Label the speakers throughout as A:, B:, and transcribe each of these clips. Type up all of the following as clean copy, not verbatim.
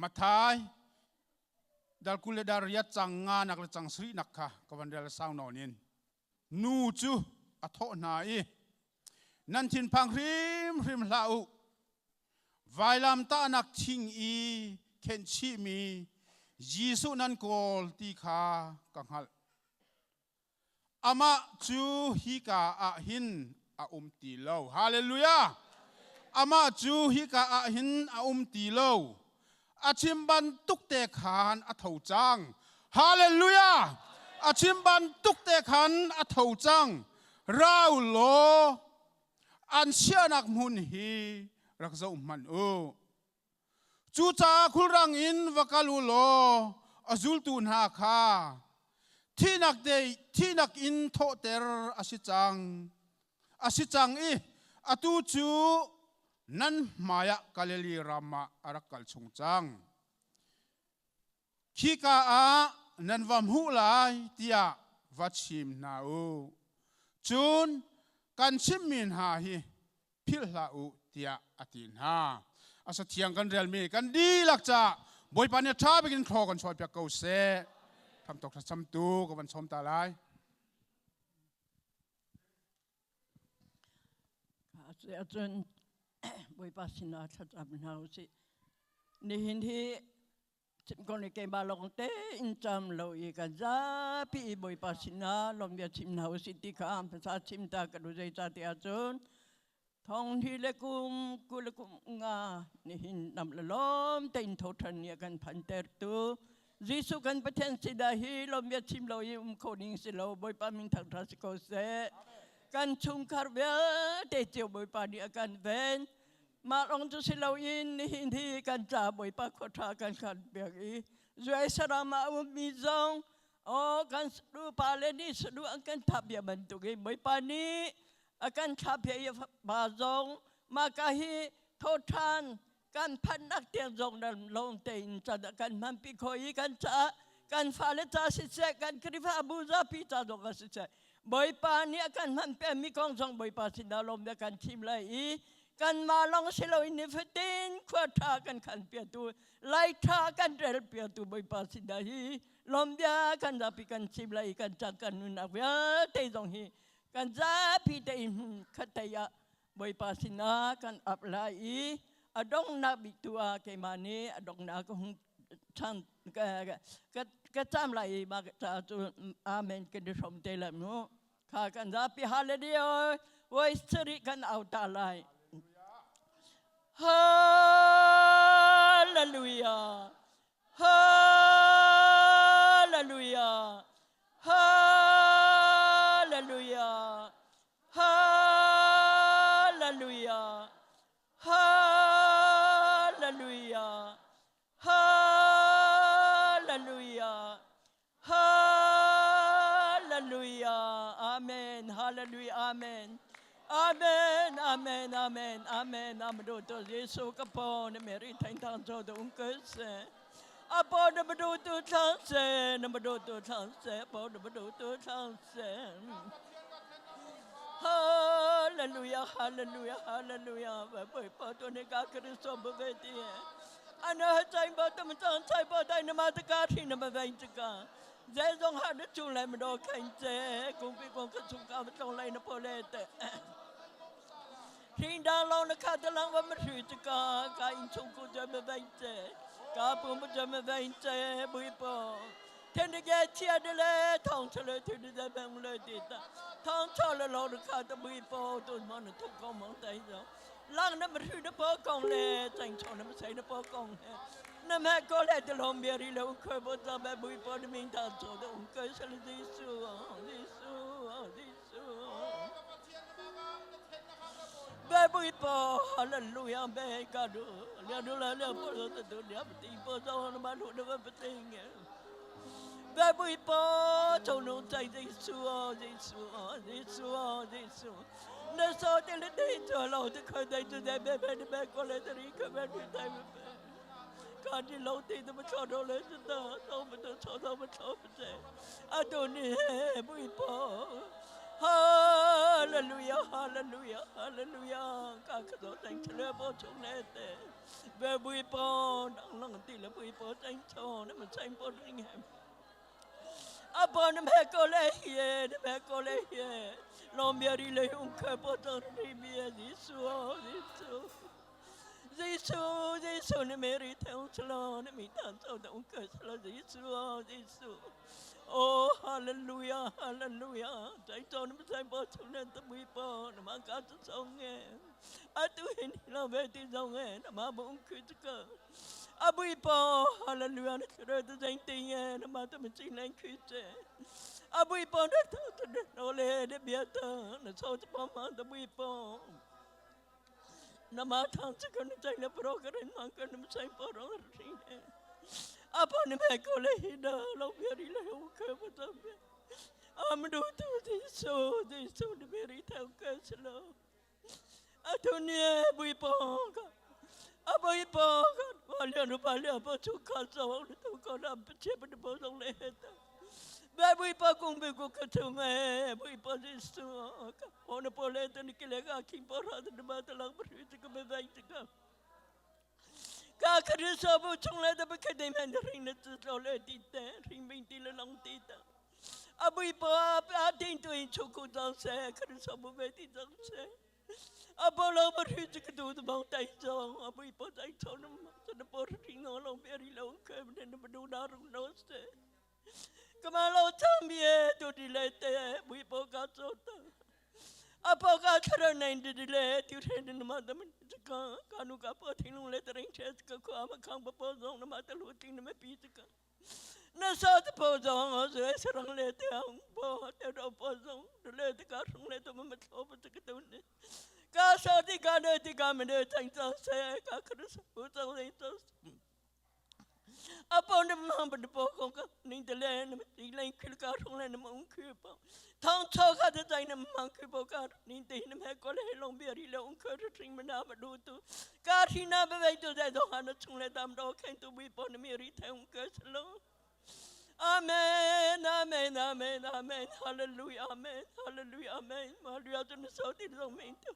A: Mathai dal kul le dar riat cang nga nak le cang sarih nak kha ka van rel sau nawn in nu cu a thawh hna i nan thinphang hrimhrim hlah u vailam tahnak thing i khenhchihmi Jesuh nan kawl ti kha ka hngalh Amah cu hika ah hin a um ti lo. Hallelujah! Amah cu hika ah hin a um ti lo. A chim bantuk te khan a tho cang. Hallelujah! A chim bantuk te khan a tho cang. Rau law an chiahnak hmun hi rak zoh hmanh u. Cucaah khulrang in va kal u law a zultu hna kha thihnak te thihnak in thawhter a si cang a si cang i atu cu nan hmaiah Galilee ram ah a rak kal chung cang. Khika ah nan va hmuh lai tiah va chim hna u. Cun kan chimmi hna hi philh hlah u tiah a ti hna. A sathiang kan relmi kan dihlak caah Bawipa nih ṭha bik in thlaw kan chuahpiak ko seh. Thamtok thlacamtu ka van sawm ta lai.
B: Cun Bawipa sinah thlacam hna usih. Nihin hi Chim ni keimah lawng tein cam lo i kan zapi i Bawipa sinah lawmhbia chim hna usih ti kha hmasa chim ta ka duh zeicah ti ahcun thong hi le kum kul le kum nga nihin nam le lawm tein tho ṭhan ni a kan phantertu Jesuh kan Pathian sinah hi lawmhbia chim lo i um kho ding si lo Bawipa min thangṭhat si ko seh kan chungkhar vialte cio Bawipa nih a kan ven Mah lawng cu si loin nihin hi kan ca Bawipa khua ṭha kan khan piak i zuai saram ah a ummi zong aw kan pa le nih saduh an kan thah bia bantukin Bawipa nih a kan thlah bia i pa zong mah ka hi thawṭhan kan phanhnak tiang zong nan lawng tein can a kan hmanpi khawh i kan caah kan fale ca siseh kan Khrihfabu zapi ca zong ah siseh Bawipa nih a kan hman pekmi kong zong Bawipa sinah lawm le kan thim lai i kanmah lawng si loin nifatin khua ṭha kan khan piatu lai ṭha kan rel piatu Bawipa sinah hi lawm bia kan zapi kan chim lai i kan cang kan nunnak vialte zong hi kan zapi te in khat te ah Bawipa sinah kan ap lai i a donghnak bik tu ah keimah nih a donghnak ka hung chan ka cam lai i mah ca cu amen kan i hrom te lai mu kha kan zapi hallelujah voi sarih kan au ta lai hallelujah hallelujah hallelujah Hallelujah. Hallelujah. Hallelujah. Hallelujah. Amen. Hallelujah. Amen. Amen. Amen. Amen. Amen. Amen. To Jesu ka po na Mary thain thang cho do ung ke se. Apo na madu tu thang se na madu tu thang se apo na madu tu thang se. Hallelujah, hallelujah, hallelujah. Bawipa tu ni ka Kristo bu ve ti. Ana chai ba tum chang chai ba dai na ma ta ka thi na ma vein ka. Ze zong ha na chung lai ma do khain che kung pi kong ka chung ka ma tong lai na po le te. Hring dang long na kha ta lang wa ma thri te ka ka in chung ku je ma vein che. Ka pu ma je ma vein che bui po. 天地间亲爱的嘞，唐朝嘞，天地在门嘞地的，唐朝嘞老的看的微波，都忙的土高忙在着，浪那么去的包工嘞，正常那么谁的包工嘞，那么过来的老面里了，快不咱们微波的名堂做的，我跟上了耶稣啊，耶稣啊，耶稣。Bawipa hallelujah be ka du lia du la lia po lo tu lia ti po zo na ma lu na ba ting Bawipa 从侬在耶稣啊耶稣啊耶稣啊耶稣那说的了对着老的可对就在边边的边过来的里可边对对边看你老弟怎么吵着来着的，都不都吵到不吵不在，阿多尼不一波。哈利路亚， Hallelujah, hallelujah. Ka ka zo tang chale bo chung le te. Ve bui po dang lang ti le bui po tang cho ne ma chang po ring hem. A po ne me ko le ye ne me ko le ye. Lo mi ri le un ke po tang ri mi Jesu Jesu. Jesu Jesu ne me ri thong chlo ne mi tan cho da un ke chlo Jesu Jesu. Oh hallelujah hallelujah. Chai cho ne chai po chung ne ta bui po ne ma ka chu song nge. A tu hin lo ve ti zong nge na ma bu un ke ka. A bui po hallelujah ne chre ta jai ti nge na ma ta me chi len khu che. A bui po ne ta ta no le de bia ta na so ta pa ma ta bui po. Na ma thang chu kan chai na pro ka rin mang kan ma sai po ro ri ne. A po ne me ko le hi da lo bia ri le u ke pa ta be. Am du tu di so di so de be ri ta ke slo. A tu ni bui po ka. A bui po ka wa le nu pa le po chu ka so tu ko na che pa po song le ta. Be bui po kung be ku ka chu me bui po di so ka. Ona po le te ni kile ka king po ra te ma te lang bu te ka me vai te ka. Ka ka ri sa bu chung le te bu ke de men ring ne te lo le ti te ring bing ti le long ti te. A bu po a a tin tu in chu ku zang se ka ri sa bu ve ti zang se. A po lo bu ri te ka du te bang tai zong a bu po tai chong ne ma te ne po ri no long be ri long ke ne ne bu na ru no se. Ka ma lo chang bie tu di le te bu po ka zo ta. A po ka chara nai di di le tu the ni ma da min ka ka nu ka po thing lung le te ring che ka ko ma khang pa po zong na ma ta lu ting na me pi ka. Na sa te po zong o se se rang le te ang po te ro po zong le te ka rung le te ma ma tho pa te ka tu ni. Ka sa ti ka ne ti ka me ne chang chang se ka khru sa bu chang le chang. 阿婆你忙不的包公个，你的嘞，你们你来去个从来你们去吧。唐朝开的在那忙去不个，你的你们过来龙边里龙去是听们那么路都，家庭那边都在做汉的从来他们都看都没帮你们里头个是喽。阿门，阿门，阿门，阿门，哈利路亚，阿门，哈利路亚，阿门，哈利路亚，真的上帝的名字。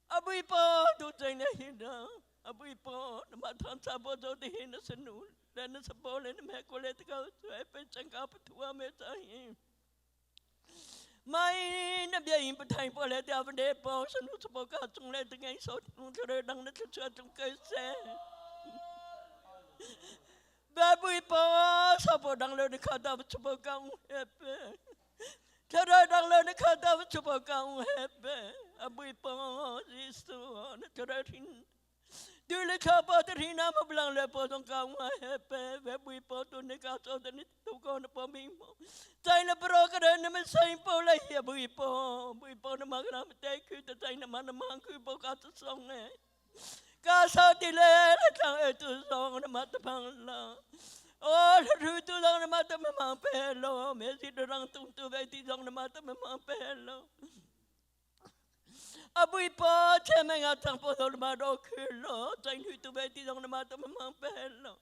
B: 阿布巴都在那呢，阿布巴那么唐差不多的那是努，那是波兰的美国来的个，最被整个不图阿没在。mai na bia in pathai po le ta de po sanu chu po ka chung le te ngai so nu chu re dang na chu chu chung ke se ba bui po sa po dang le kha da chu po ka u he pe cha re dang le kha da chu po ka u he pe a bui po jisu na chu re thin ดูเลยข้าพเจ้าที่น้ำมาบลังเลยพอต้องการมาเฮเปเวบุยพอตัวนี้กาโซตัวนี้ตุกคนพอมีมใจละโปรกระเด็นมันใส่ปอเลยเฮบุยพอบุยพอน้ำมันน้ำใจคือแต่ใจน้ำมันน้ำมันคือพอกาจะส่งเกาซาติเลละจังเอตุส่งน้ำมันตะพังละโอ้รู้ตัวน้ำมันตะมันเปโลเมสิดรังตุ้งตัวเวทีส่งน้ำมันตะมันเปโล 阿不一波前面啊，张波头的马都去了，在女都被地上的马都忙白了。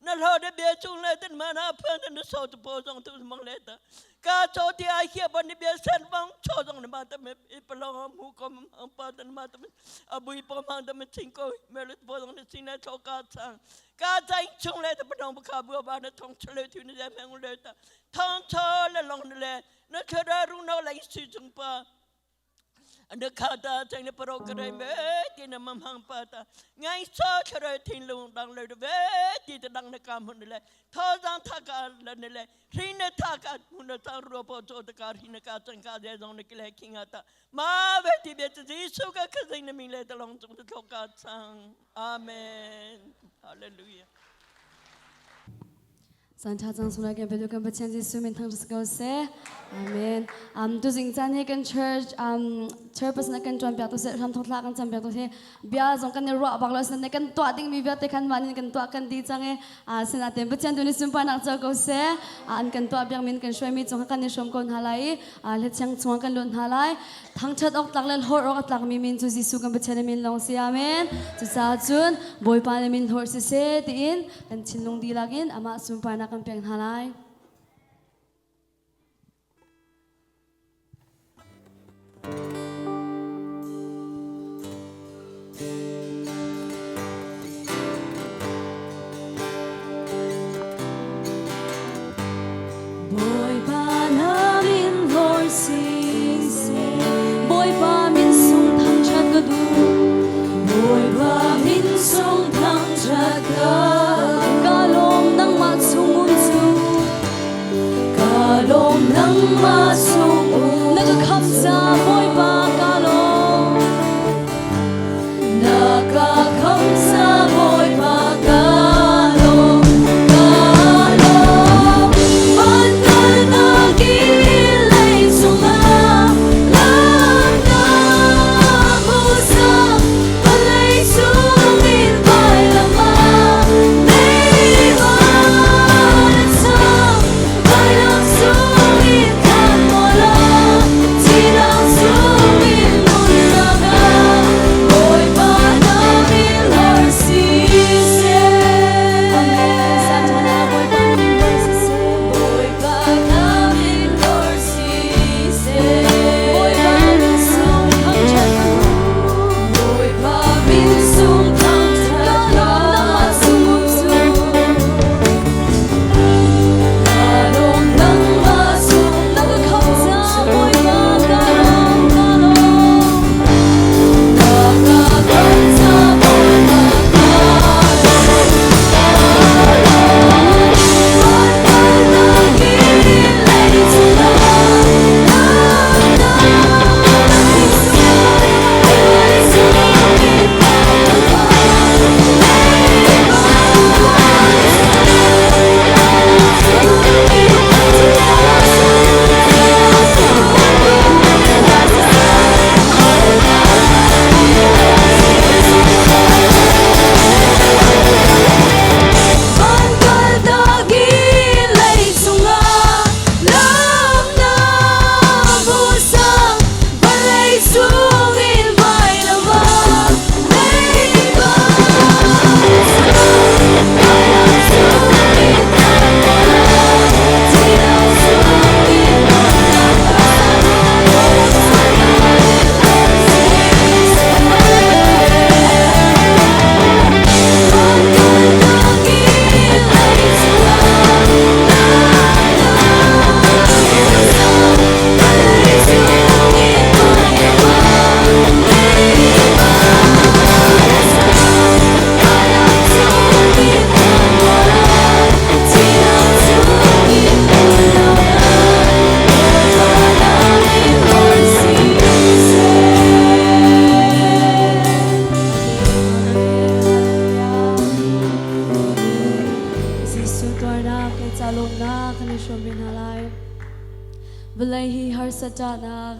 B: 那老的别出来的马那喷的那手子波上都是忙来的，家做的阿些把你别山帮操上的马都没一不老木个忙把的马都没，阿不一波忙的没经过，没了波上的进来做家长，家长出来的不能不靠不把那通出来听的在门来的，通出来弄的来，那出来路那来水中吧。Anda kata cang ne paro kare me ti na mam hang pa ta ngai sa chare tin lung dang le ve ti ta dang ne kam hun le tho jang tha ka le ne le ri ne tha ka mun na ta ro po cho ta ka ri ne ka chang ka de jong ne ke le king ta ma ve ti be Jesu ka ka jing ne mi le ta long chung ta tho ka chang amen hallelujah
C: San tha cang sung lai kan petu kan Pathian Jesuh min thang ko seh. Amen. Um tu zing caan hi kan church um chairperson na kan tuan piak tu seh ram thok thla kan cam piak tu seh bia zong kan i ruah bak lo sin kan tuah ding mi vialte khan mah nin kan tuah kan di cang i a sinain Pathian tu nih sunparnak co ko seh. An kan tuah piak min kan hruai mi cung kan i hrawm ko hna lai i a hlethiang chung kan lut hna lai. Thangṭhat awk tlak le hlawrh awk a tlakmi min cu Jesuh kan Pathian min lawng si. Amen. Cucaah cun Bawipa na min hlawrh siseh tiin kan thinlung dihlak in amah sunparnak kan pek hna lai. Thlacahnak.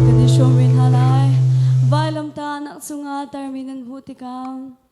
C: Kan i hrawm rih hna lai. Vailamtahnak cungah tarmi nan hmuh tikah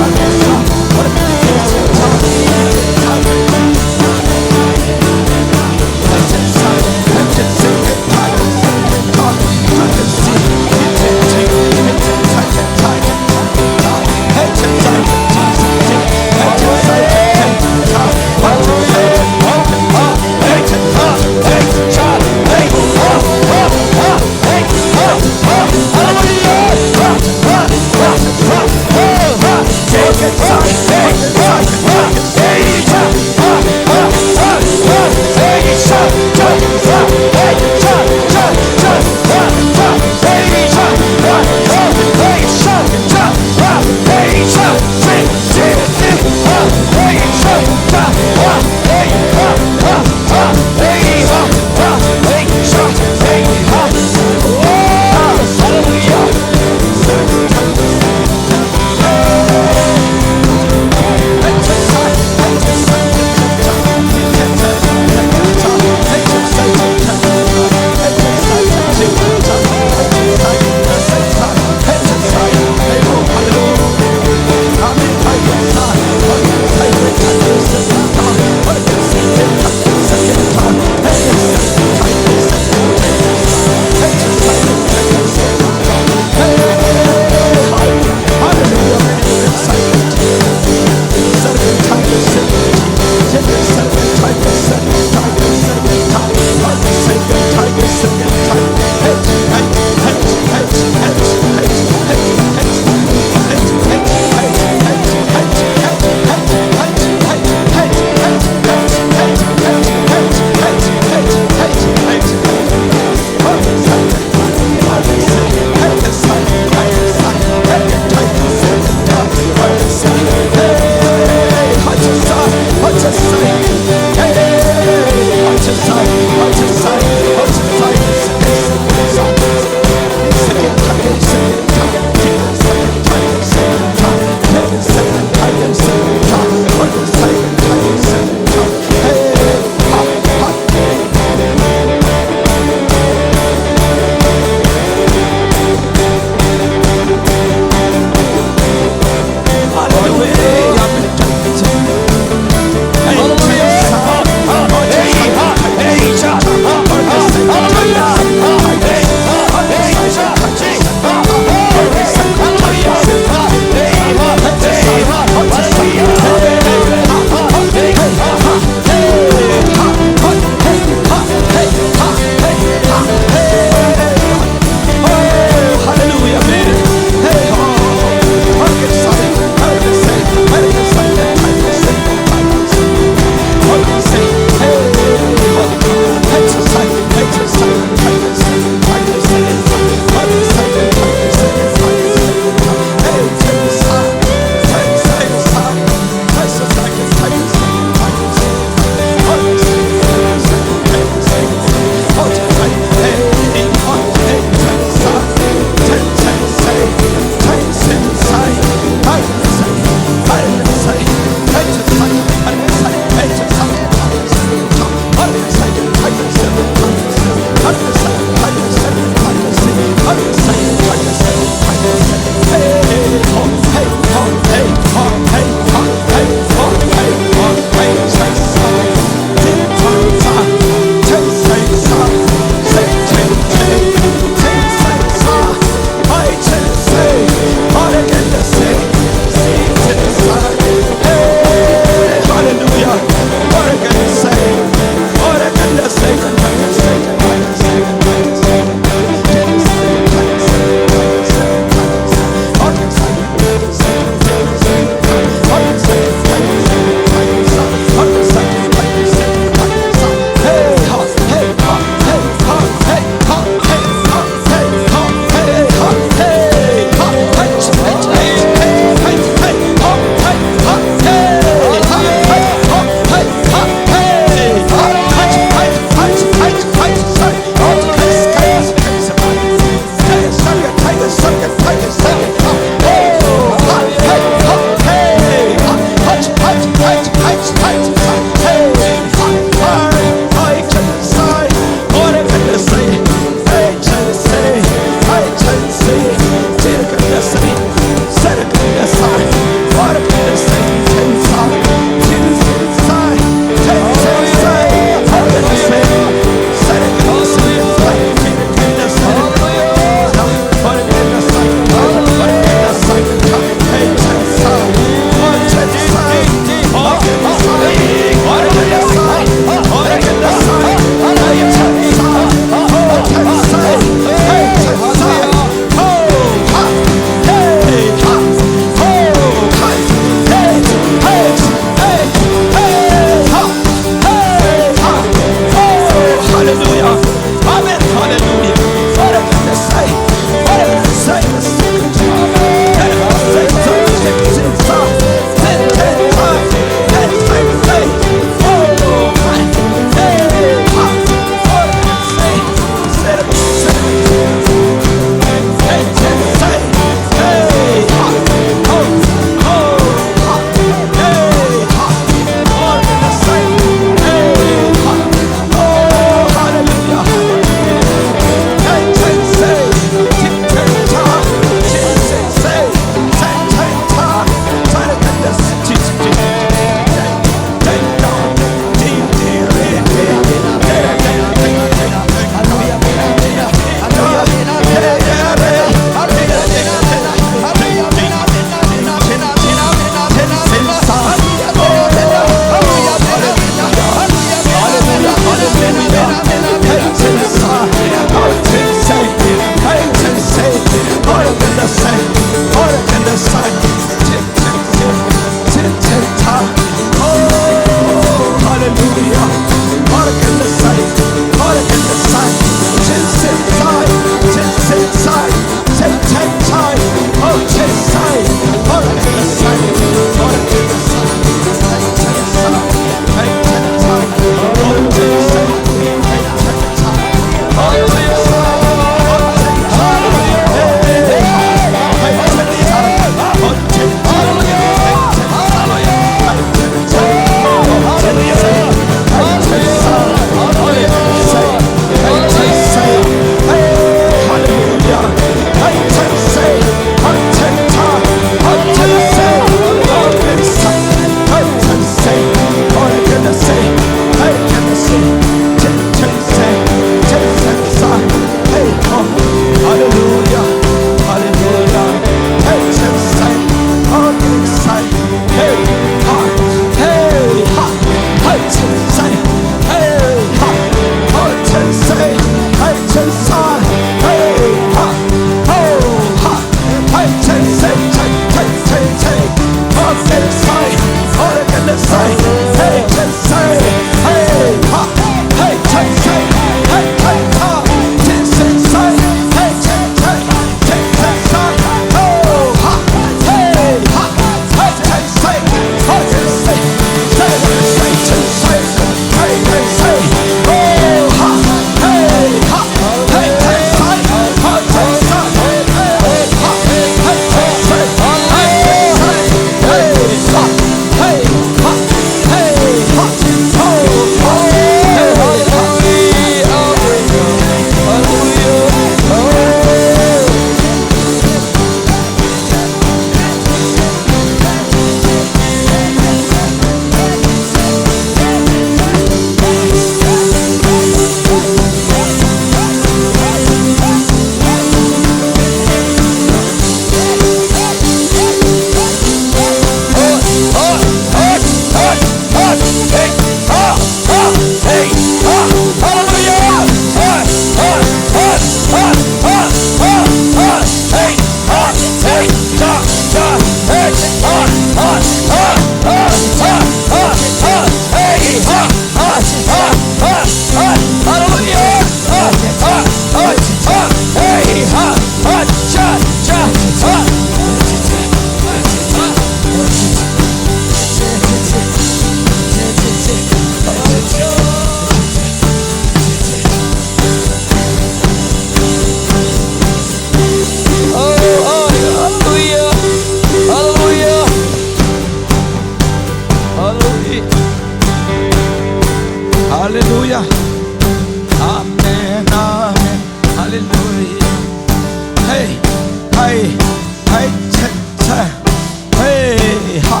D: Ha,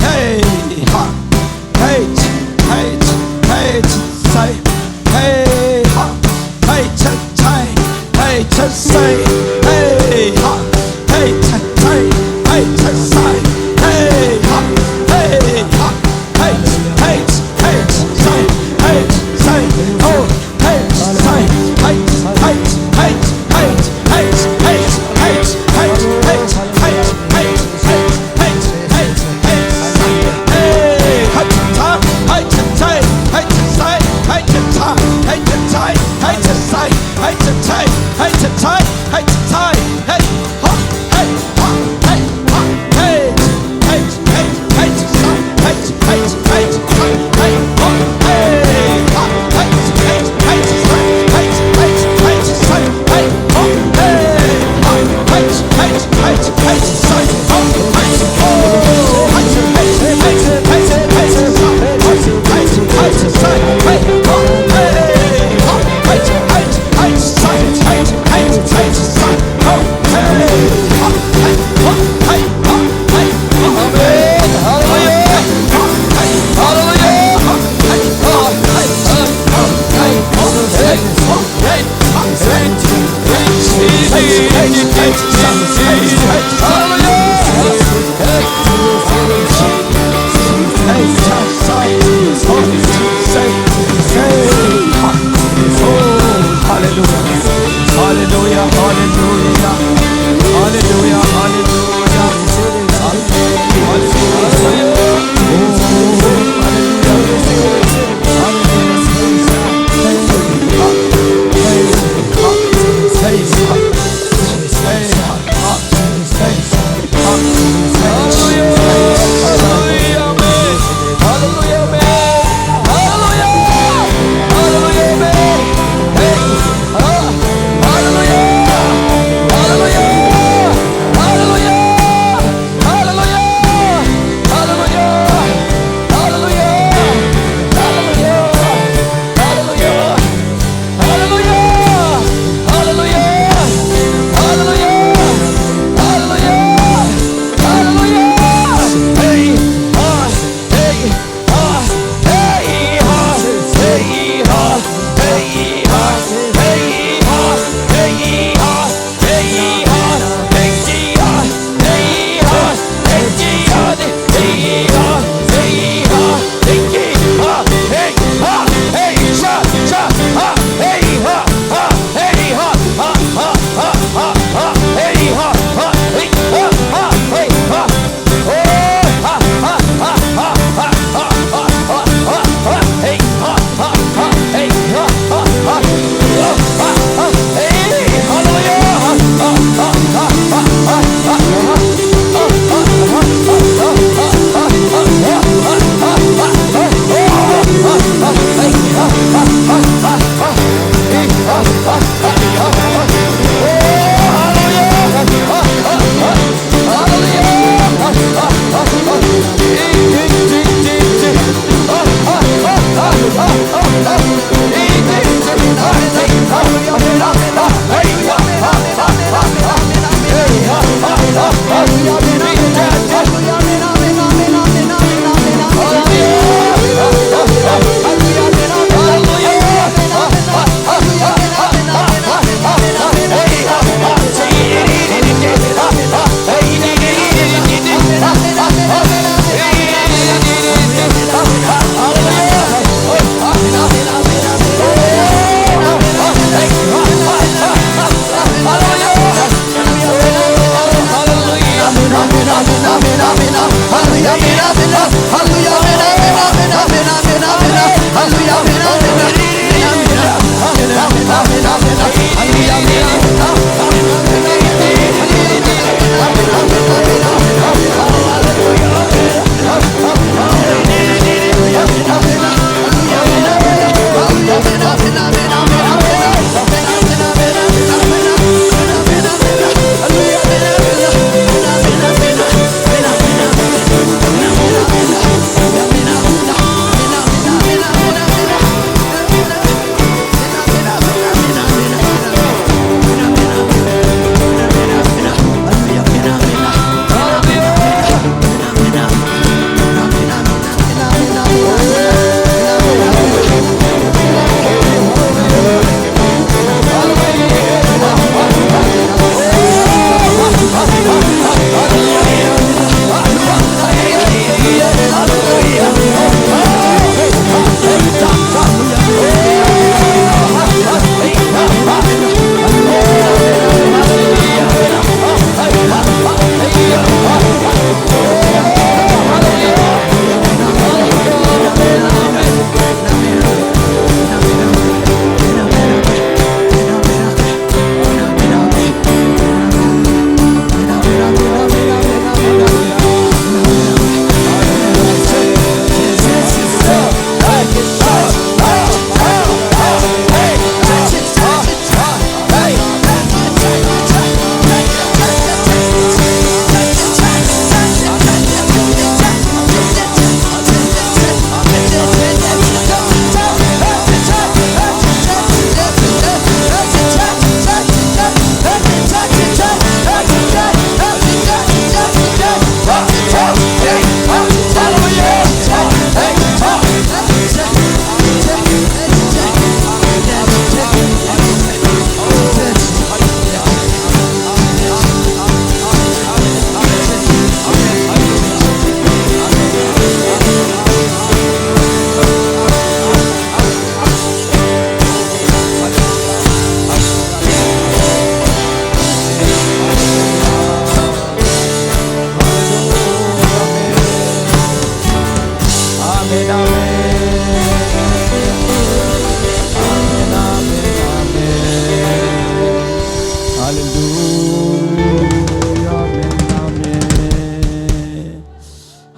D: hey ha, hey hey hey say, hey ha, hey cha chai, hey cha say, hey ha, hey cha chai, hey cha sai, hey ha, hey ha, hey hey hey say, hey say, oh, hey say, hey hey hey hey hey hey hey hey hey hey hey hey hey.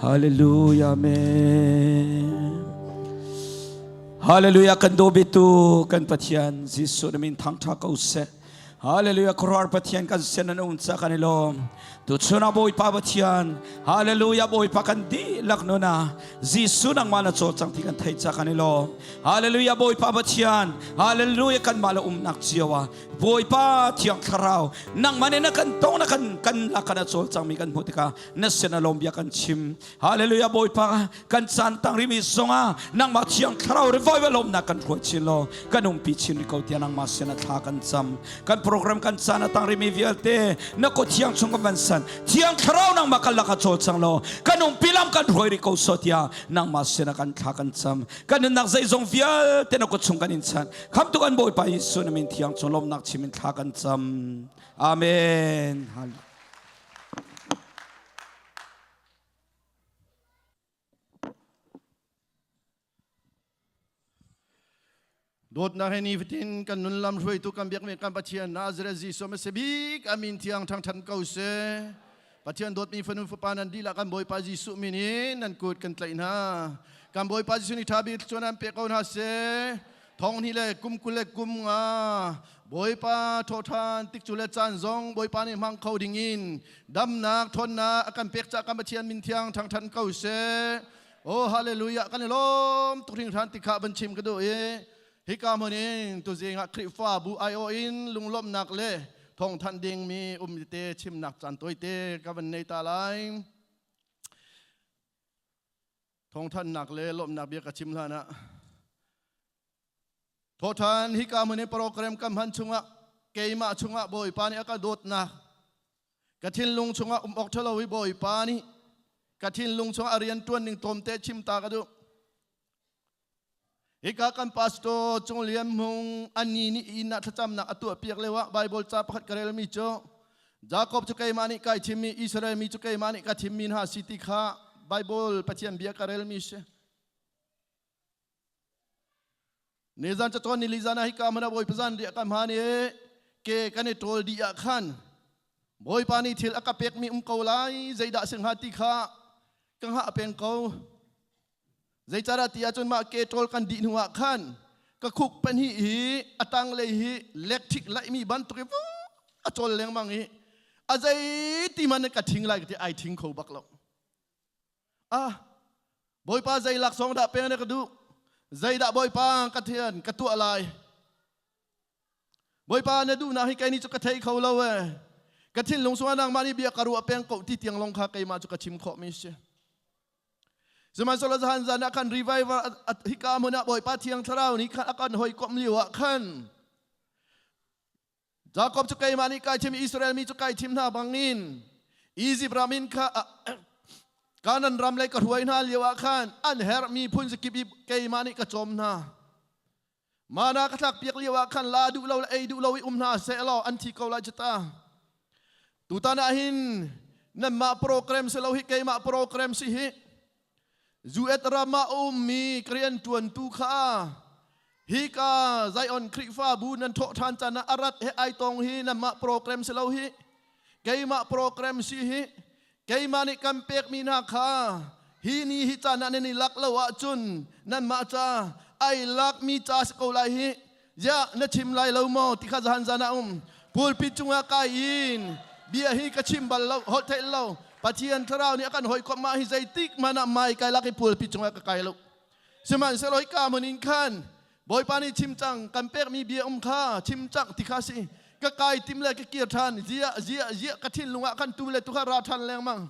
D: Hallelujah Amen. Hallelujah kan dawbitu kan Pathian Jesuh na min thangtha ko seh. Hallelujah khuaruahhar Pathian kan sin an um ca kan i lawm. Tuchun ah Bawipa Pathian Hallelujah Bawipa kan dihlak nun ah Jesuh nangmah na cawlcang ti kan theih ca kan i lawm. Hallelujah Bawipa Pathian Hallelujah kanmah le umnak cio ah Bawipa Thiang Thlarau nangmah nih na kan tong na kan kan lak kan a cawlcangmi kan hmuh tikah na sin a lawm bia kan chim. Hallelujah Bawipa kan caan tang rimi zongah nangmah Thiang Thlarau revival lawmnak kan hruai chin law kan umpi chin rih ko tiah nangmah sin a thla kan cam. Kan program kan caan a tang rimi vialte na ko thiang chung kan van san. Thiang Thlarau nangmah kan lak a cawlcang law kan umpi lam kan hruai rih ko so tiah nangmah sin a kan thla kan cam. Kan nunnak zeizong vialte na kut chung kan in chan. Khamtu kan Bawipa Jesuh na min thiang chung lawmnak chim in thla kan cam. Amen. Hallelujah.
E: Dawtnak he nifatin kan nun lam hruaitu kan biakmi kan Pathian Nazareth Jesuh Messiah bik amin thiang thangthan ko seh. Pathian dawtmi fanu fapa nan dihlak kan Bawipa Jesuh min in nan kut kan tlaih hna. Kan Bawipa Jesuh nih tha bik chuan an pek ko hna seh. Thong hnih le kum 20 le kum nga Bawipa thawhṭhan tikcu le caan zong Bawipa nih hmang kho dingin damnak ṭhawnnak a kan pek cah kan Pathian min thiang thangṭhan ko seh. Oh hallelujah kan i lawm tuk hringhran ti kha van chim ka duh i hika hmun in tuzing ah Khrihfabu aiawh in lunglawmhnak le thawngthanh dingmi um te chimnak caan tawite ka van nei ta lai. Thawngthanhnak le lawmhnak bia ka chim hlan ah thawhthan hika hmun i program ka hman chungah keimah chungah Bawipa nih a ka dawtnak ka thinlung chungah um awk ṭhalo i Bawipa nih ka thinlung chungah a rian ṭuan ning tlawmte chim ta ka duh. Hika kan pastor Cung Lian Hmung ani nih inn ah thlacamnak a tuah piak lio ah Bible ca pakhat ka relmi cu Jacob cu keimah nih kai thimmi Israel mi cu keimah nih ka thimmi hna si ti kha Bible Pathian bia ka relmi si. Nizan cacawn ni lizan ah hika hmun ah Bawipa zan riah ka hman i ke kan i ṭawl dih ah khan Bawipa nih thil a ka pekmi um ko lai zeidah si hnga ti kha ka hngah peng ko. Zeicadah ti ahcun mah ke ṭawl kan dih hnu ah khan ka khuk pahnih hi a tanglei hi lekṭhik laihmi bantuk i a cawl lengmang i a zeiti man ka thing lai ka ti ai thing kho bak lo. Ah, Bawipa zei laksawng dah pek na ka duh? Zeidah Bawipa ka thian ka tuah lai? Bawipa na duhnak hi kei nih cu ka thei kho lo ee. Ka thinlung sungah nangmah nih bia ka ruah peng ko ti tiang lawng kha keimah cu ka chim khawhmi si. Sihmanhsehlaw zahan zan ah khan revival hika hmun ah Bawipa Thiang Thlarau nih khan a kan hawikomh lio ah khan Jakob cu keimah nih kai thim Israel mi cu kai thim hna bangin Egypt ram in kha Kanan ram lei ka hruai hna lio ah khan an herhmi phun zakip i keimah nih ka cawm hna. Mana ka thlak piak lio ah khan la duh lo le ei duh lo i um hna seh law an thi ko lai cu ta. Tutan ah hin nanmah program si lo hi keimah program si hi. US ram ah ummi ka rian ṭuantu kha hika Zion Khrihfabu nan thawh ṭhan caan ah a rat he ai tong hi nanmah program si lo hi keimah program si hi keimah nih kan pekmi hna kha hi ni hi caan ah nan i lak lo ahcun nanmah ca ai lakmi ca si ko lai hi ziah na chim lai lo maw ti kha zahan zan ah um pulpit cungah kai in bia hi ka chim bal lo holh theih lo Pathian thlarau nih a kan hawikomh mah hi zeitik hmanh ah mai kai lak i pulpit cungah ka kai lo sihmanhsehlaw hika hmun in khan Bawipa nih chim cang kan pekmi bia um kha chim cang ti kha si ka kai tim le ka kir ṭhan ziah ziah ziah ka thinlung ah khan tu le tu kha ra ṭhan lengmang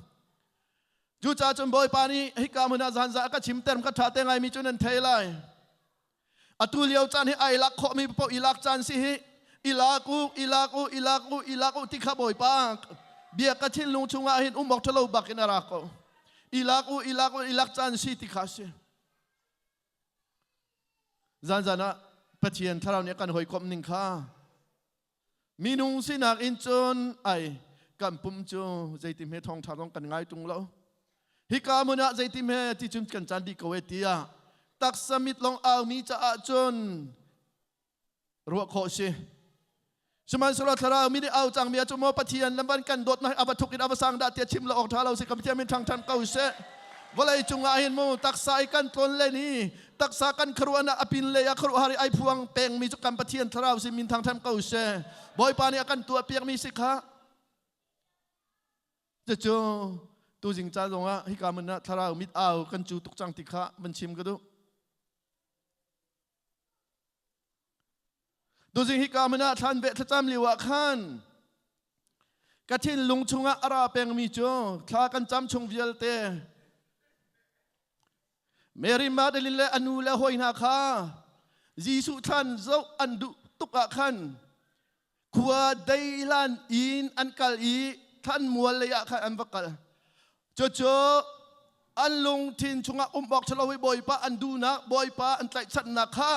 E: cucaah cun Bawipa nih hika hmun ah zanza a ka chimter ka ṭha te ngaimi cu nan thei lai atu lio caan hi ai lak khawhmi paoh i lak caan si hi i lak u i lak u i lak u i lak u ti kha Bawipa bia ka thinlung chungah hin um awk ṭhalo bak in a ra ko i lak u i lak u i lak caan si ti kha si Zanzan ah Pathian thlarau nih a kan hawikomh ning kha minung sinak in cun ai kan pum cu zeiti hme thawngṭha zong kan ngai ṭung lo. Hika hmun ah zeiti hme ti cun kan caan dih ko e tiah taksa mit lawng aumi caah cun ruah khawh si. Sihmanhsehlaw thlarau mi nih au cangmi ah cu maw Pathian lamvan kan dawtnak ava thuk in ava sang dah tiah chim lo awk ṭha lo si kan Pathian min ṭhangṭhan ko seh. Vawlei cungah hin mu taksa i kan tlawn len i taksa kan khuaruahnak a pin lei ah khuaruahhar i ai phuang pengmi cu kan Pathian thlarau si min thangthan ko seh. Bawipa nih a kan tuah piakmi si kha. Cucu tuzing ca zongah hika mun ah thlarau mit au kan cu tuk cang ti kha van chim ka duh. Tuzing hika hmun ah thlan ve thlacam lio ah khan ka thinlung chungah a ra pengmi cu thla kan cam chung vialte Mary Magdalene le a nu le hawi hna kha Jesuh thlan zoh an duh tuk ah khan khua deilan in an kal i thlan mual lei ah khan an va kal. Cucu an lungthin chungah um awk ṭhalo i Bawipa an duhnak, Bawipa an tlaihchanhnak kha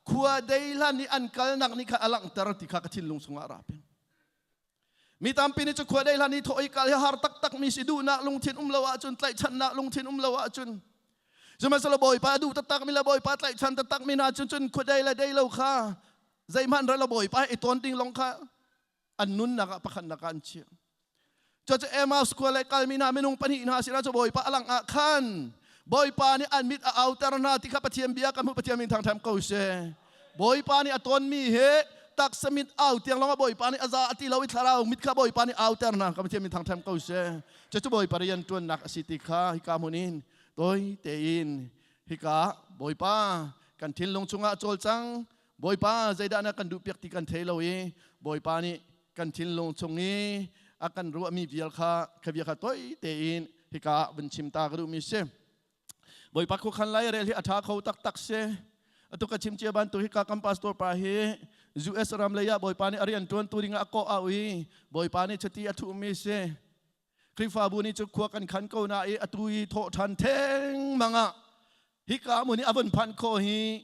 E: khua dei hlan i an kalnak nih khan a langhter ti kha ka thinlung chungah a ra peng. Mi tampi nih cu khua dei hlan i thawh i kal hi har taktak mi si duhnak lungthin um lo ahcun tlaihchanhnak lungthin um lo ahcun sihmanhsehlaw Bawipa a duh taktak mi le Bawipa tlaihchan taktak mi hna cun cun khua dei le dei lo kha zeihmanh ral lo Bawipa i tawn ding lawng kha an nunnak ah pakhatnak ah an chiah. Cucu Emmaus khua le kalmi hna minung pahnih hna sinah cu Bawipa a langh ah khan Bawipa nih an mit a auter hna ti kha Pathian bia kan hmuh. Pathian min thangṭhat ko seh. Bawipa nih a tonmi hi taksa mit au tiang lawngah Bawipa nih a za a ti lo i thlarau mit kha Bawipa nih auter hna ka Pathian min thangṭhat ko seh. Cucu Bawipa rian ṭuannak a si ti kha hika hmun in tawi tein hika Bawipa kan thinlung chungah cawlcang Bawipa zeidah na kan duhpiak ti kan thei lo i Bawipa nih kan thinlung chung i a kan ruahmi vial kha kha bia kha toi tein hika ah vun chim ta ka duhmi si. Bawipa khuakhan lai rel hi a ṭha kho taktak si. Atu ka chim cia bantuk hika kan pastor pa hi US ram lei ah Bawipa nih a rian ṭuantu dingah a kawh au i Bawipa nih chiti a thuhmi si. Khrihfabu nih cu khua kan khan ko na i atu i thawh ṭhan theng mangah hika mun i a vun phanh khawh hi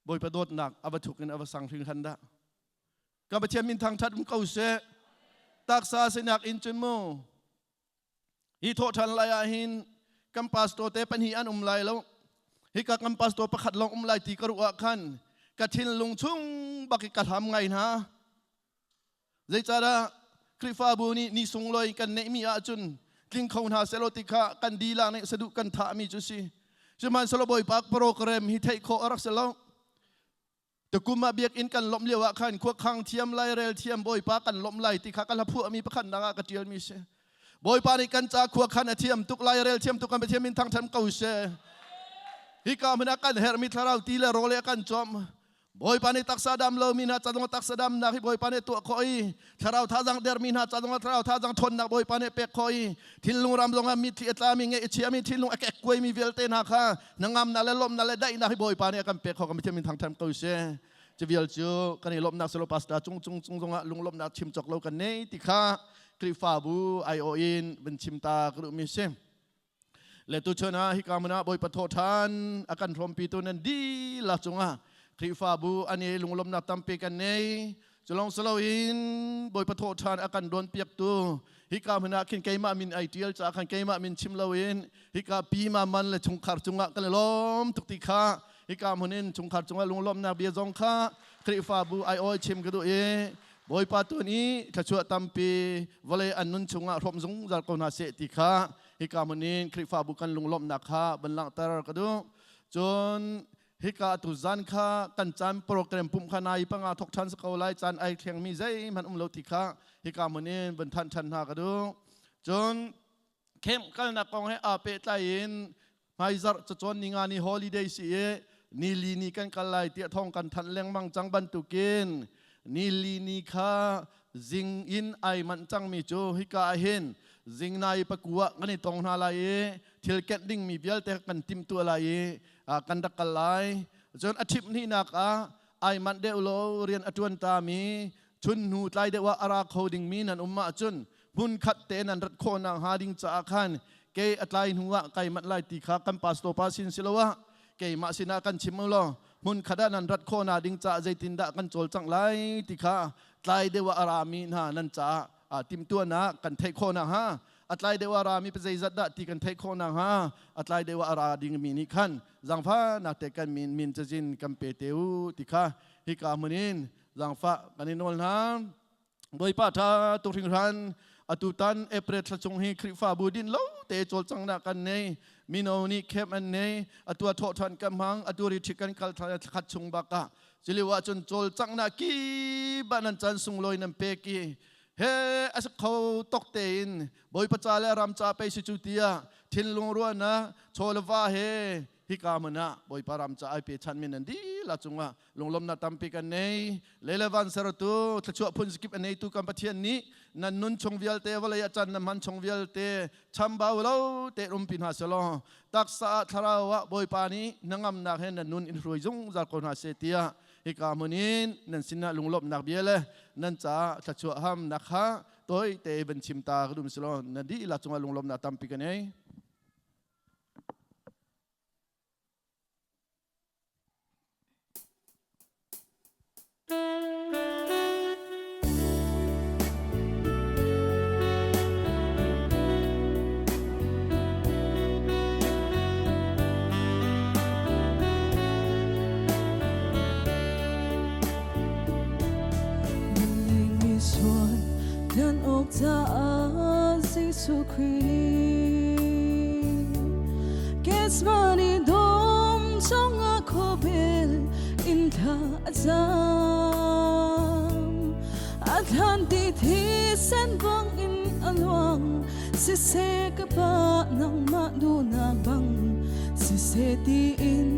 E: Bawipa dawtnak a va thuk in a va sang hringhran dah. Ka Pathian min thangṭhat um ko seh. Taksa sinak in cun mu. Hi thawhṭhan lai ah hin kan pastor te pahnih an um lai lo. Hika kan pastor pakhat lawng um lai ti ka ruah ah khan ka thinlung chung bak i ka hlam ngai hna. Zeicahdah Khrihfabu nih ni sunglawi kan neihmi ahcun tling kho hna selaw ti kha kan dilah nih saduh kan thahmi cu si. Sihmanhsehlaw Bawipa program hi theih khawh a rak si lo. Tukum ah biakinn kan lawmh lio ah khan khuakhang thiam lairel thiam Bawipa kan lawmh lai ti kha ka hla phuahmi pakhat nak ah ka ṭialmi si. Bawipa nih kan ca khuakhan a thiam tuk lairel thiam tuk kan Pathian min thangṭhat ko seh. Hika hmun ah kan herhmi thlarau ti le rawl he a kan cawm. Bawipa nih taksa dam lomi hna ca zongah taksa damnak hi Bawipa nih tuah khawh i thlarau thazang dermi hna ca zongah thlarau thazang ṭhawnnak Bawipa nih pek khawh i thinlung ram zongah mitthli a tlami ngeih a chiami thinlung a kekkuaimi vialte hna kha hnangamnak le lawmhnak le daihnak hi Bawipa nih a kan pek khawh. Kan Pathian min thangṭhat ko seh. Cu vial cu kan i lawmhnak silo pastor cung cung cung zongah lunglawmhnak chim cawk lo kan nei ti kha Khrihfabu aiawh in van chim ta ka duhmi si. Le tuchun ah hika hmun ah Bawipa thawh ṭhan a kan hrawmpitu nan dihlak cungah Khrihfabu an i lunglawmhnak tampi kan nei. Culong siloin Bawipa thawh ṭhan a kan rawnpiaktu hika hmun ah khin keimah min ai ṭial caah khan keimah min chim loin hika pi ma man le chungkhar cungah kan i lawm tuk ti kha hika hmun in chungkhar cungah lunglawmhnak bia zong kha Khrihfabu ai oi chim ka duh i Bawipa tu nih thluachuah tampi vawlei an nun chungah hrawm zungzal ko hna seh ti kha hika hmun in Khrihfabu kan lunglawmhnak kha van langhter ka duh. Cun hika tu zan kha kan caan program pumh kha nai panga thok ṭhan si ko lai caan ai thlengmi zeihmanh um lo ti kha hika hmun in van thanh ṭhan hna ka duh. Cun camp kalnak kong he aa pehtlai in hmaizarh cacawn ni nga ni holiday si i ni li ni kan kal lai tiah thawng kan thanh lengmang cang bantukin ni li ni kha zing in ai manh cangmi cu hika ah hin zing nai pakua kan i tong hna lai i thil kenh dingmi vialte kan timhtuah lai i kan rak kal lai. Cun a ṭhip hnihnak ah ai manh deuh lo rian a ṭuan tami chun hnu tlai deuh ah a ra kho dingmi nan um ahcun hmun khat te nan rat khawh nak hnga ding caah khan kei a tlai hnu ah kai manh lai ti kha kan pastor pa sin siloah keimah sinah kan chim u law hmun khat ah nan rat khawh na ding caah zeitindah kan cawlcangh lai ti kha tlai deuh ah a rami hna nan caah timhtuahnak kan theih khawh nakhnga a tlai deuh ah rami zeizat dah ti kan theih khawh nakhnga a tlai deuh ah a ra dingmi nih khan zaangfahnak te kan min min cazin kan pe te u ti kha hika hmun in zaangfah kan i nawl hna. Bawipa ṭha tuk hringhran. Atutan April thla chung hi Khrihfabu din lo te te cawlcanghnak kan nei. Mino nih camp an nei. Atu ah thawhṭhan kan hmang. Atu retreat kan kal ṭhan thlakhat chung bak ah. Culio ahcun cawlcanghnak kip ah nan caan sunglawi nan pek i he a si kho tok tein Bawipa ca le ram ca pei si cu tiah thinlung ruahnak chaw le va he hika hmun ah Bawipa ram ca ai pe chanmi nan dihlak cungah lunglawmnak tampi kan nei. Lei le van sertu thluachuah phun zakip a neitu kan Pathian nih nan nun chung vialte vawlei ah can nan hman chung vialte chambau lo te umpi hna selaw taksa ah thlarau ah Bawipa nih hnangamnak he nan nun in hruai zungzal ko hna seh tiah hika hmun in nan sinah lunglawmhnak bia le nan caah thluachuah hamnak kha toi te van chim ta ka dum selaw na dihlak cungah lunglawmhnak tampi ka nei.
F: Mi sual dan awk caah Jesuh Khrih Gethsemane dum chungah khuabil in thla a cam. A thlan ti thisen bang in a luang, siseh ka pa nangmah duhnak bang siseh tiin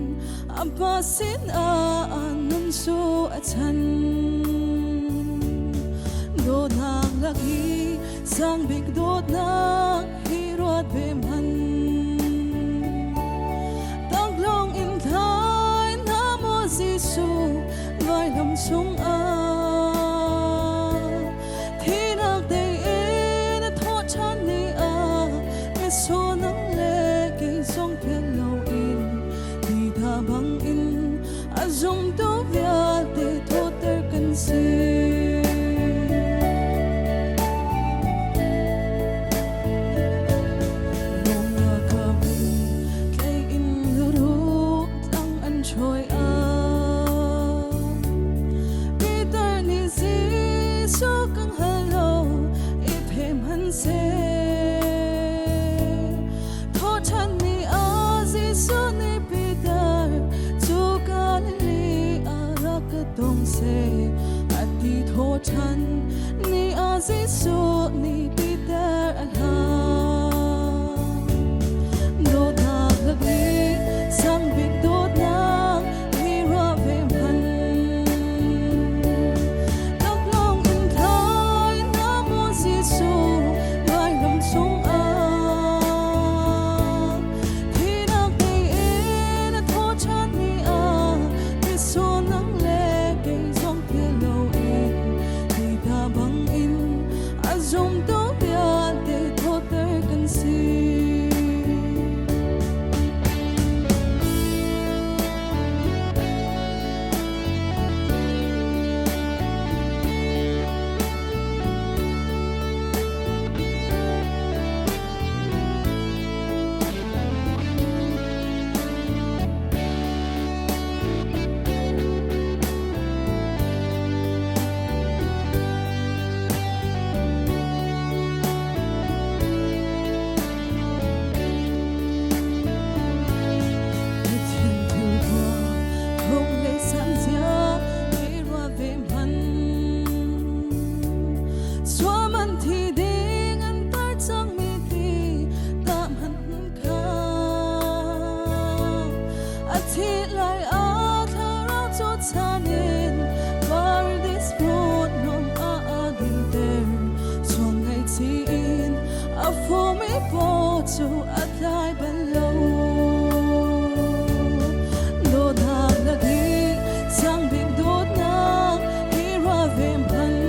F: a pa sinah a nun cu a chan. Dawtnak lak i sang bik dawtnak hi ruat ve hmanh. Taklawng in thlai hna maw Jesuh vailam cungah thinak tein a thawh ṭhan ni ah mitsur nang le kei zong philh loin ti hna bangin a zumtu vialte thawhter kan si. Peter nih Jesuh kan hal lo i phe hmanhseh. Thawhṭhan ni ah Jesuh nih Peter cu Galilee ah rak ka tong seh a ti. Thawhṭhan ni ah Jesuh nih Peter a hlan. Dawtnak lak i sang bik dawtnak hi ruah ve hmanh. Taklawng in thlai na maw Jesuh vailam cungah thinak tein a thawhṭhan ni ah mitsur nang le kei zong philh loin ti hna bangin a zumtu vialte thawhter kan si. A fumi paw cu a tlai bal lo. Dawtnak lak i sang bik dawtnak hi rua ve hmanh.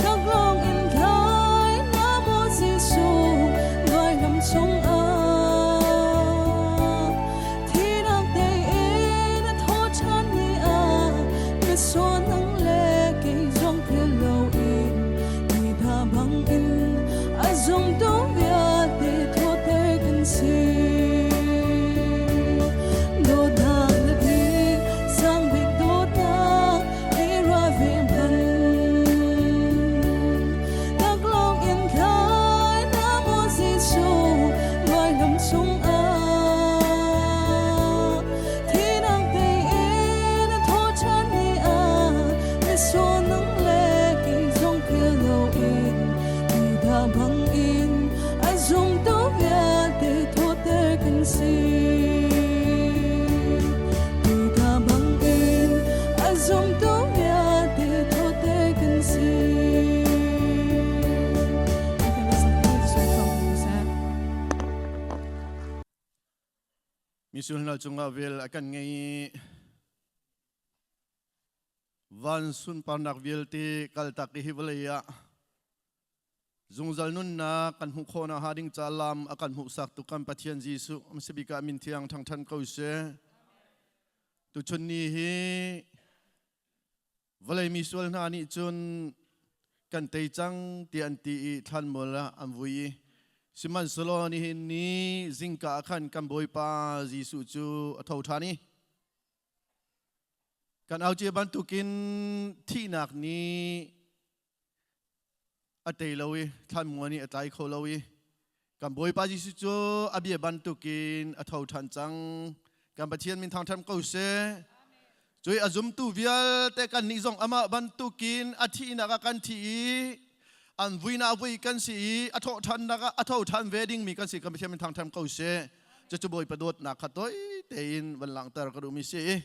F: Taklawng in thlai na maw Jesuh vailam cungah thinak tein a thaw ṭhan ni ah mitsur nang le kei zong philh loin ti hna bangin a zumtu vialte. chungah Thinak tein a thaw ṭhan ni ah misual nang le kei zong phil loin Judah bangin a zumtu vialte thawhter kan si. Judah bangin a zumtu vialte thawhter kan si.
E: Misul hna cungah vel a kan ngei i van sunparnak vialte kaltak i hi vawlei ah zungzal nunnak kan hmuh khawh nakhnga ding ca lam a kan hmuhsak tu kan Pathian Jesuh hmasabik ah min thiang thangthan ko seh. Tuchun ni hi vawlei mi sual hna nih cun kan tei cang tiah an ti i thlanmual ah an vui i sihmanhsehlaw nihin ni zingka ah khan kan Bawipa Jesuh cu a tho ṭhan i Kan au cia bantukin thihnak nih a tei lo i thlanmuan nih a tlai kho lo i kan Bawipa Jesuh cu a bia bantukin a tho ṭhan cang. Kan Pathian min thangṭhat ko seh. Cui a zumtu vialte kan nih zong amah bantukin a thihnak ah kan thi i an vuinak vui kan si i a thawh ṭhannak ah a tho ṭhan ve dingmi kan si. Kan Pathian min thangṭhat ko seh. Cucu Bawipa dawtnak kha toi tein van langhter ka duhmi si i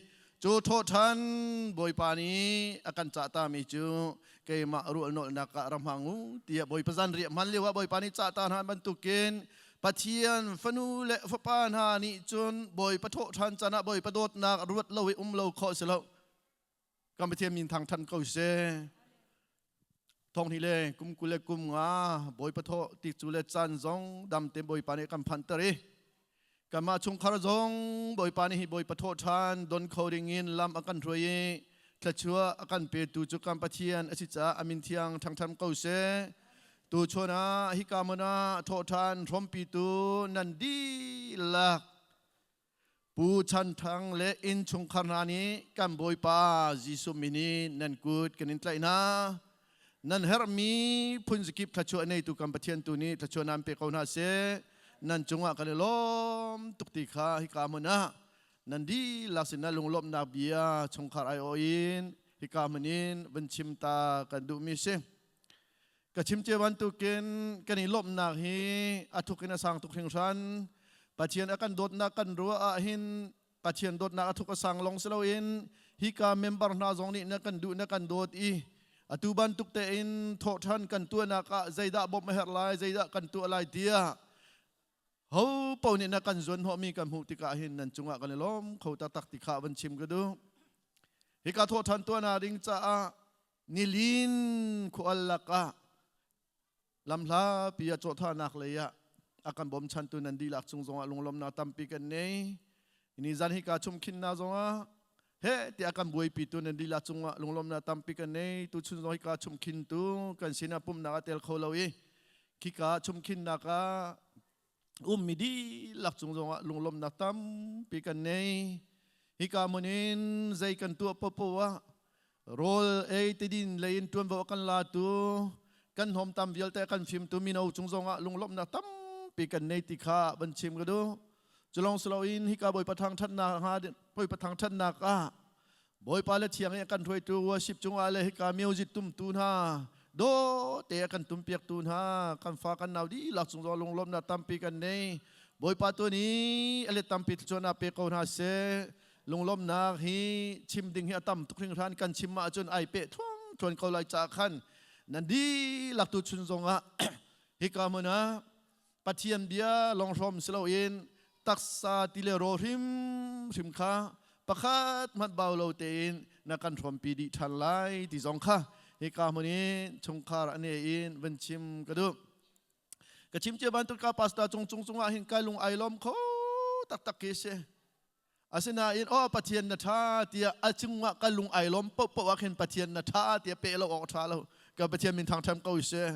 E: cu thawhṭhan Bawipa nih a kan cahtami cu keimah rualnawlnak ah ra hmang u tiah Bawipa zanriah hman lio ah Bawipa nih cahta hna bantukin Pathian fanu le fapa hna nih cun Bawipa thawhṭhan can ah Bawipa dawtnak ruat lo i um lo khawh si lo. Kan Pathian min thangṭhan ko seh. Thong hi le kum 20 le kum nga Bawipa thawh ti cu le caan zong dam te Bawipa nih kan phanter i kanmah chungkhar zong Bawipa nih hi Bawipa thawh ṭhan don kho ding in lam a kan hruai i thluachuah a kan petu cu kan Pathian a si caah a min thiang ṭhangṭhan ko seh. Tu chun ah hika hmun ah thawh ṭhan hrawmpitu nan dihlak Pu Chan Thang le innchungkhar hna nih kan Bawipa Jesuh min in nan kut kan in tlaih hna. Nan herhmi phun zakip thluachuah neitu kan Pathian tu nih thluachuah nan pe ko hna seh. Nan cungah kan i lawm tuk ti kha hika hmun ah nan dihlak sinah lunglawmhnak bia chungkhar aiawh in hika hmun in van chim ta kan duhmi si. Ka chim cia bantukin kan i lawmhnak hi a thuk in a sang tuk hringhran. Pathian a kan dawtnak kan ruah ahhin Pathian dawtnak a thuk a sang lawng si loin hika member hna zong nih na kan duh na kan dawt i atu bantuk tein thawhṭhan kan tuahnak ah zeidah bawmh a herh lai zeidah kan tuah lai tiah ho paoh nih na kan zuan hnawhmi kan hmuh tikah hin nan cungah kan i lawm kho taktak ti kha van chim ka duh. Hika thawhṭhan tuahnak ding caah nilin khual lakah lamhlapi ah cawhthanak lei ah a kan bawmchantu nan dihlak cung zongah lunglawmnak tampi kan nei ni zan hi ka chumkhin na zongah he ti a kan buaipi tu nan dihlak cungah lunglawmnak tampi kan nei tu chun zong hi ka chumkhin tu kan sinah pumnak a tel kho lo i khika chumkhinnak ah ummi dihlak cung zongah lunglawmnak tampi kan nei hika hmun in zei kan tuah popo ah rawl ei tidin lei in tuanvo kan la tu kan hnawm tam vialte kan fim tu mino cung zongah lunglawmhnak tampi kan nei ti kha van chim ka duh culong silo in hika bawipa thangthatnak hnga bawipa thangthatnak ah Bawipa le thiang i a kan hruaitu worship cungah le hika music tumtu hna dawh te a kan tumpiaktu hna kan fa kan nau dihlak cung zong lunglawmhnak tampi kan nei. Bawipa tu nih a let tampi thluachuahnak pe ko hna seh. Lunglawmhnak hi chim ding hi a tam tuk hringhran kan chim ahcun ai peh thluang thluan ko lai caah khan nan dihlak tu chun zongah hika hmun ah Pathian bia lawng hrawm si loin taksa ti le raw hrimhrim kha pakhat hmanh bau lo tein na kan hrawmpi dih ṭhan lai ti zong kha hika hmun in chungkhar ane in van chim ka duh. Ka chim cia bantuk ka pastor cung cung cungah hin kai lung ai lawm kho taktak khi si. Asinain aw Pathian na ṭha tiah a cungah ka lung ai lawm paohpaoh ah khin Pathian na ṭha tiah pe lo awk ṭha lo. Ka Pathian min thangṭhat ko seh.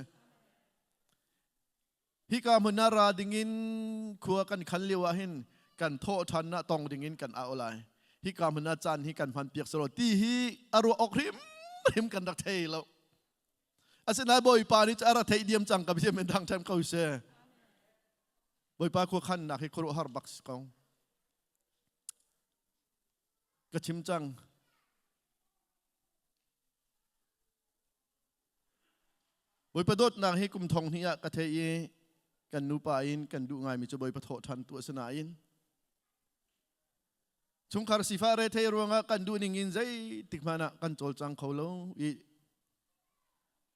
E: Hika hmun ah ra dingin khua kan khan lio ah hin kan thawh ṭhan ah tong dingin kan au lai. Hika hmun ah caan hi kan hman piak selaw ti hi a ruah awk hrimhrim kan rak thei lo. Asinain Bawipa nih a rak theih diam cang ka Pathian min thangṭhat ko seh. Bawipa khuakhannak hi khuaruahhar bak si ko. Ka chim cang. Bawipa dawtnak hi kum thong hnih ah ka thei i kan nupa in kan duh ngaimi cu Bawipa thawh ṭhan tu a si nain chungkhar sifah rethei ruangah kan duh ning in zeitik hmanh ah kan cawlcang kho lo i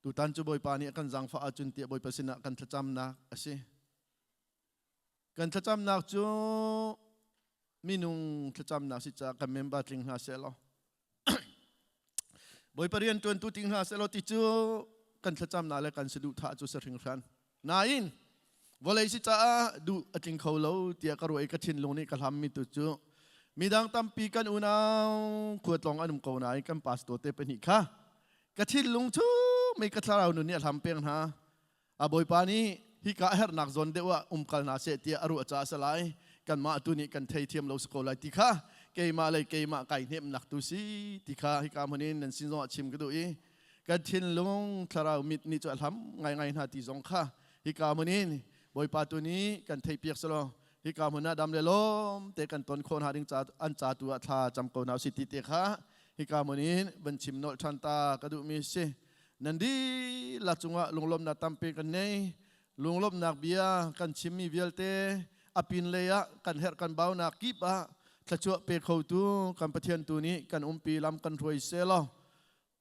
E: tutan cu Bawipa nih a kan zaangfah ahcun tiah Bawipa sinah kan thlacamnak a si. Kan thlacamnak cu minung thlacamnak si caah kan member tling hna seh law Bawipa rian ṭuantu ting hna seh law ti cu kan thlacamnak le kan saduhthah cu si hringhran. Nain vawlei si caah duh a tling kho lo tiah ka ruah i ka thinlung nih ka hlammi tu cu midang tampi kan unau khuatlawng an um ko nain kan pastor te pahnih kha ka thinlung cu mei ka thlarau nun nih a hlam peng hna. A Bawipa nih hika a herhnak zawn deuh ah umkal hna seh tiah a ruah caah a si lai. Kanmah tu nih kan theithiam lo si ko lai ti kha keimah lei keimah kai hnemnak tu si ti kha hika hmun in nan sin zong ah chim ka duh i kan thinlung thlarau mit nih cu a hlam ngaingai hna ti zong kha hika hmun in Bawipa tu nih kan theihpiak selaw hika hmun ah dam le lawm te kan ton khawh hna ding ca an ca tu ah thla cam ko hna usih ti te kha hika hmun in van chim nolh ṭhan ta ka duhmi si. Nan dihlak cungah lunglawmhnak tampi kan ngei. Lunglawmhnak bia kan chimmi vialte a pinlei ah kan herh kan baunak kip ah thluachuah pe khotu kan Pathian tu nih kan umpi lam kan hruai selaw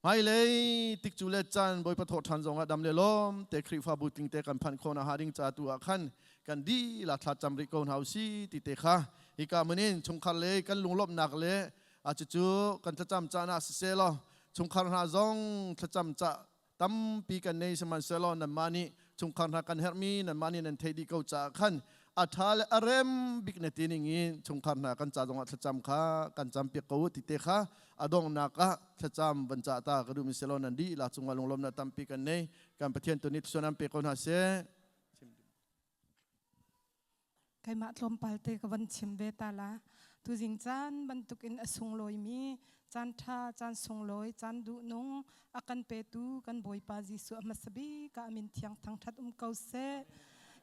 E: hmailei tikcu le caan Bawipa thawh ṭhan zongah dam le lawm te Khrihfabu tling te kan phanh khawh nakhnga ding ca tu ah khan kan dihlak thla cam rih ko hna usih ti te kha hika hmun in chungkhar le kan lunglawmhnak le a cucu kan thlacam caan ah siseh law chungkhar hna zong thlacam ca tampi kan nei sihmanhsehlaw nanmah nih chungkhar hna kan herhmi nanmah nih nan theih dih ko caah khan a ṭha le a rem bik na ti ning in chungkhar hna kan ca zongah thlacam kha kan campiak ko u ti te kha a donghnak ah thlacam van cah ta ka duhmi selaw nan dihlak cungah lunglawmnak tampi kan nei. Kan Pathian tu nih thluachuah nan pe ko hna seh.
G: Keimah tlawmpal te ka van chim ve ta la. Tuzing caan bantukin a sunglawimi caan ṭha, caan sunglawi, caan duhnung a kan petu kan Bawipa Jesuh a hmasa bik ah a min thiang thangṭhat um ko seh.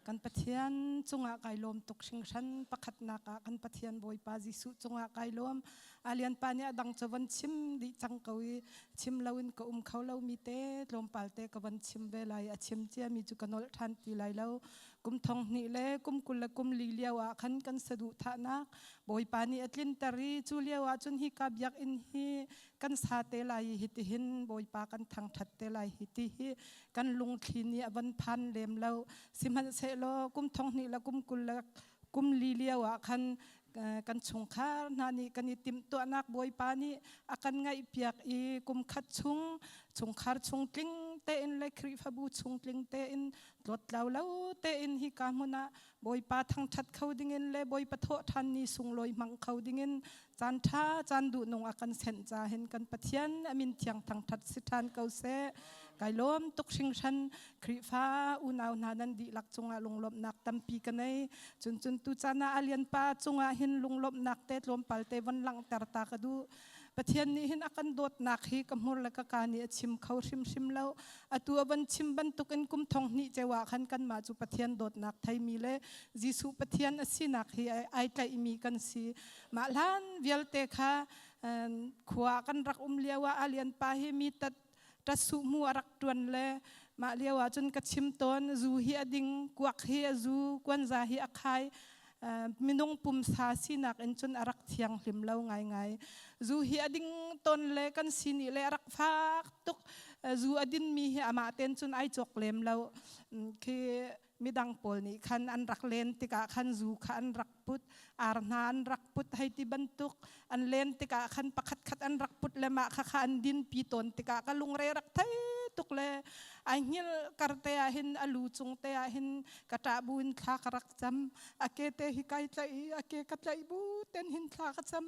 G: Kan Pathian cungah kai lawm tuk hringhran. Pakhatnak ah kan Pathian Bawipa Jesuh cungah kai lawm. Alian pa nih a dang cu von chim dih cang ko i chim loin ka um kho lomi te tlawmpal te ka von chim ve lai. A chim ciami cu ka nolh ṭhan ti lai lo. Kum thong hnih le kum 24 lio ah khan kan saduhthahnak Bawipa nih a tlinter i cu lio ah cun hika biakinn hi kan sa te lai i hitihin Bawipa kan thangṭhat te lai hi ti hi kan lungthli nih a van phan lem lo. Sihmanhsehlaw kum thong hnih le kum 24 lio ah khan kan chungkhar hna nih kan i timhtuahnak Bawipa nih a kan ngaihpiak i kum khat chung chungkhar chung tling tein le Khrihfabu chung tling tein tlawttlau lo tein hika hmun ah Bawipa thangṭhat kho dingin le Bawipa thawhṭhan ni sunglawi hmang kho dingin caan ṭha caan duhnung a kan senh ca hin kan Pathian a min thiang thangṭhat si ṭhan ko seh. Kai lawm tuk hringhran. Khrihfa unau hna nan dihlak cungah lunglawmhnak tampi ka nei. Cun cun tu caan ah Alian pa cungah hin lunglawmhnak te tlawmpal te von langhter ta ka duh. Pathian nih hin a kan dawtnak hi ka hmur le ka ka nih a chim kho hrimhrim lo. Atu a van chim bantukin kum thong hnih ceu ah khan kanmah cu Pathian dawtnak theimi le Jesuh Pathian a sinak hi ai tlaihmi kan si. Mah hlan vialte kha khua kan rak um lio ah Alian pa hi mi tat ṭasuh mu a rak ṭuan le mah lio ah cun ka chim tawn zu hi a ding kuak hi a zu kuanza hi a khai minung pumsa sinak in cun a rak thianghlim lo ngaingai zu hi a ding tawn le kan sini le a rak fak tuk zu a dinmi hi amah ten cun ai cawk lem lo khi midang pawl nih khan an rak len tikah khan zu kha an rak put ar hna an rak put hei ti bantuk an len tikah khan pakhat khat an rak put le mah kha kha an din pi tawn tikah ka lungre rak thei tuk le ai hngil kar te ah hin a lu cung te ah hin ka ṭah bu in thla ka rak cam a ke te hi kai tlaih i a ke ka tlaih bu ten hin thla ka cam.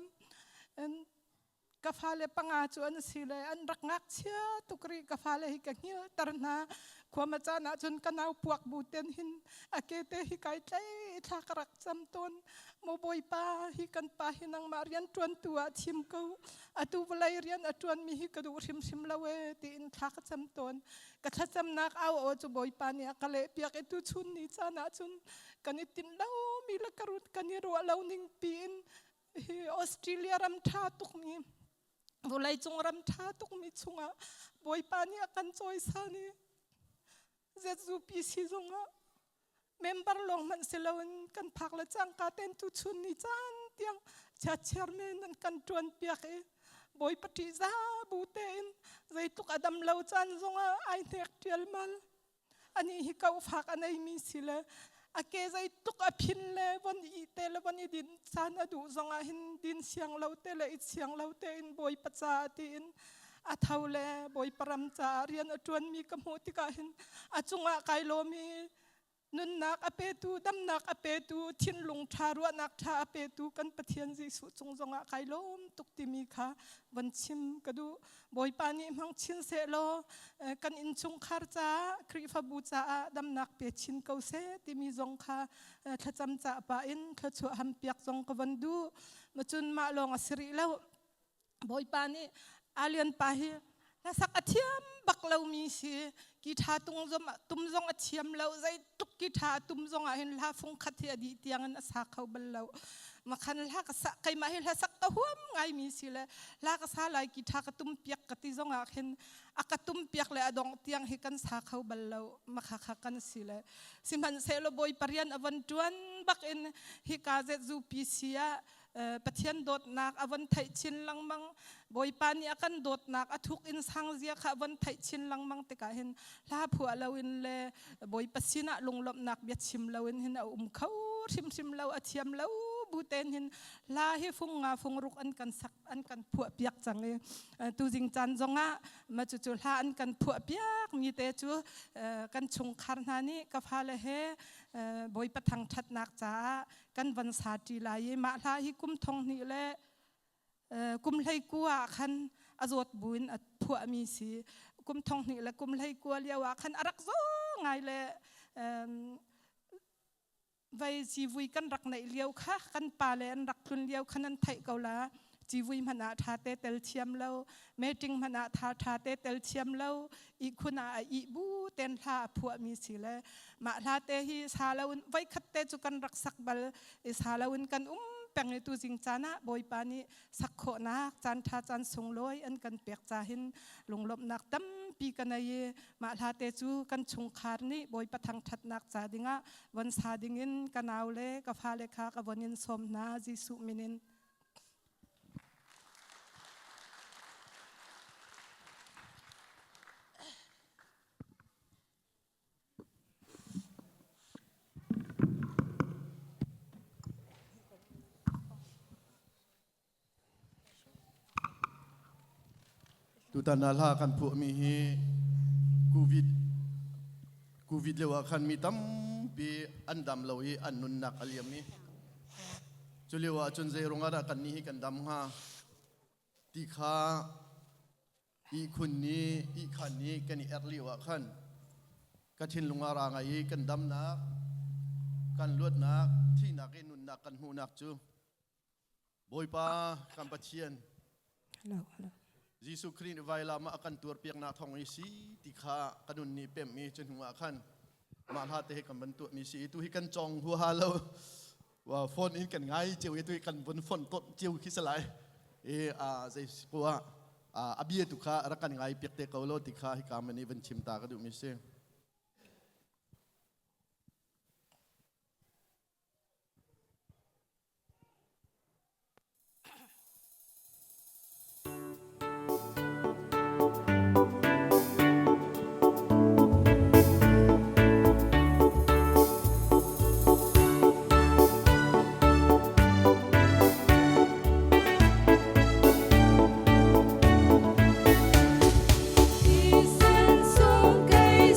G: Ka fale panga cu an si le an rak ngakchia tuk rih. Ka fale hi ka hngilter hna. Khuama caan ahcun ka nau puak bu ten hin a ke te hi kai tlei thla ka rak cam tawn. Maw Bawipa, hi kan pa hi nangmah rian ṭuantu ah thim ko. Atu vawlei rian a ṭuanmi hi ka duh hrimhrim lo ee tiin thla ka cam tawn. Ka thlacamnak au aw cu Bawipa nih a ka lehpiak i tuchun ni caan ahcun kan i tinh lomi le ka rut kan i ruah lo ning piin hi Australia ram ṭha tukmi vawleicung ram ṭha tukmi chungah Bawipa nih a kan cawisan i ZUPC zongah member lawng hmanh si loin kan phak le cangka ten tuchun ni caan tiang chairman an kan ṭuan piak i Bawipa ṭihza bu tein zeitluk a dam lo caan zongah ai hnek ṭialmal. Ani hi ko fak a neimi si le a ke zeitluk a phin le von i te le von i din caan a duh zongah hin din siang lo te le it siang lo tein Bawipa caah tiin a tho le Bawipa ram caah rian a ṭuanmi ka hmuh tikah hin a cungah kai lawm i nunnak a petu, damnak a petu, thinlung ṭha, ruahnak ṭha a petu kan Pathian Jesuh cung zongah kai lawm tuk timi kha von chim ka duh. Bawipa nih hmang chin sehlaw kan innchungkhar caah, Khrihfabu caah damnak pe chin ko seh timi zong kha thlacam cah pah in thluachuah hampiak zong ka von duh. Cun mah lawng a si rih lo. Bawipa nih Alian pa hi hlasak a thiam bak lomi si. Ki ṭha tung zong tum zong a thiam lo. Zeitluk ki ṭha a tum zong ah hin hla fung khat hi a dih tiang in a sa kho bal lo. Makhan hla ka sa keimah hi hlasak ka huam ngaimi si le hla ka sa lai ki ṭha ka tum piak ka ti zong ah khin a ka tum piak le a dongh tiang hi kan sa kho bal lo. Makha kha kan si le sihmanhsehlaw Bawipa rian a von ṭuan bak in hika ZUPC ah Pathian dawtnak a von theih chin lengmang. Bawipa nih a kan dawtnak a thuk in sang zia kha a von theih chin lengmang tikah hin hla phuah loin le Bawipa sinah lunglawmhnak bia chim loin hin a um kho hrimhrim lo. A thiam lo bu ten hin hla hi fung nga fung ruk an kan sak an kan phuah piak cang i tuzing caan zongah ma cucu hla an kan phuah piak mi te cu kan chungkhar hna nih ka fale he Bawipa thangṭhatnak caah kan van sa ṭi lai i mah hla hi kum thong hnih le kum hlei ku ah khan a zawt buin a phuahmi si. Kum thong hnih le kum hlei kua lio ah khan a rak zaw ngai le vei civui kan rak neih lio kha kan pa le an rak tlun lio khan an theih ko la. Civui hmanh ah ṭha te tel thiam lo, meeting hmanh ah tha ṭha te tel thiam lo, ihkhun ah a ih bu ten hla a phuahmi si le mah hla te hi sa loin voikhat te cu kan rak sak bal i sa loin kan um peng i tuzing caan ah Bawipa nih sak khawhnak caan ṭha caan sunglawi an kan pek ca hin lunglawmhnak tampi ka nei i mah hla te cu kan chungkhar nih Bawipa thangṭhatnak ca dingah von sa dingin ka nau le ka fale kha ka von in sawm hna Jesuh min in.
E: Tutan ah hla kan phuahmi hi Covid Covid lio ah khan mi tampi an dam lo i an nunnak a liam i cu lio ah cun zei ruangah dah kannih hi kan dam hnga ti kha ihkhun nih ihkhan nih kan i erh lio ah khan ka thinlung ah ra ngai i kan damnak kan luatnak thihnak i nunnak kan hmuhnak cu Bawipa kan Pathian
G: Hello, hello.
E: Jesuh Khrih nih vailam ah a kan tuarpiaknak thawng i si ti kha ka nun nih pemh i cu hnu ah khan mah hla te hi kan van tuahmi si i tu hi kan cawng huaha lo. Wa phone in kan ngai cio i tu hi kan vun phone tot cio khi salai i a zei ko ah a bia tu kha rak kan ngai piak te ko lo ti kha hika man i van chim ta ka duhmi si.
F: Thisen sung kei.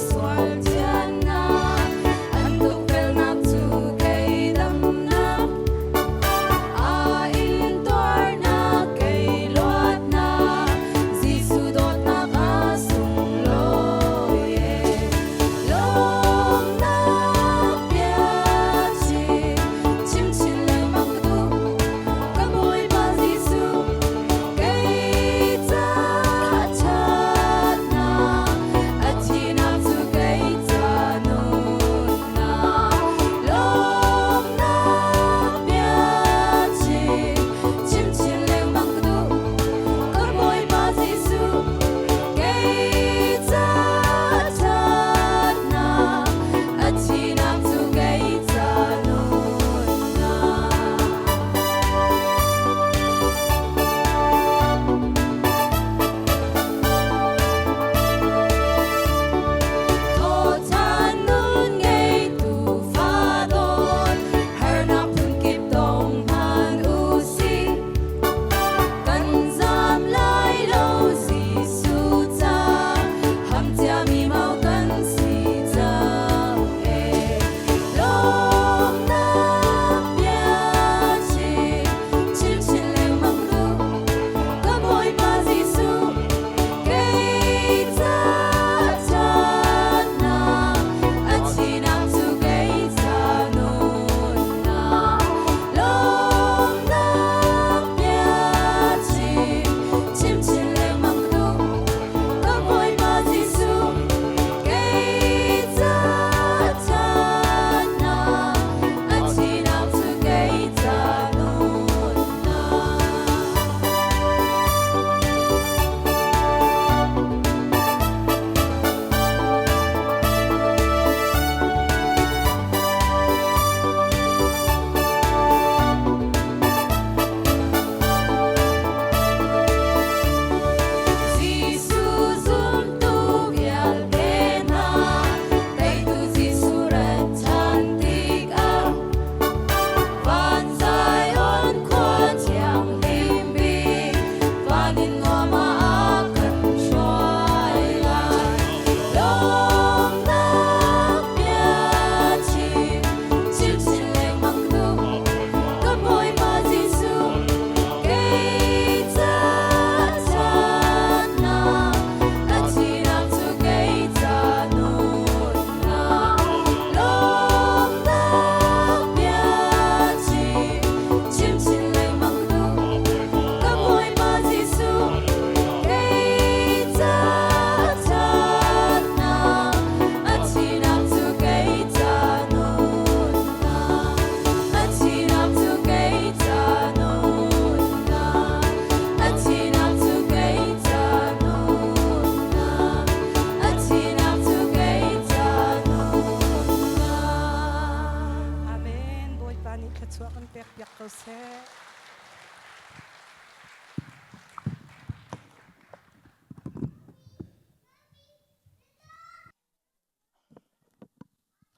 G: thluachuah kan pek piak ko seh.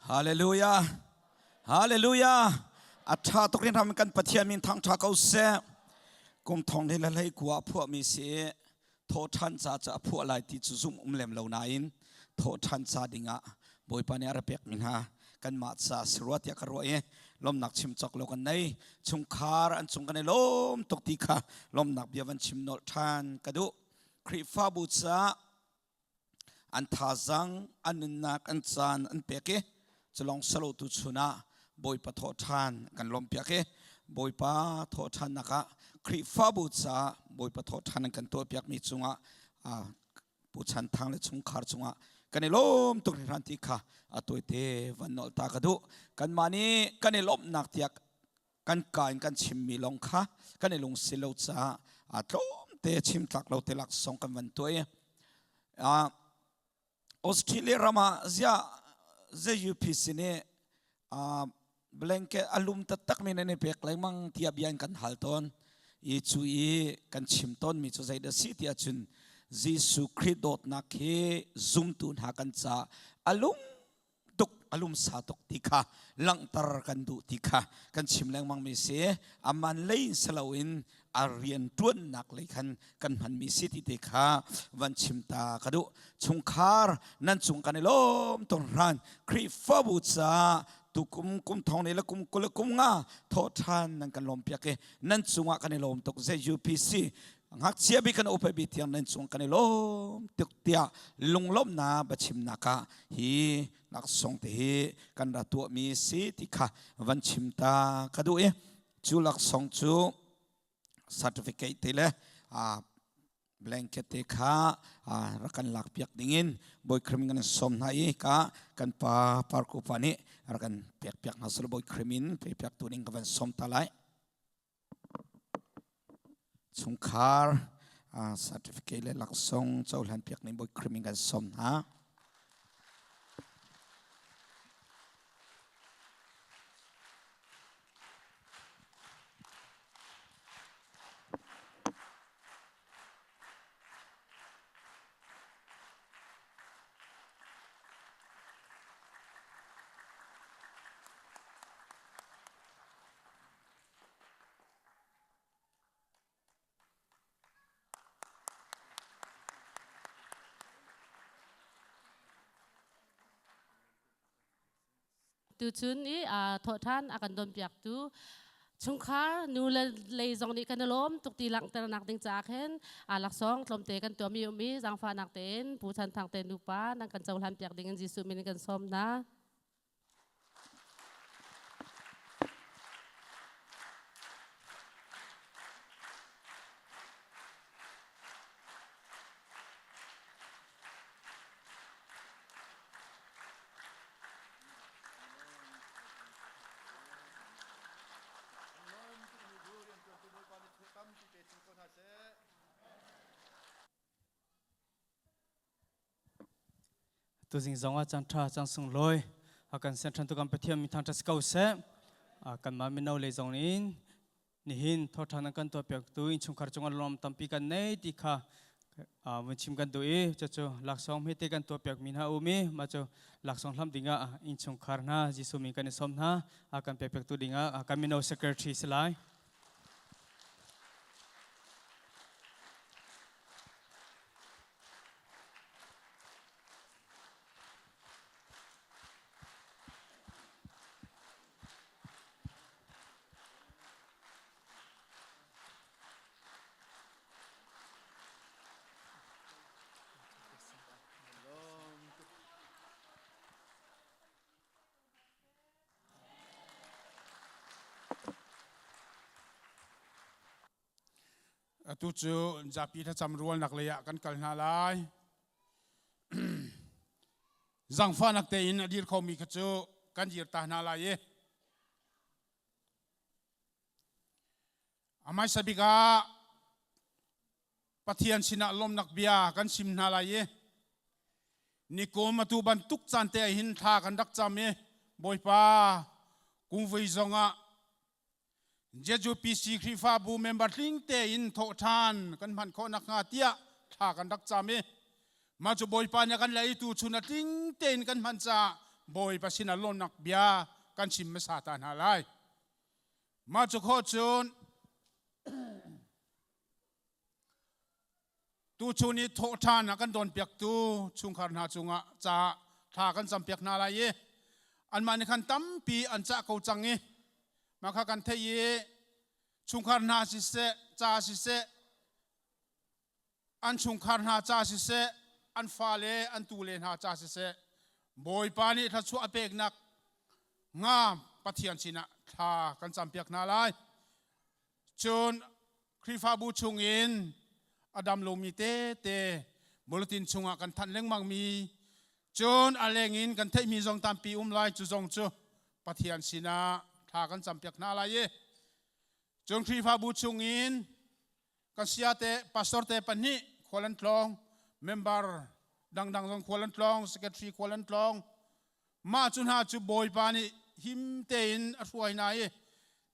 D: Hallelujah. Hallelujah. A tha tuk rin ram kan Pathian min thang tha ko seh. Kum thong le hlei kua phuah mi si tho than cha cha phuah lai ti chu zum um lem lo nain tho than cha dingah Bawipa nih a ra pek mi hna kan mah ca sirua tiah ka ruah i lomnak chim cawk lo kan nei chungkhar an cung kan i lawm tuk ti kha lomnak bia van chim nolh than ka duh Khrihfabu ca an thazang an nunnak an caan an pek i culong salo tu chun ah Bawipa thawh ṭhan kan lawmpiak i Bawipa thawh ṭhannak ah Khrihfabu ca Bawipa thawh ṭhan an kan tuahpiakmi cungah Pu Chan Thang le chungkhar cungah kan i lawm tuk hringhran ti kha a tawite van nolh ta ka duh. Kanmah nih kan i lawmhnak tiah kan ka in kan chimmi lawng kha kan i lungsi lo caah a tlawmte chim tlak lo te laksawng kan van tuah i Australia ram ah ziah ZUPC nih blanket a lum taktak mi nan i pek lengmang tiah bia in kan hal tawn i cu i kan chim tawn mi cu zeidah si tiah cun Jesuh Khrih dawtnak hi zumtu hna kan ca a lum tuk a lumsa tuk ti kha langhter kan duh ti kha kan chim lengmang mi si aman lei in silo in a rian ṭuannak lei khan kan hmanmi si ti te kha van chim ta ka duh chungkhar nan cung kan i lawm tung hran Khrihfabu ca tukum kum thong ne le kum 20 le kum nga thawh ṭhan nan kan lawm piak i nan cungah kan i lawm tuk ZUPC ngakchia bi kan upa bi tiang nan cung kan i lawm tuk tiah lunglawmhnak biachimnak ah hi laksawng te hi kan ra tuahmi si ti kha van chim ta ka duh i cu laksawng cu certificate te le blanket te kha rak kan lak piak dingin Bawi Khrih kan sawm hna i ka kan pa Parku pa nih rak kan pek piak hna sel Bawi Khrih min pe piak tu ding ka van sawm ta lai. Chungkhar certificate le laksawng cohlan piak ning Bawi Khrih min kan sawm hna.
H: Tuchun i thawhṭhan a kan donpiaktu chungkhar nu le lei zong nih kan i lawm tuk ti langhternak ding caah khin laksawng tlawmte kan tuahmi um i zaangfahnak tein Pu Chan Thang te nupa nan kan cohlan piak ding in Jesuh min in kan sawm hna.
I: Tuzing zong ah caan ṭha caan sunglawi a kan sen ṭhan tu kan Pathian min thangṭhat si ko seh. Kanmah mino lei zong in nihin thawṭhan an kan tuahpiaktu innchungkhar cungah lawm tampi kan nei ti kha vun chim kan duh i cucu laksawng hmete kan tuahpiakmi hna um i mah cu laksawng hlam dingah innchungkhar hna Jesuh min kan i sawm hna a kan pekpiaktu dingah kan mino secretary si lai.
A: Atu cu zapi thlacam rualnak lei ah kan kal hna lai. Zangfahnak tein a dir khomi kha cu kan dir ta hna lai i a hmaisa bik ah Pathian sinah lawmnak bia kan sim hna lai i nikum atu bantuk caan te ah hin thla kan rak cam i Bawipa kungvui zongah. Jeju PC Khrihfabu member tling tein thawh ṭhan kan hman khawh nakhnga tiah thla kan rak cam i mah cu Bawipa nih a kan lei tu chun a tling tein kan hman caah Bawipa sinah lawmnak bia kan chim hmasa ta hna lai. Mah cu khawh cun tuchun i thawh ṭhan a kan dawnpiaktu chungkhar hna cungah caah thla kan campiak hna lai i anmah nih khan tampi an cah ko cang i mah kha kan theih i chungkhar hna siseh ca siseh an chungkhar hna ca siseh an fale an tule hna ca siseh Bawipa nih thluachuah a peknak hnga Pathian sinah thla kan campiak hna lai. Cun Khrihfabu chungin a dam lomi tete bulletin chungah kan thanh lengmangmi cun a lengin kan theihmi zong tampi um lai cu zong cu Pathian sinah thla kan campiak hna lai i cun Khrihfabu chungin kan siate pastor te pahnih khual an tlawng member dangdang zong khual an tlawng secretary khual an tlawng Mah cu hna cu Bawipa nih him tein a hruai hna i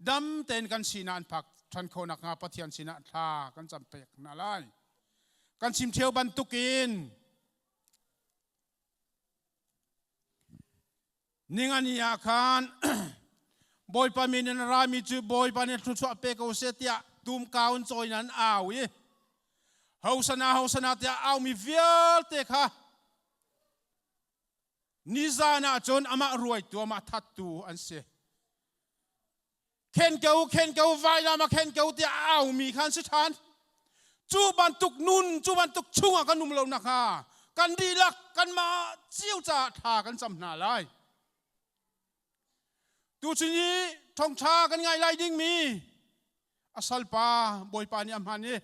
A: dam tein kan sinah an phak ṭhan khawh nakhnga Pathian sinah thla kan cam pek hna lai. Kan chim ṭheo bantukin ningani ah khan Bawipa min in a rami cu Bawipa nih thluachuah pe ko seh tiah tumkau in cawi in an au i Hosana Hosana tiah aumi vialte kha Nizan ah cun amah ruaitu amah thattu an si. Khen ko khen ko vailam a khen ko tiah a aumi kha an si ṭhan. Cu bantuk nun cu bantuk chungah kan um lo nakhnga kan dihlak kanmah cio caah thla kan cam hna lai. Tuchun i thawngṭha kan ngai lai dingmi a salpa Bawipa nih a hman i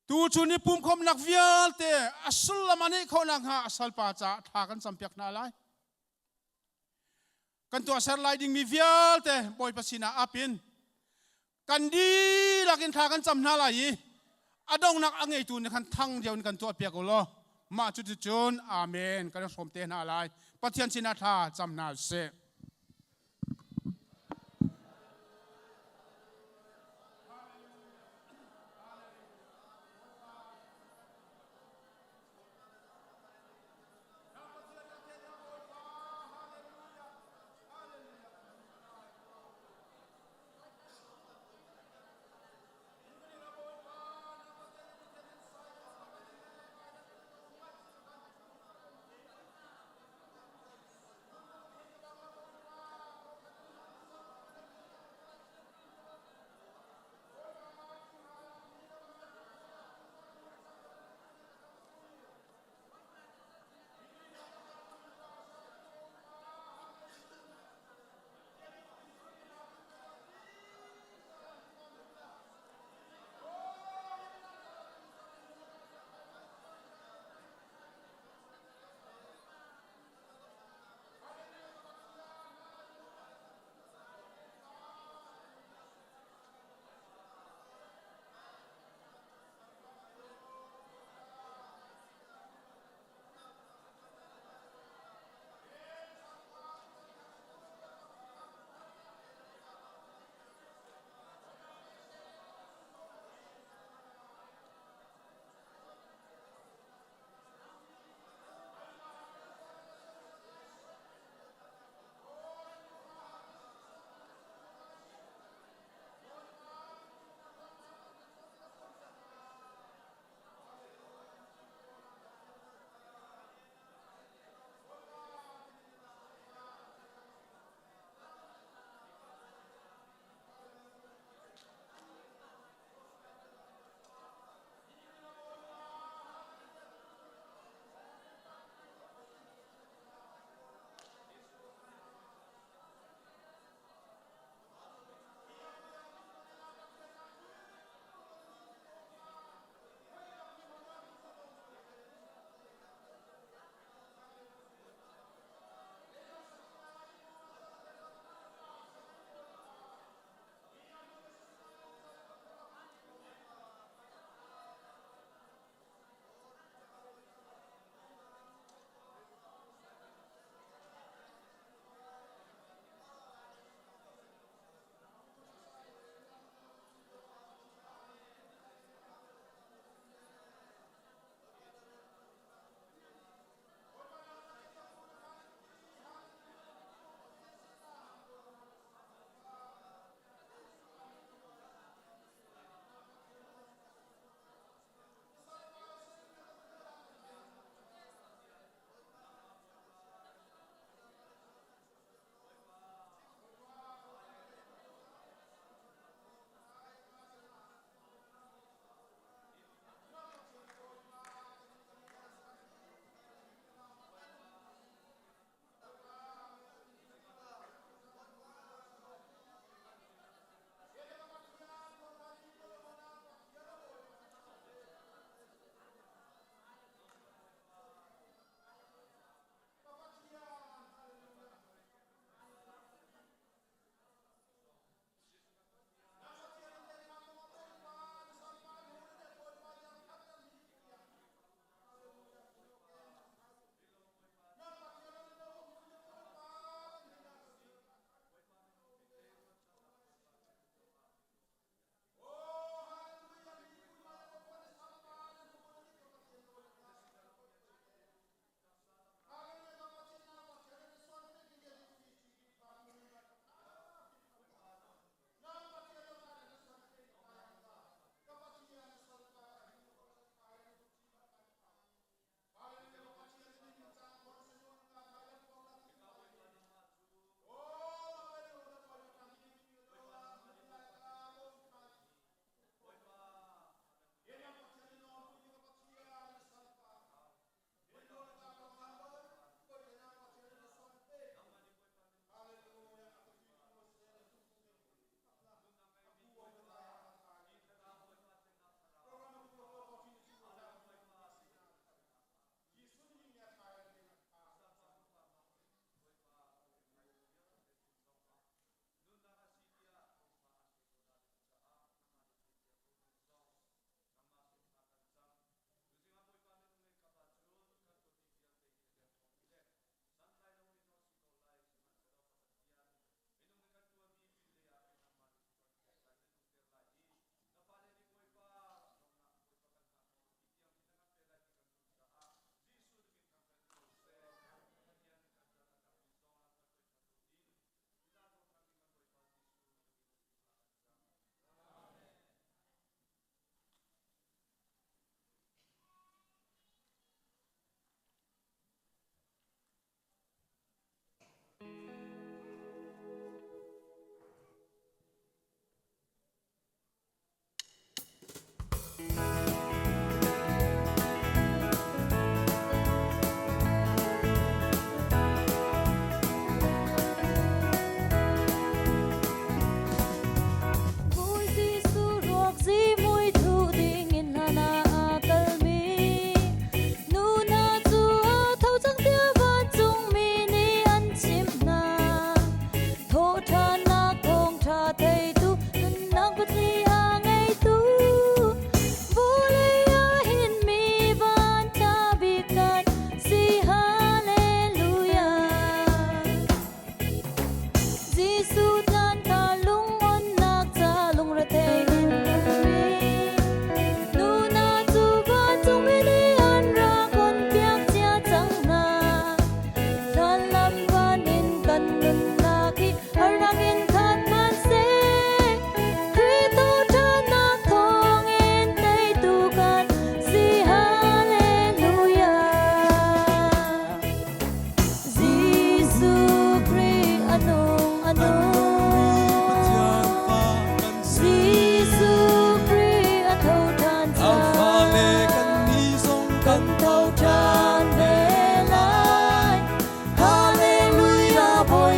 A: Tuchun i pumkhawmnak vialte a sullam a neih khawh nakhnga a salpa caah thla kan campiak hna lai. Kan tuahser lai dingmi vialte Bawipa sinah ap in kan dihlak in thla kan cam hna lai i a donghnak a ngeitu nih khan thang deuh in kan tuahpiak u law mah cuticun amen kan hrawm te hna lai. Pathian sinah thla cam hna usih.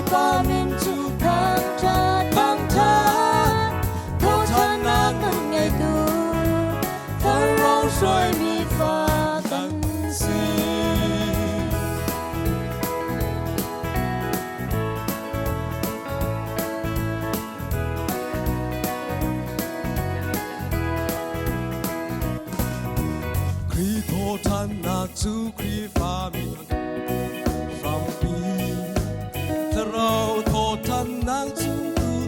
F: Bawipa min cu thangṭhat thangṭhat Thawhṭhannak nun ngeitu Thlarau hruaimi fa kan si.
D: Khrih thawhṭhannak cu Khrihfami hrampi Thlarau thawhṭhannak cu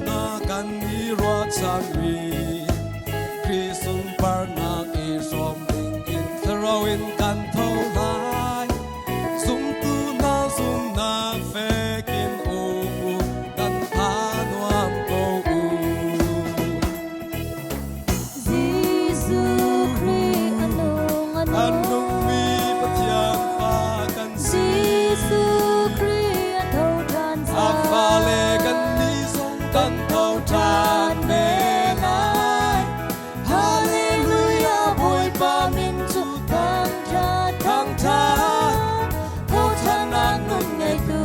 D: na kan i ruahchanmi Khrih sunparnak i hrawm dingin Thlarau in kan tho lai Zumtu na zumnak fek in um u nan tha nuam ko u
F: Jesuh Khrih a nung a
D: A nungmi Pathian fa kan si.
F: Jesuh Khrih a tho ṭhan
D: A fale kan nih zong kan tho ṭhan ve lai. Hallelujah Bawipa min cu
F: thangṭhat
D: thangṭhat.
F: Thawhṭhannak nun ngeitu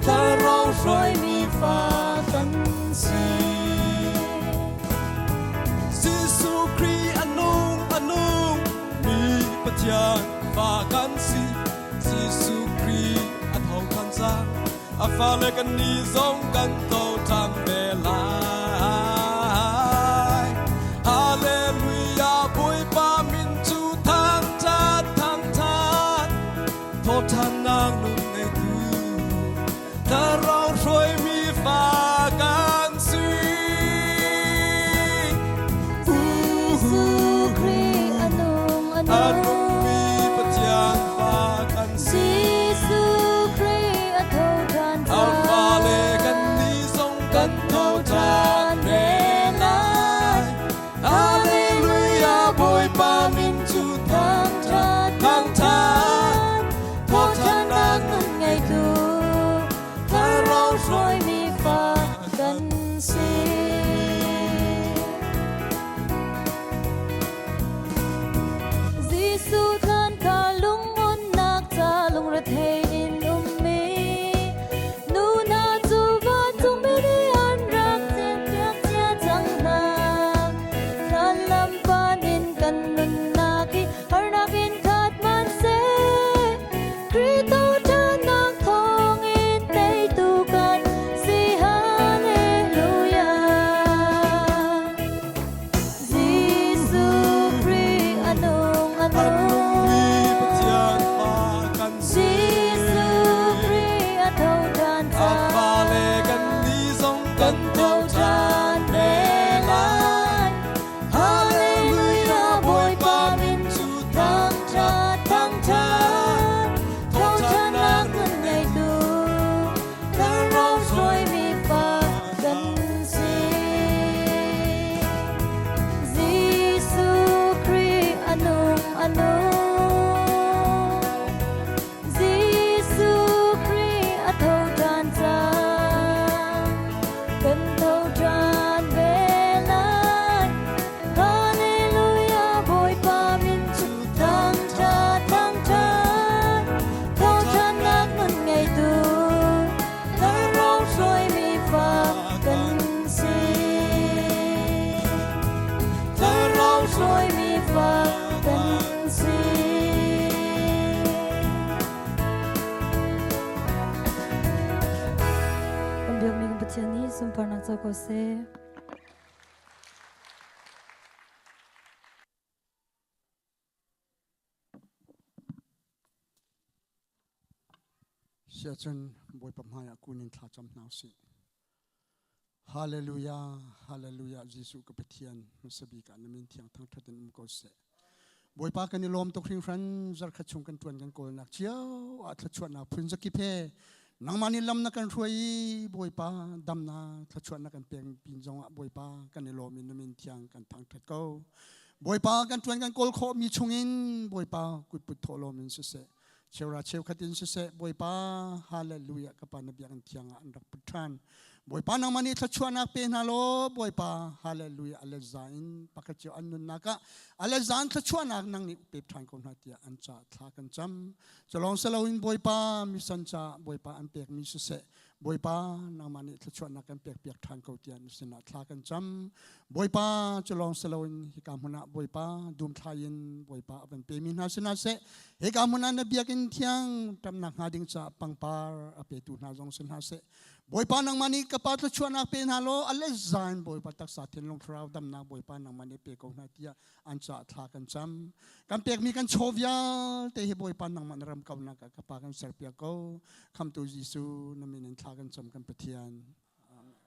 D: Thlarau
F: hruaimi fa kan si.
D: Jesuh Khrih a nung a nung mi Pathian fa kan si. Jesuh Khrih a tho ṭhan cang. A fale kan nih zong kan tho ṭhan ve lai. Hallelujah Bawipa min cu thangṭhat thangṭhat. Thawhṭhannak nun ngeitu Thlarau hruaimi fa kan si.
F: Jesuh Khrih a nung a
D: A nungmi Pathian fa kan si.
F: Jesuh Khrih a tho ṭhan
D: A fale kan nih zong kan tho ṭhan ve lai. Hallelujah Bawipa min cu
F: thangṭhat
D: thangṭhat.
F: Thawhṭhannak nun ngeitu Thlarau hruaimi fa kan si. Jesuh thlan kha lungngunnak ca lungrethei in ummi nu hna cu vancungmi nih an rak cinpiak cia cang hna. Thlan lam pan in kan nunnak hi harnak in khat hmanhseh Khrih thawhṭhannak thawngin teitu kan si. Hallelujah. Jesuh Khrih a nung a
D: A nungmi
F: nung.
D: Pathian fa kan si.
F: Jesuh Khrih a tho ṭhan
D: A fale kan
F: cang.
D: nih zong kan tho ṭhan ve lai. Hallelujah Bawipa min cu
F: thangṭhat
D: thangṭhat.
F: Thawhṭhannak nun ngeitu Thlarau hruaimi fa kan si. Jesuh Khrih a nung a nung. Jesuh Khrih a tho ṭhan cang. Kan tho ṭhan ve lai. Hallelujah Bawipa min cu thangṭhat thangṭhat. Thawhṭhannak nun ngeitu Thlarau hruaimi fa kan si. Thlarau hruaimi fa kan si. Kan biakmi kan Pathian nih sunparnak co ko seh.
J: Siahcun Bawipa hmaiah kun in thla cam hna usih. Hallelujah, hallelujah, Jesuh ka Pathian hmasa bik ah na min thiang thangṭhat in um ko seh. Bawipa kan i lawm tuk hringhran zarkhat chung kan ṭuan kan kawlnak cio ah thluachuahnak phun zakip he nangmah nih lam na kan hruai i Bawipa damnak thluachuahnak kan pek pin zongah Bawipa kan i lawm i na min thiang kan thangṭhat ko. Bawipa kan ṭuan kan kawl khawhmi chungin Bawipa kutput thawhlawm in siseh. Cheura cheukhat in siseh Bawipa hallelujah ka pa na biakinn thiang ah an rak put ṭhan. Bawipa nangmah nih thluachuahnak pe hna law Bawipa hallelujah a let za in pakhat cio an nunnak ah a let za in thluachuahnak nang nih pe ṭhan ko hna tiah an ca thla kan cam. Culawng siloin Bawipa mission ca Bawipa an pekmi siseh Bawipa nangmah nih thluachuahnak kan pekpiak ṭhan ko tiah na sinah thla kan cam. Bawipa cu lawng si loin hika hmun ah Bawipa dum thlai in Bawipa a van pemi hna sinah seh hika hmun ah na biakinn thiang ṭamnak hnga ding caah pangpar a petu hna zong si hna seh. Bawipa nangmah nih ka pa thluachuahnak pe hna law a let za in Bawipa taksa thinlung thlarau damnak Bawipa nangmah nih pe ko hna tiah an caah thla kan cam. Kan pekmi kan chaw vialte hi Bawipa nangmah na ram kaunak ah ka pa kan serpiak ko. Khamtu Jesuh na min in thla kan cam kan Pathian. Amen.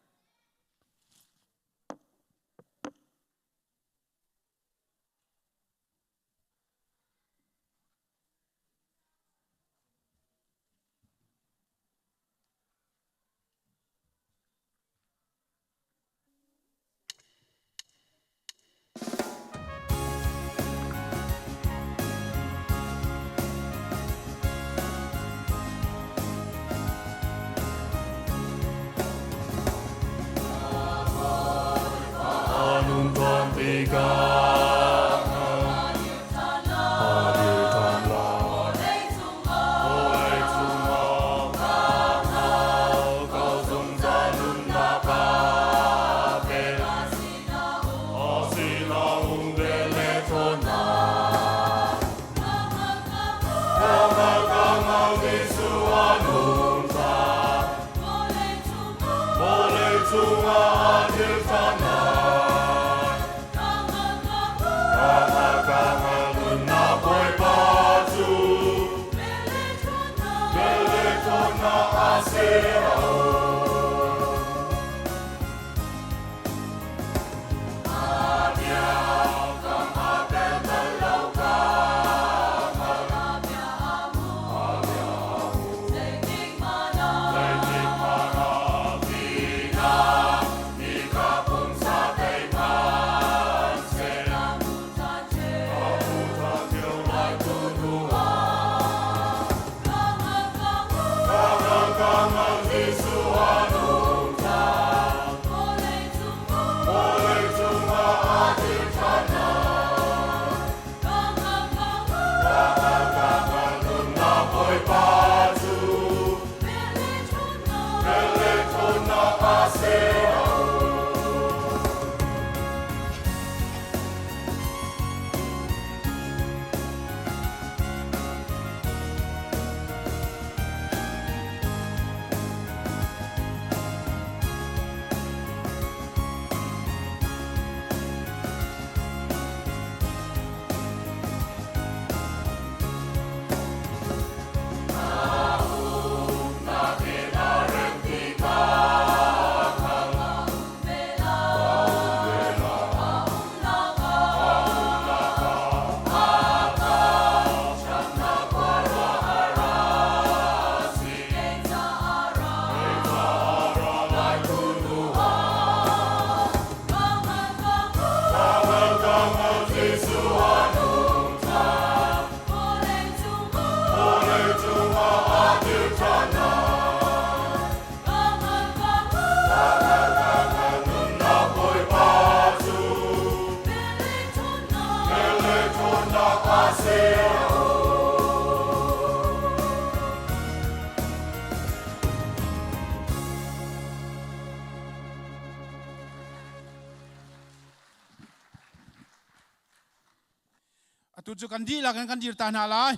J: Atu cu kan dihlak in kan dir ta hna lai.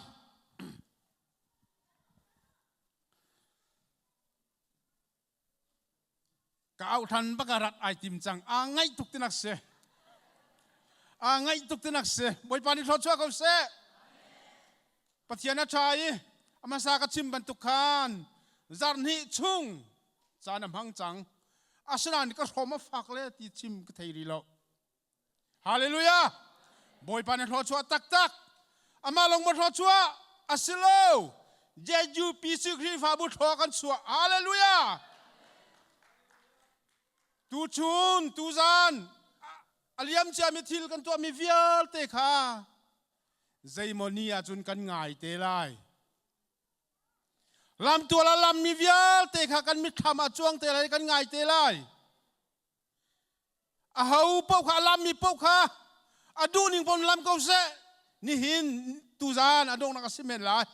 J: Ka auh than baka rat ai tim cang. Aa ngaih tuk tinak si. Aa ngaih tuk tinak si. Bawipa nih thluachuah ko seh. Pathian a ṭha i a hmasa ka chim bantuk khan zarhhnih chung caan a hmang cang. Asinain ka hrawm a fak le ti chim ka thei rih lo. Hallelujah! Bawipa nih thluachuah taktak. Amah lawng maw thluachuah? A si lo. JUPC Khrihfabu thlua kan chuah. Hallelujah! Tuchun, tuzan, a liam ciami thil kan tuahmi vialte kha zeimaw ni ahcun kan ngai te lai.
A: Lamtual a lammi vialte kha kan mitthlam ah cuang te lai kan ngai te lai. A ho paoh kha a lammi paoh kha a duhning paoh lam ko seh. Nihin tuzan a donghnak a si men lai.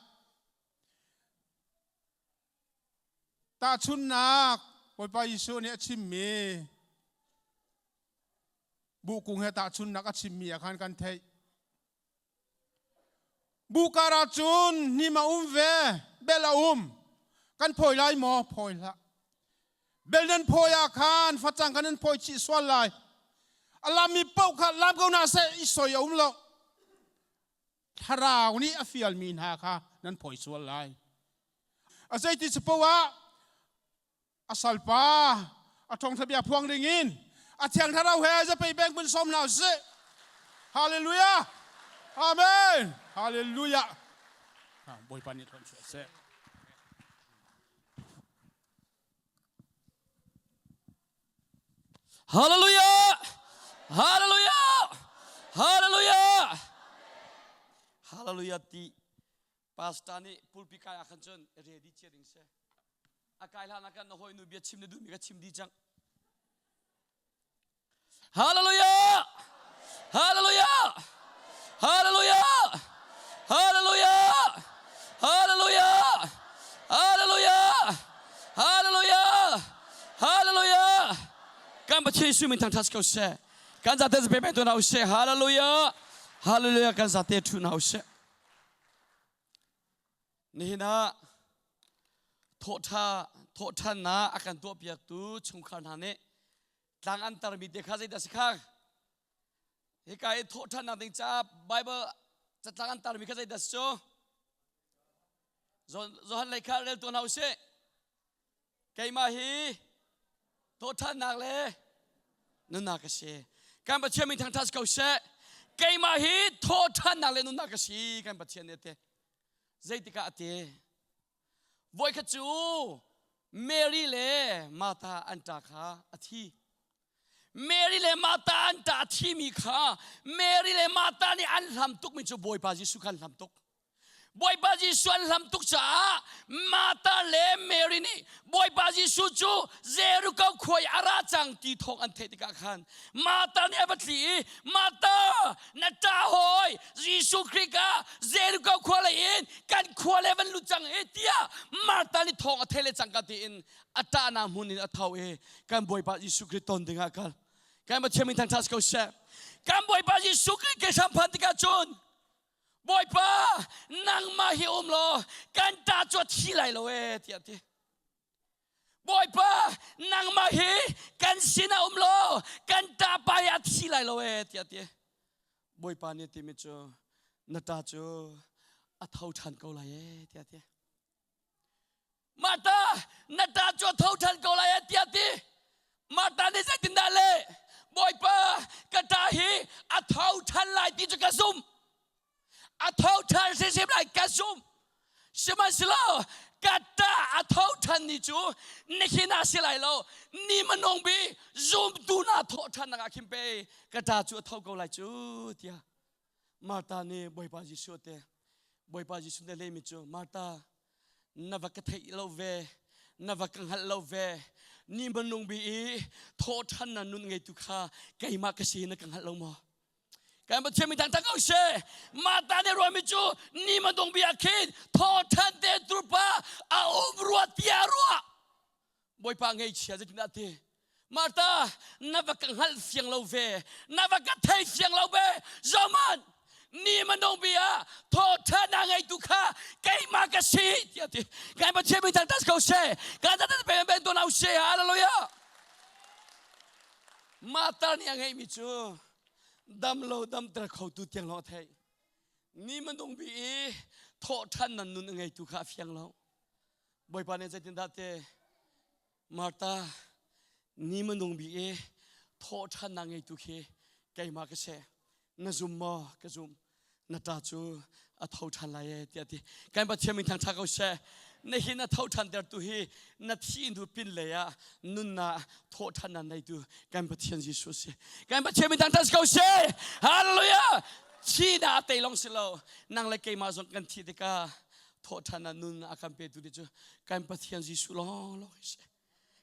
A: Tahchunhnak Bawipa Jesuh nih a chimmi buhkung he tahchunhnak a chimmi ah khan kan theih. Bu kar ah cun hnim a um ve, bel a um. Kan phawi lai maw? Phawi hlah. Bel nan phawi ah khan facang kan nan phawi chih sual lai. A lammi paoh kha lam ko hna seh i soi a um lo. Thlarau nih a fialmi hna kha nan phawi sual lai. A zeiti si paoh ah a salpa a thawngtha bia phuang ding in a thiang thlarau he zapei beng kun som hna usih. Hallelujah. Amen. Hallelujah. Bawipa nih thawn seh.
D: Hallelujah! Hallelujah! Hallelujah! Hallelujah ti pastor nih pulpi kai ah khan cun ready cia ding si. A kai hlan ah khan na hawi nu bia chim na duhmi ka chim dih cang. Hallelujah! Hallelujah! Hallelujah! Hallelujah! Hallelujah! Hallelujah! Hallelujah! Hallelujah! Kan Pathian Jesuh min thangṭhat ko seh. Kan zate pe pe tu hna usih. Hallelujah! Hallelujah! Kan zate ṭhu hna usih. Nihin ah thawhṭha thawhṭhannak a kan tuahpiaktu chungkhar hna nih tlang an tarmi te kha zeidah si kha? Hika i thawhṭhannak ding caah Bible catlang an tarmi kha zeidah si cu? Johan lei kha rel tuah hna usih. Keimah hi thawhṭhannak le nunnak ka si. Kan Pathian min thangṭhat ko seh. Keimah hi thawhṭhannak le nunnak ka si kan Pathian nih a ti. Zeitikah a ti? Voikhat cu Mary le Martha an ṭa kha a thi. Mary le Martha an ṭa a thimi kha Mary le Martha nih an hlam tukmi cu Bawipa Jesuh kha an hlam tuk. Bawipa Jesuh an hlam tuk caah Martha le Mary nih Bawipa Jesuh cu Jericho khua i a ra cang ti thawng an theih tikah khan Martha nih a va tli i Martha na ṭa hawi Jesuh Khrih ka Jericho khua lei in kan khua le van lut cang i tiah Martha nih thawng a theih le cangka tiin a ṭahnak hmun in a tho i kan Bawipa Jesuh Khrih ton dingah a kal. Kan Pathian min thangṭhat ko seh. Kan Bawipa Jesuh Khrih ke hram phan tikah cun Bawipa nangmah hi um law kan ṭa cu a thi lai lo ee tiah a ti. Bawipa nangmah hi kan sinah um law kan ṭapa hi a thi lai lo ee tiah a ti. Bawipa nih a timi cu na ṭa cu a tho ṭhan ko lai ee tiah a ti. Martha na ṭa cu a tho ṭhan ko lai tiah ti. Martha nih zeitindah le Bawipa ka ṭa hi a tho ṭhan lai ti cu ka zumh. A tho ṭhan hrimhrim lai ka zumh. Sihmanhsehlaw ka ṭa a tho ṭhan ni cu nihin ah si lai lo. Ni manung bi zumtu na thawh ṭhan nak ah khin pei ka ṭa cu a tho ko lai cu tiah Martha nih Bawipa Jesuh te Bawipa Jesuh nih lehmi cu Martha na va ka theih lo ve na va ka hngalh lo ve ni manung bi i thawhṭhan na nun ngeitu kha keimah ka si na ka hngalh lo maw kan Pathian mi thangthang ko she Martha nih ruahmi cu ni manung bi ah khin thawhṭhan te turpa a um rua tiah ruah Bawipa ngeichia zeitindah ti Martha na va ka hngalh fiang lo ve na va ka thei fiang lo ve zoman ni manung bi ah thawṭhan a ngeitu kha keimah ka si tiah ti kan Pathian min thangṭhat ko she kan tat pe ben to nau she hallelujah Martha nih a ngeihmi cu dam lo damter khotu tiang lawng a theih ni manung bi i thawhṭhan nan nun a ngeitu kha a fiang lo Bawipa nih zeitindah te Martha ni manung bik i thawhṭhannak ngeitu khi keimah ka si na zum maw ka zum na ṭa cu a tho ṭhan lai e tiah ti kan Pathian min thangṭha ko seh na hi na tho ṭhan tertu hi na thi hnu pin lei ah nunnak thawhṭhannak neitu kan Pathian Jesuh si kan Pathian min thangṭhat ko seh hallelujah thi na tei long si lo nang le keimah zong kan thi tikah.
K: Thawhṭhan ah nun a kan petu ni cu kan Pathian Jesuh lawng lawng hi si.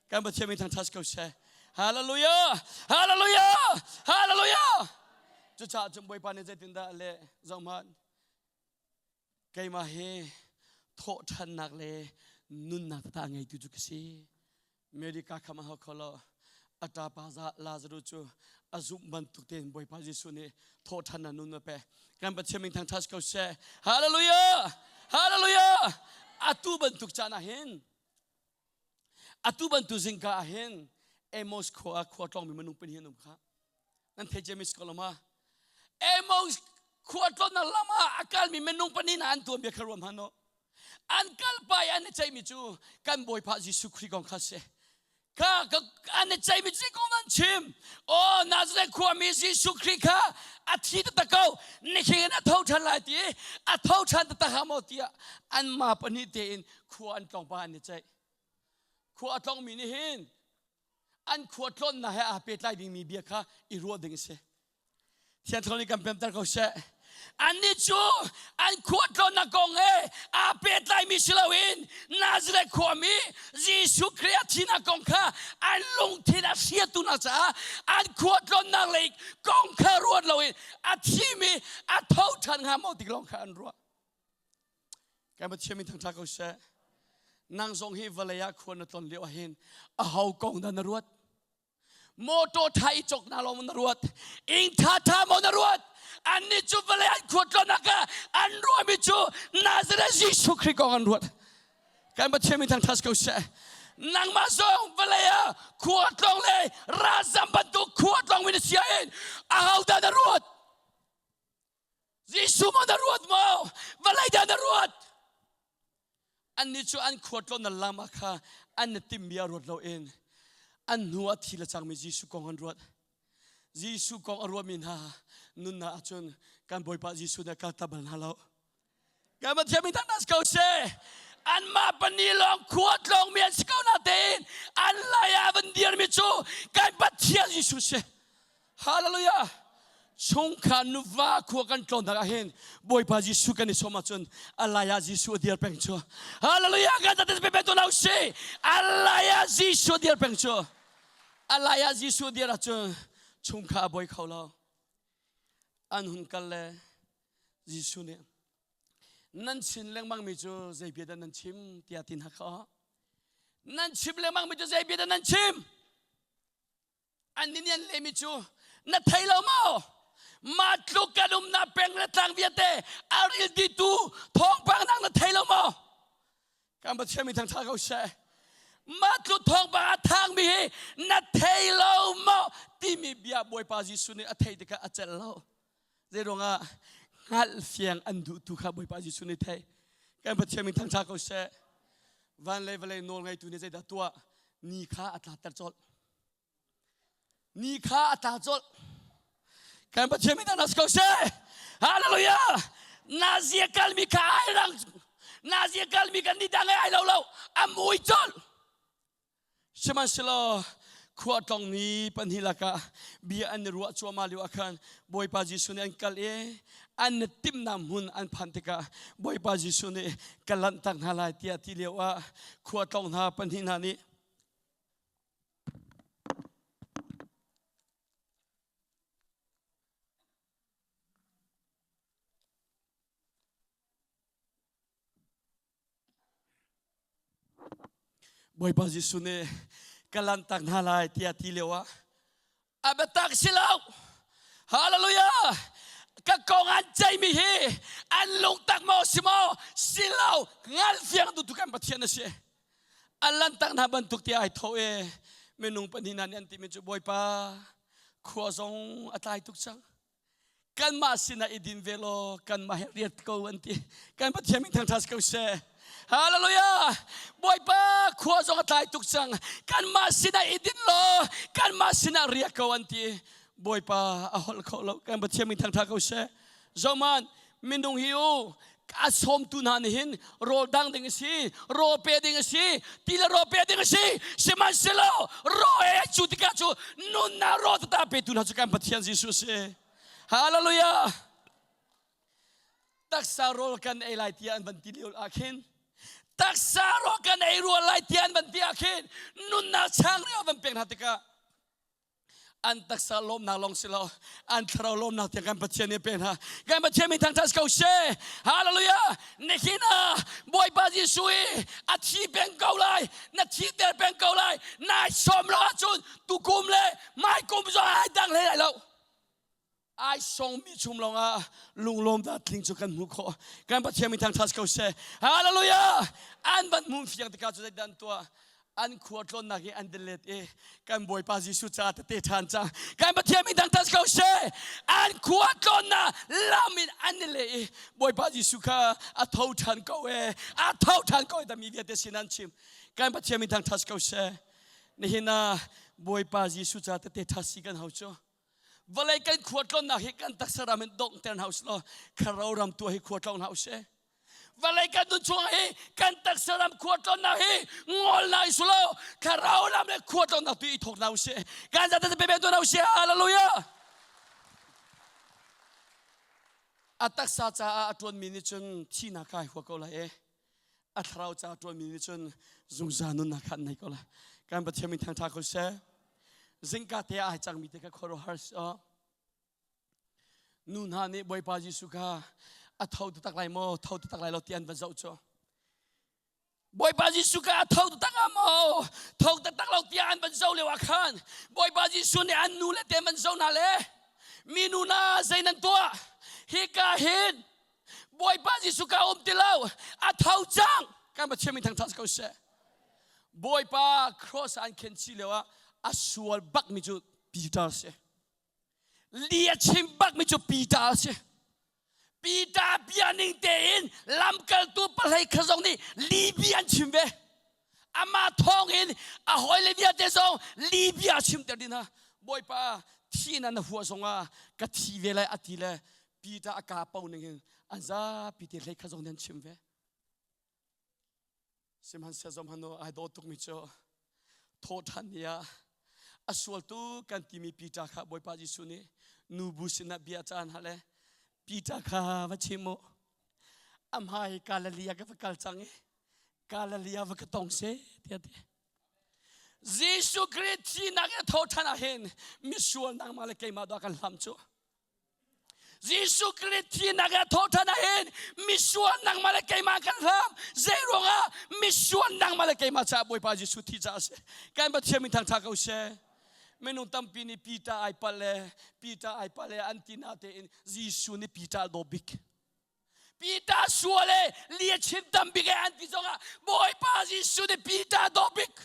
K: Kan Pathian min thangṭhat ko seh. Hallelujah! Hallelujah! Hallelujah! Cucaah cun Bawipa nih zeitindah a leh? Zohhmanh. Keimah hi thawhṭhannak le nunnak tata a ngeitu cu ka si. Mary ka kham a hau kho lo. A ṭapa Lazarus cu a zumh bantuk tein Bawipa Jesuh nih thawhṭhannak nun a pek. Kan Pathian min thangṭhat ko seh. Hallelujah! Hallelujah! Atu bantuk caan ah hin atu bantuk zingka ah hin Amos khua ah khua tlawngmi minung pahnih an um kha. Nan thei James ko lo ma? Amos khua tlawnnak lam ah a kalmi minung pahnih hna an tuanbia kha ruam hmanh u. An kal pa i an i ceihmi cu kan Bawipa Jesuh Khrih kong kha si. Kha an i ceihmi cu kong an chim. Aw Nazareth khuami Jesuh Khrih kha a thi taktak ko. Nihin in a tho ṭhan lai ti a tho ṭhan taktak ha maw tiah anmah pahnih tein khua an tlawng pa an i ceih. Khua a tlawngmi nih hin an khua tlawnnak he aa pehtlai dingmi bia kha i ruah ding a si. Thiang Thlarau nih kan pemter ko seh. Annih cu an khua tlawnnak kong he aa pehtlaimi si loin Nazareth khuami Jesuh Khrih a thihnak kong kha an lungthin a hriatu hna caah an khua tlawnnak lei kong kha ruat loin a thimi a tho ṭhan hnga maw ti lawng kha an ruah. Kan Pathian min thangṭhat ko seh. Nang zong hi vawlei ah khua na tlon lio ahhin aho kong dah na ruat? Motor ṭha i cawk na lawng na ruat? Inn ṭha ṭha maw na ruat? Annih cu vawlei an khua tlonak ah an ruahmi cu Nazareth Jesuh Khrih kong an ruat. Kan Pathian min thangṭhat ko seh. Nangmah zong vawlei ah khua tlong le ralzam bantuk khua tlongmi na si ahhin aho dah na ruat? Jesuh maw na ruat maw? Vawlei dah na ruat? Annih cu an khua tlawn lam ah kha an timmi a ruat loin an hnu ah thi le cangmi Jesuh kong an ruat. Jesuh kong a ruahmi hna nunnak ahcun kan Bawipa Jesuh nih kal ta bal hna lo. Kan Pathian min thangṭhat ko seh. Anmah pahnih lawng khua tlawngmi an si ko natein an lai ah van dirmi cu kan Pathian Jesuh si. Hallelujah. Chungkhar nuva khua kan tlawnnak ah hin Bawipa Jesuh kan i sawm ahcun a lai ah Jesuh a dir peng cu. Hallelujah. Kan tate pe tu lo si. A lai ah Jesuh a dir peng cu. A lai ah Jesuh a dir ahcun chungkhar a buai kho lo. An hun kal le Jesuh nih nan chin lengmangmi cu zei bia dah nan chim tiah ti hna kha nan chim lengmangmi cu zei bia dah nan chim an nih an lehmi cu na thei lo maw mah tluk kan umnak peng le tlang vialte a ril ditu thawngpang nang na thei lo maw Kan Pathian mi thangṭha ko seh. Mah tluk thawngpang a thangmi hi na thei lo maw timi bia Bawipa Jesuh nih a theih tikah a celh lo. Zei ruangah hngalh fiang an duh tu kha Bawipa Jesuh nih theih. Kan Pathian min thangṭha ko seh. Van le vawlei nawl ngeitu nih zeidah tuah? Ni kha a tlatter colh. Ni kha a tla colh. Kan Pathian min nas ko seh. Hallelujah. Nazia kalmi kha ai rang. Nazia kalmi kan ni dang ai lo lo. A mui colh. Sihmanhsehlaw khua tlong ni pahnih lakah bia an i ruah cuahmah lio ah khan Bawipa Jesuh nih an kal i an timhnak hmun an phan tikah Bawipa Jesuh nih ka lanhtak hna lai tiah ti lio ah khua tlong hna pahnih hna nih Bawipa Jesuh nih ka lanhtak hna lai tiah ti lio ah a biatak si lo. Hallelujah! Ka kong an ceihmi hi an lungtak maw si maw si lo hngal fiang duhtu kan Pathian a si. A lanhtak hna bantuk ti ai tho e minung pahnih hna nih an timi cu Bawipa khua zong a tlai tuk cang kanmah sinah i din ve law kanmah he riat ko an ti kan Pathian min thangṭhat ko seh Hallelujah Bawipa khua zong a tlai tuk cang kanmah sinah i din law kanmah sinah riak ko an ti Bawipa a holh kho lo kan Pathian min thangṭhat ko seh Zoman minung hi u a sawmtu hna nih hin rawl dang ding a si rawl pe ding a si ti le rawl pe ding a si sihmanhsehlaw rawl ei cu tikah cu nunnak rawl tata petu hna cu kan Pathian Jesuh a si hallelujah. Taksa rawl kan ei lai tiah an van ti lio ah khin taksa rawl kan ei rua lai tiah an van ti ah khin nunnak changreu van pek hna tikah an taksa lawmnak lawng si lo an thlarau lawmnak tiang kan Pathian nih pe hna. Kan Pathian min thangthat ko she. Hallelujah. Nihin ah Bawipa Jesuh i a thi peng ko lai, na thi ter peng ko lai. Nai sawm lo ahcun tukum le mai kum zong ai dang hlei lai lo. Ai song mi chung lawng ah lunglawm dah tling cu kan hmuh khawh. Kan Pathian min thangthat ko seh. Hallelujah. An van hmun fiang tikah cu zeidah an tuah? An khua tlawnnak hi an delet i kan Bawipa Jesuh caah tete ṭhan cang. Kan Pathian min thangthat ko seh. An khua tlawnnak lam in an i leh i Bawipa Jesuh kha a tho ṭhan ko e. A tho ṭhan ko e tami vialte sin an chim. Kan Pathian min thangthat ko seh. Nihin ah Bawipa Jesuh caah tete ṭha si kan hau cu. Vawlei kan khua tlawnnak hi kan taksa ram in donghter hna usih law Kharo ram tu hi khua tlawng hna usih. Vawlei kan nun chung hi kan taksa ram khua tlawnnak hi ngol na isu lo thlarau ram le khua tlawnnak tu i thawk hna usih. Kan zate pe pe tu hna usih. Hallelujah. A taksa caah a ṭuanmi nih cun thihnak kai hua ko lai e. A thlarau caah ṭuanmi nih cun zungzal nunnak kha an nei ko lai. Kan Pathian min thangṭha ko seh. Zingka te ai cangmi te kha khuaruahhar si aw. Nu hna nih Bawipa Jesuh kha a tho taktak lai maw, tho taktak lai lo ti an va zoh cu. Bawipa Jesuh kha a tho taktak ah maw, tho taktak lo tiah an van zoh lio ah khan Bawipa Jesuh nih an nu le te an van zoh hna le mi nu hna zei nan tuah hika hin Bawipa Jesuh ka um ti lo a tho cang kan Pathian min thangthat ko seh Bawipa cross an khen chi lio ah a sual bak mi cu Peter si li a chim bak mi cu Peter si Peter bia ning tein lamkaltu pahlei kha zong nih li bia an chim ve amah thawng in a hawile vialte zong li bia a chimter dih hna Bawipa thi na na huah zongah ka thi ve lai a ti le Peter a ka po ning in an zapi te hlei kha zong nan chim ve. Sihmanhsehlaw zong hanu ai dawt tukmi cu thaw ṭhan ni ah a sualtu kan timi Peter kha Bawipa Jesuh nih nubu sinah bia caan ha le Peter kha va chim u a hmai Galilee ah ka va kal cang i Galilee ah va ka tong se tiah ti Jesuh Khrih thihnak in a tho ṭhan ah hin misual nangmah le keimah dah kan hlam cu Jesuh Khrih thihnak ah thawhṭhan ah hin misual nangmah le keimah kan hlam. Zei ruangah misual nangmah le keimah caah Bawipa Jesuh thi caah a si. Kan Pathian min thangṭha ko seh. Minung tampi nih Peter ai palh le Peter ai palh le an ti na tein Jesuh nih Peter daw bik. Peter sual e li chim tam bik e an ti zongah Bawipa Jesuh nih Peter daw bik.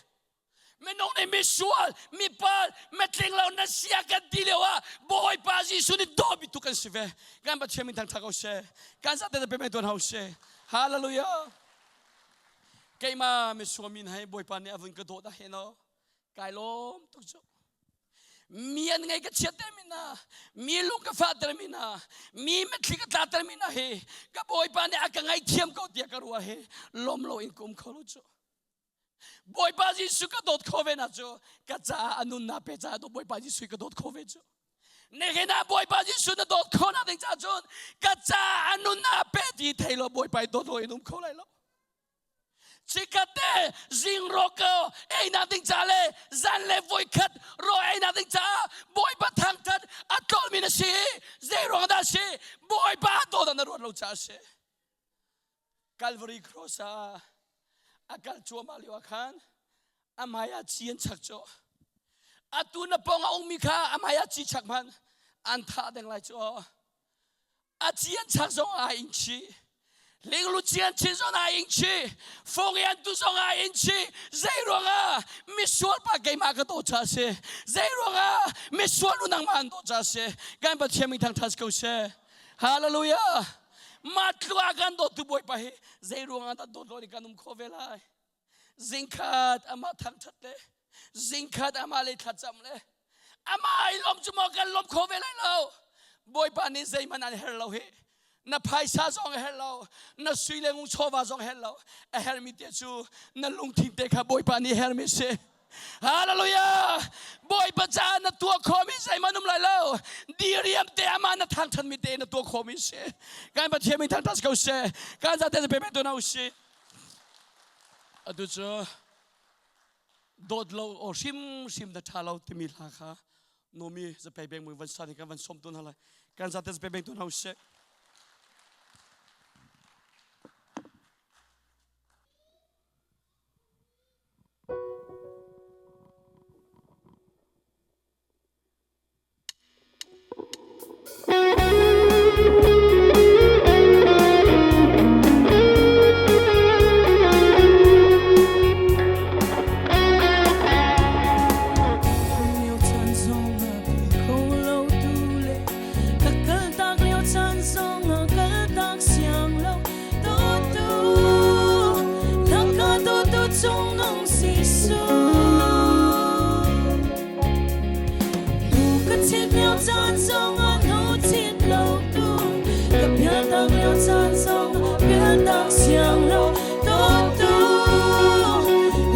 K: Minung nih misual, mipal, mitling lo na sia kan ti lio ah Bawipa Jesuh nih dawmi tu kan si ve. Kan Pathian min thangṭhat ko seh. Kan zate pe men tuan hau seh. Hallelujah. Keimah misual min hai Bawipa nih a vun ka dawt ah hin aw. Kai lawm tuk cu. Mi an ngei ka chiat ter mi na, mi lung ka fah ter mi na, mi mitthli ka tla ter mi na hi ka Bawipa nih a ka ngaihthiam ko tiah ka ruah hi lawm lo in ka um kho lo cu. Bawipa Jesuh ka dawt kho ve na cu ka caah a nunnak pe caah Bawipa Jesuh ka dawt kho ve cu. Nihin ah Bawipa Jesuh na dawt kho na ding caah cun ka caah a nunnak pe ti thei lo Bawipa i dawt lo in um kho lai lo. Chikkhat zing ro ko ei nak ding ca le zan le voikhat ro ei nak ding caah Bawipa thangthat a tlawlmi na si zei ruang dah si Bawipa dawt na ruat lo caah si. Calvary cross ah a kal cuahmah lio ah khan a hmai ah chi an chak cu atu na pawng a ummi kha a hmai ah chi chak hmanh an thah deng lai cu a chi an chak zong ai in chi linglu chi an chin zong ai in chi fung i an tu zong ai in chi zei ruangah misual pa keimah ka daw cha si zei ruangah misual nu nangmah an daw cha si kan Pathian min thangthat ko seh Hallelujah! Mah tluk ah kan dawttu Bawipa hi zei ruangah dah dawt lo in kan um khawh ve lai? Zingkhat amah thangṭhat le zingkhat amah lei thlacam le amah ai lawm cu maw kan lawm kho ve lai lo. Bawipa nih zeihmanh an herh lo hi. Na phaisa zong a herh lo, na sui le ngun chawva zong a herh lo. A herhmi te cu na lungthin te kha Bawipa nih herhmi si. Hallelujah! Bawipa caah na tuah khawhmi zeihmanh um lai lo. Diriam te amah na thangthanmi te na tuah khawhmi si. Kan Pathian min thangthat ko seh. Kan zate pe pe tu na usih. Atu cu dawt lo o hrim hrim na tha lo timi hla kha nomi zapei beng mui van sa kan van som tu na lai. Kan zate pe beng tu na usih.
F: Ka kal tak lio caan zong ah kal tak siang lo Dawtu naka dawtu cungnung Jesuh Nu ka chit lio caan zongah nu chit lo tu ka pialtak lio caan zongah pialtak siang lo dawtu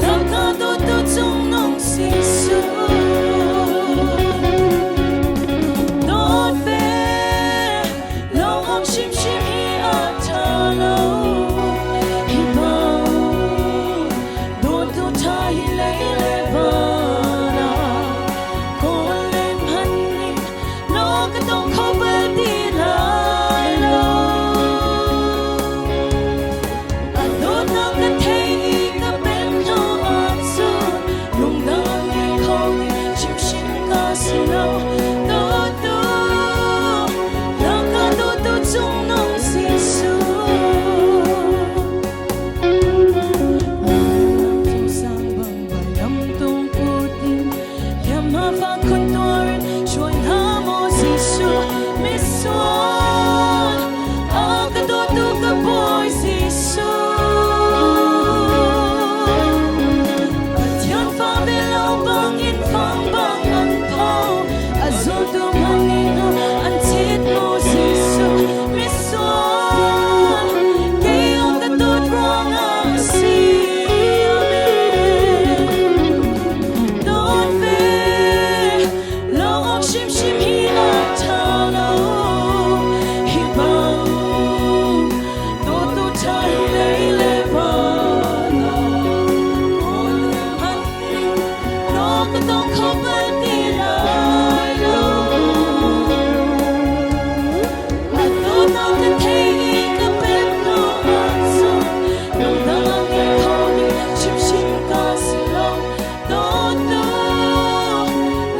F: naka dawtu cungnung Jesuh Dawt ve Lawngam hrimhrim hi a ṭha lo. Hi bang dawtu ṭha hi lei le van ah kawl len hmanh ning law ka tong kho bal ti lai lo. A dawtnak ka thei i ka pem hnu ahcun lungdang a ngei kho mi hrimhrim ka si lo. Dawtu naka dawtu cungnung Jesuh. Sang bang vailam tung putin hliamhma fak khun tuarin hruai hna maw Jesuh misual a ka dawtu ka Bawi Jesuh. Pathian fa ve lo bangin fang bang an tho a zultu hmangin an chit maw Jesuh misual kei ang ka dawt ruangah a si. Amen. Dawt ve lo awk hrimhrim hi a ṭha lo. Hi bang dawtu ṭha hi lei le van ah kawl hmanh ning law ka tong kho bal ti lai lo. A dawtnak ka thei i ka pek hnu ahcun lungdang a ngei kho ding hrimhrim ka si lo. Dawtu,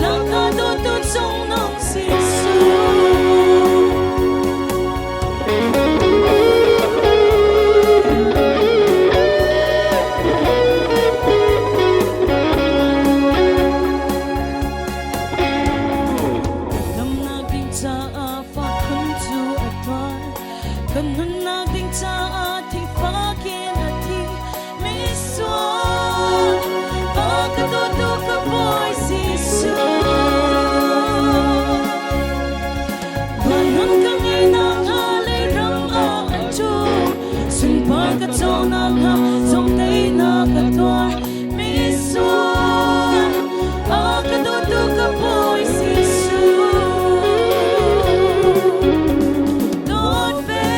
F: laka dawtu cungnung Jesuh. Damnak ding caah fakhun cu a tuar. Kan nunnak ding caah thifak in a thi. Misual, a ka dawtu ka Bawi Jesuh. Vanun ka ngeinak hnga lei ram ah a ṭu. Sunpar ka conak hnga zong teinak ka tuar. Misual, a ka dawtu ka Bawi Jesuh. Dawt ve,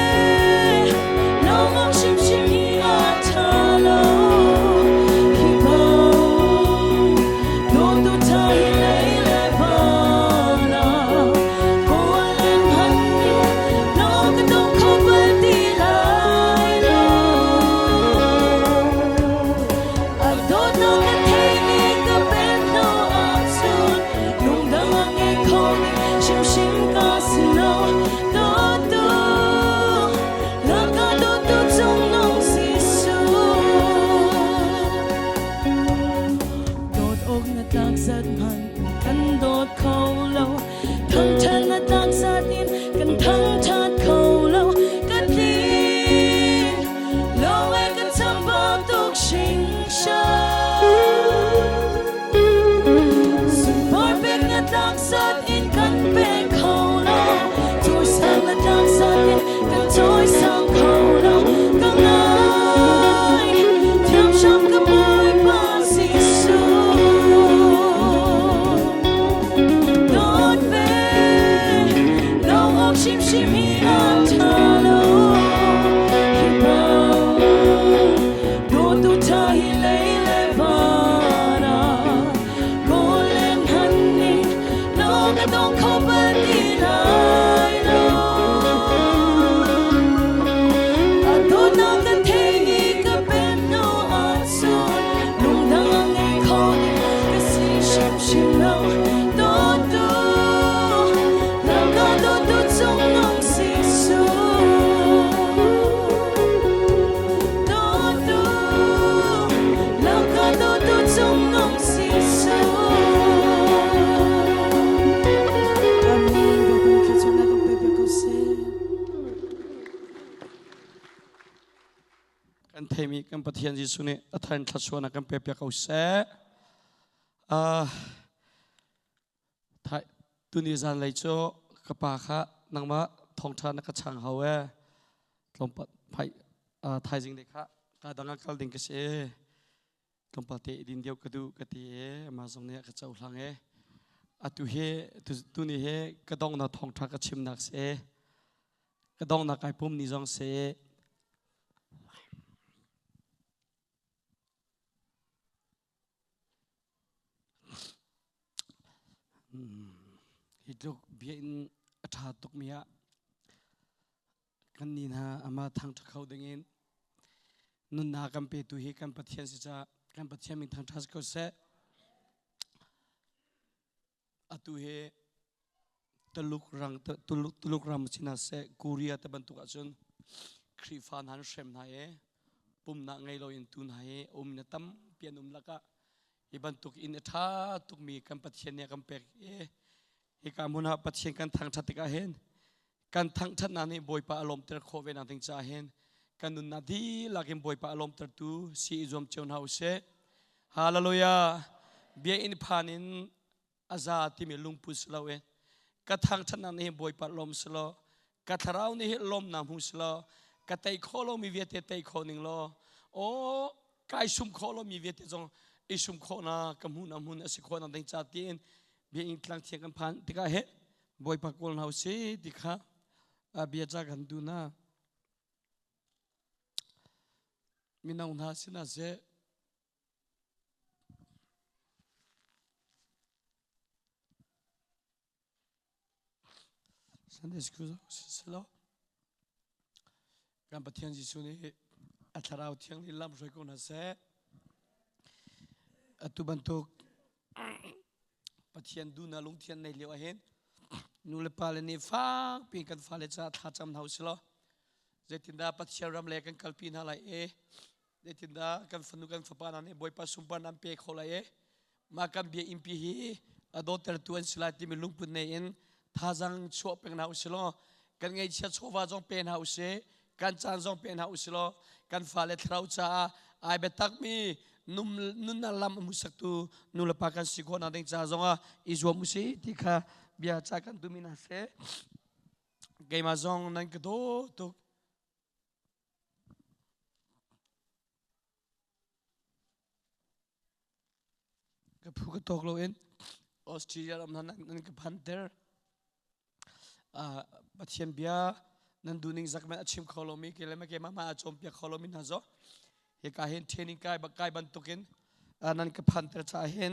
F: lo awk hrimhrim hi a ṭha lo. Hi bang dawtu ṭha hi lei le van ah kawl len hmanh ning law ka dong kho bal ti lai lo. A dawtnak ka thei i ka pek hnu ahcun lungdang a ngei kho ding hrimhrim ka si lo. Dawtu, laka dawtu cungnung Jesuh. Dawt awk na tlak zat hmanh kan dawt kho lo. Thangṭhat na tlak zat in kan thangṭhat kho lo. Kan tling lo e kan chambau tuk hringhran. Sunpar pek na tlak zat in kan pe kho lo. Cawisang na tlak zat in kan cawisang kho lo. Ka ngai thiamsam ka Bawipa Jesuh.
K: Pathian Jesuh nih a thar in thluachuahnak kan pek piak ko seh. Thai tuni zan lei cu ka pa kha nangmah thawngṭha na ka chang hau e. Tlawmpal phai thaizing le kha ka dang ah kal ding ka si. Tlawmpal te i din deuh ka duh ka ti e. Amah zong nih a ka cohlang e. Atu hi tuni hi ka donghnak thawngṭha ka chimnak si. Ka donghnak kai pum ni zong si. Hi tluk bia in a ṭha tukmi ah kan ni hna amah thangṭha kho dingin nunnak kan petu hi kan Pathian si caah kan Pathian min thangṭha si ko seh. Atu hi Tuluk ram Tuluk ram sin ah seh Korea te bantuk ahcun Khrihfa hna an hrem hna i pumnak ngei loin tu hna hi um na tampi an um lakah hi bantuk in a ṭha tukmi kan Pathian nih a kan pek i hika hmun ah Pathian kan thangṭhat tikah hin kan thangṭhatnak nih Bawipa a lawmter khawh ve nak ding caah hin kan nunnak dihlak in Bawipa a lawmtertu si i zuam cio hna usih. Hallelujah! Bia in phan in a za timi lungput si lo in ka thangṭhatnak nih hin Bawipa lawm si law ka thlarau nih hin lawmnak hmu si law ka tei khawh lomi vialte tei khawh ning law aw kai sum khawh lomi vialte zong i sum khawhnak ka hmuhnak hmun a si khawhnak ding ca tiin biakinn tlang thiang kan phan tikah he Bawipa kawl hna usih ti kha bia ca kan duh na mino hna sinah seh Sunday school silo kan Pathian Jesuh nih a thlarau thianghlim lam hruai ko hna seh atu bantuk Pathian duhnak lungthian nei lio ahhin nu le pa le nih fakpi kan fale caah thlacam hna usih law zeitindah Pathian ram le kan kalpi hna lai i zeitindah kan fanu kan fapa hna nih Bawipa sunparnak an pe kho lai i mah kan bia innpi hi a dawttertu an si lai timi lungput nei in thazang chuah peng hna usih law kan ngeihchia chawva zong pe hna usih kan caan zong pe hna usih law kan fale thlarau caah ai biatakmi nunnak lam a hmuhsaktu nulepa kan si khawh nak ding ca zongah i zuam usih ti kha bia ca kan tumi hna seh keimah zong nan ka daw tuk Ka phu ka tawk loin Australia ram hna nan ka phanter. Pathian bia nan duhning zak men a chim kho lomi ke le keimah ma a cawnpiak kho lomi hna zong hika hin training kai kai bantukin nan ka phanter caah hin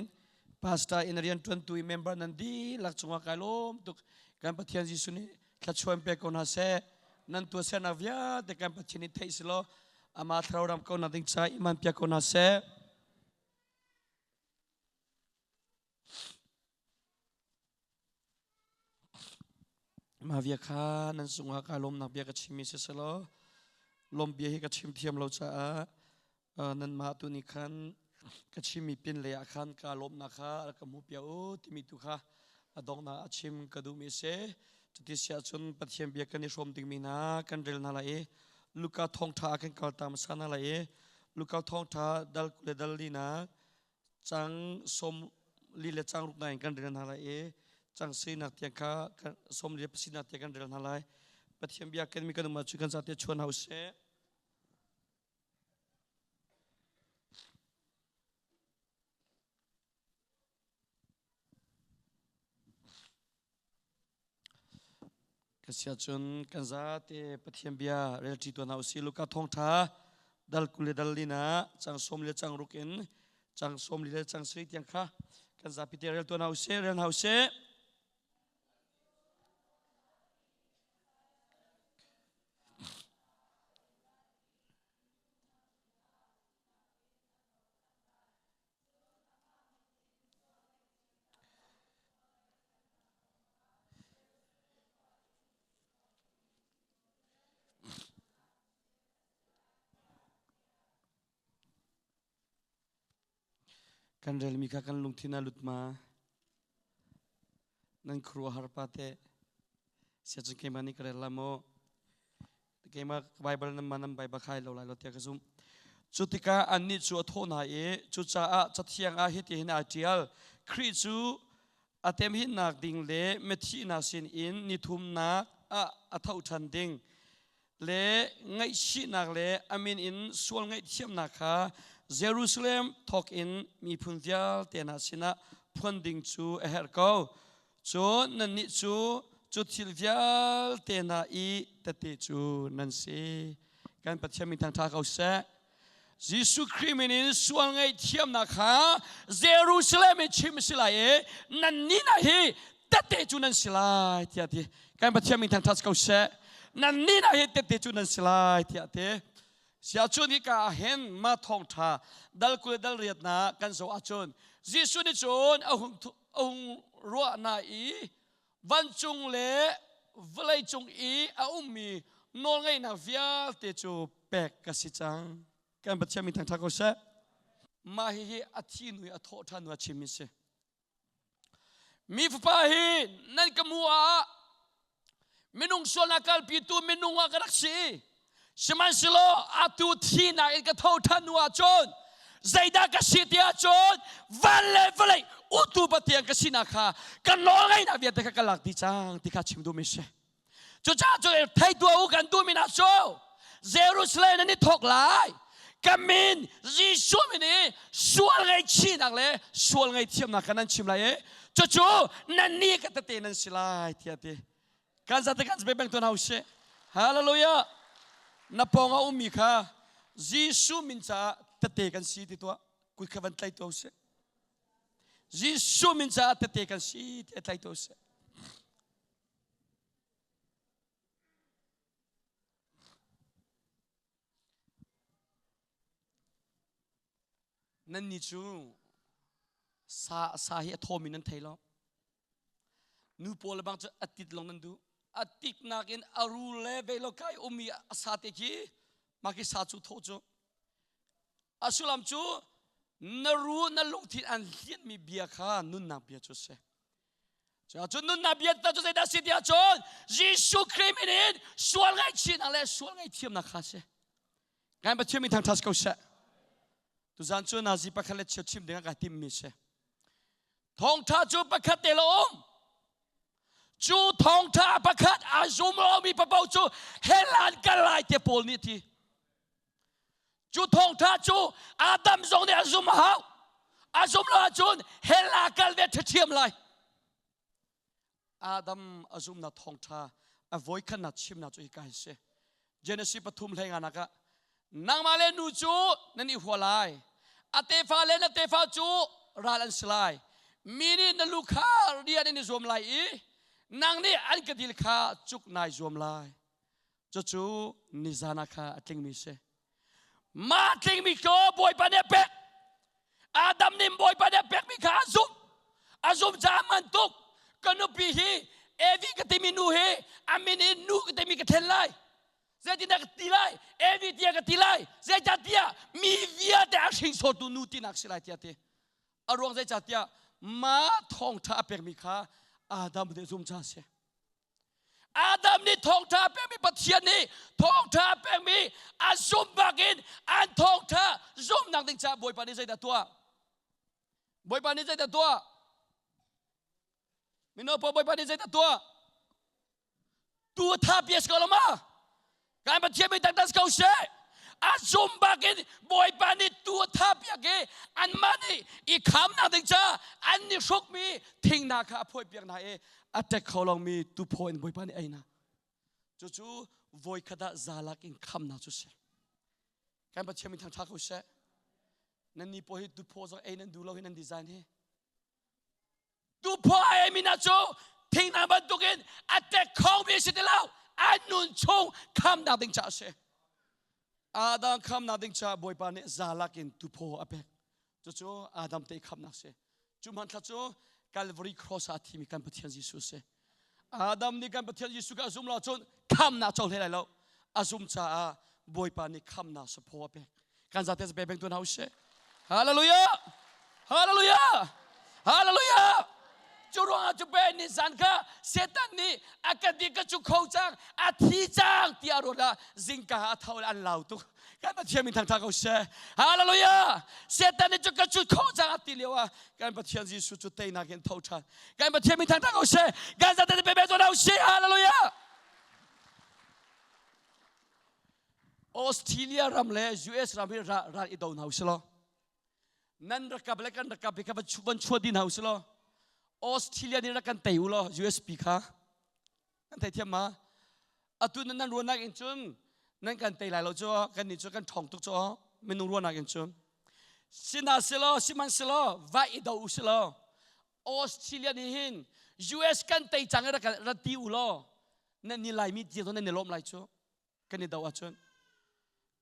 K: pastor in rian ṭuantu i member nan dihlak cungah kai lawm tuk kan Pathian Jesuh nih thluachuah in pe ko hna seh nan tuahsernak vialte kan Pathian nih theih si law amah thlarau ram ko nak ding ca iman piak ko hna seh. Mah bia kha nan cungah kaa lawmnak bia ka chimmi si selaw lawm bia hi ka chim thiam lo caah nanmah tu nih khan ka chimmi pin lei ah khan kaa lawmnak kha rak ka hmuh piak u timi tu kha a donghnak a chim ka duhmi a si. Cuti si ahcun Pathian bia kan i hrawm dingmi hna kan rel hna lai i Luka thawngṭha ah kan kalta hmasa hna lai i Luka thawngṭha dal 20 le dal linak cang sawm li le cang ruk in kan rel hna lai i cang sinak tiang kha sawm li le pasinak tiang kan rel hna lai. Pathian bia kan mi kan um ahcun kan zate chuan hau seh. Ka sia cun kan zate Pathian bia relṭi tuan hna usih. Luka thawngṭha dal 20 le dal lina cang sawm le cang ruk in cang sawm li le cang sarih tiang kha kan zapi te rel tuan hna usih, rel hna usih. Kan relmi kha kan lungthin ah lut ma? Nan khuaruahhar pa teh. Siacun keimah nih ka rel la maw? Keimah Bible nan ma nan Bible khai lo lai lo tiah ka zumh. Cu tikah annih cu a thawh hna i cucaah Cathiang ah hitihin aa ṭial, Khrih cu a temhinnak ding le mithihnak sinin nithumnak ah a tho ṭhan ding le ngaihchihnak le a min in sual ngaihthiamnak kha Jerusalem thawk in miphun vialte hna sinah phuan ding cu a herh ko. Cun nannih cu cu thil vialte hna i tete cu nan si. Kan Pathian min thangṭha ko seh. Jesuh Khrih min in sual ngaihthiamnak kha Jerusalem in chim a si lai i nannih hna hi tette cu nan si lai tiah ti. Kan Pathian min thangṭhat ko seh. Nannih hna hi tette cu nan si lai tiah ti. Siah cun hika ah hin ma thawngṭha dal 20 dal riatnak kan zoh ahcun Jesuh nih cun a hung a hung ruah hna i vancung le vawleicung i a ummi nawlngeihnak vialte cu pek ka si cang. Kan Pathian min thangṭhat ko seh. Mah hihi a thi nu i a thawh ṭhan nu a chimmi si. Mi fapa hi nan ka mu ah minung sualnak kalpitu minung ah ka rak si. Sihmanhsehlaw atu thihnak in ka tho ṭhan hnu ahcun zeidah ka si ti ahcun van le vawlei utu Pathian ka sinak kha ka nawlngeihnak vialte kha ka lak dih cang ti kha chim duhmi si. Cucaah cun thei tuah u kan duhmi hna cu Jerusalem nan i thawk lai. Ka min Jesuh min i sual ngaihchihnak le sual ngaihthiamnak kha nan chim lai i cucu nannih ka tete nan si lai tiah a ti. Kan zate kan beng tuan hau sih. Hallelujah. Na pawng a ummi kha Jesuh min caah tete kan si ti tuah. Kut kha van tlai tuah sih. Jesuh min caah tete kan si ti tlai tuah sih. Nannih cu sa sa hi a thawmi nan thei lo. Nu pawl le bang cu a tit lawng nan duh. A tiknak in a rul le vei lo kai ummi a sa te khi mah khi sa cu thaw cu. A sullam cu na ru na lungthin an hlianmi bia kha nunnak bia cu a si. Cun nunnak bia cu zeidah a si tiah cun Jesuh Khrih min in sual ngaihchihnak le sual ngaihthiamnak kha a si. Kan Pathian min thangṭhat ko seh. Tuzan cu nazi pakhat le cheu chim ding ah kai timmi si. Thawngṭha cu pakhat te lo um. Cu thawngṭha pakhat a zum lomi papoh cu hell an kal lai te Paul nih a ti. Cu thawngṭha cu Adam zong nih a zum a hau. A zum lo ahcun hell ah kal ve ṭhiamṭhiam lai. Adam a zumnak thawngṭha a voikhatnak chimnak cu hika hi si. Genesis pathum hleinganak ah nangmah le nu cu nan i hua lai. A tefa le na tefa cu ral an si lai. Mi nih na lu kha rian in i zuam lai i nang nih an ka dil kha cuk nai zuam lai. Cucu nizan ah kha a tlingmi si. Mah tlingmi cu Bawipa nih a pek. Adam nih Bawipa nih a pekmi kha a zumh. A zumh caah man tuk. Ka nupi hi Evi ka timi nu hi a min in nu ka timi ka thlen lai. Zeitindah ka ti lai? Evi tiah ka ti lai. Zeicahtiah mi vialte a hringsortu nu tinak si lai tiah ti. A ruang zeicahtiah mah thawngṭha a pekmi kha Adam nih a zumh caah a si. Adam nih thawngṭha a pekmi Pathian nih thawngṭha a pekmi a zumh bakin an thawngṭha zumhnak ding caah Bawipa nih zeidah tuah? Bawipa nih zeidah tuah? Mino pa Bawipa nih zeidah tuah? Tu tha pias ko lo ma? Kan Pathian mi taktak ko seh. A zum bakin Bawipa nih tu tha piak i anmah nih i khamnak ding ca an ni hrukmi thingna kha a phuai piak hna i a tek kho lomi tuphaw in Bawipa nih ei hna. Cucu voikhat ah zalak in khamnak cu si. Kan Pathian min thangṭha ko seh. Nan ni pawl hi tuphaw zong ei nan duh lo hi nan design hi. Tuphaw a eimi hna cu thinghnah bantukin a tek khomi si ti lo. An nun chung khamnak ding caah a si. Adam khamnak ding caah Bawipa nih zalak in tuphaw a pek. Cucu Adam te khamnak si. Cu hmanthlak cu Calvary cross ah a thimi kan Pathian Jesuh a si. Adam nih kan Pathian Jesuh kha a zum lo cun khamnak co hlei lai lo. A zum caah Bawipa nih khamnak saphaw a pek. Kan zate pe beng tuan hau seh. Hallelujah! Hallelujah! Hallelujah! Cu ruangah cu pe ni zan kha Satan nih a ka di ka cu kho cang a thi cang tiah ruat ah zingka a tho le an lau tuk. Kan Pathian min thangtha ko seh. Hallelujah! Satan nih cu ka cut khawh cang a ti lio ah kan Pathian Jesuh cu teinak in tho ṭhan. Kan Pathian min thangtha ko seh. Kan zate pe pe tuah sih. Hallelujah! Australia ram le US ram hi ral i do hna usih law nan rakap le kan rakap hi kha van chuah dih hna usih law Australia nih rak kan tei u law USP kha Nan theithiam ma? Atu nan ruahnak in cun nan kan tei lai lo cu kan nih cu kan ṭhawng tuk cu minung ruahnak in cun. Sina selaw sihmanhsehlaw vai i do u silaw Australia nih hin US kan tei cang i rak rak ti u law nan ni Laimi tiang nan i lawm lai cu kan i do ahcun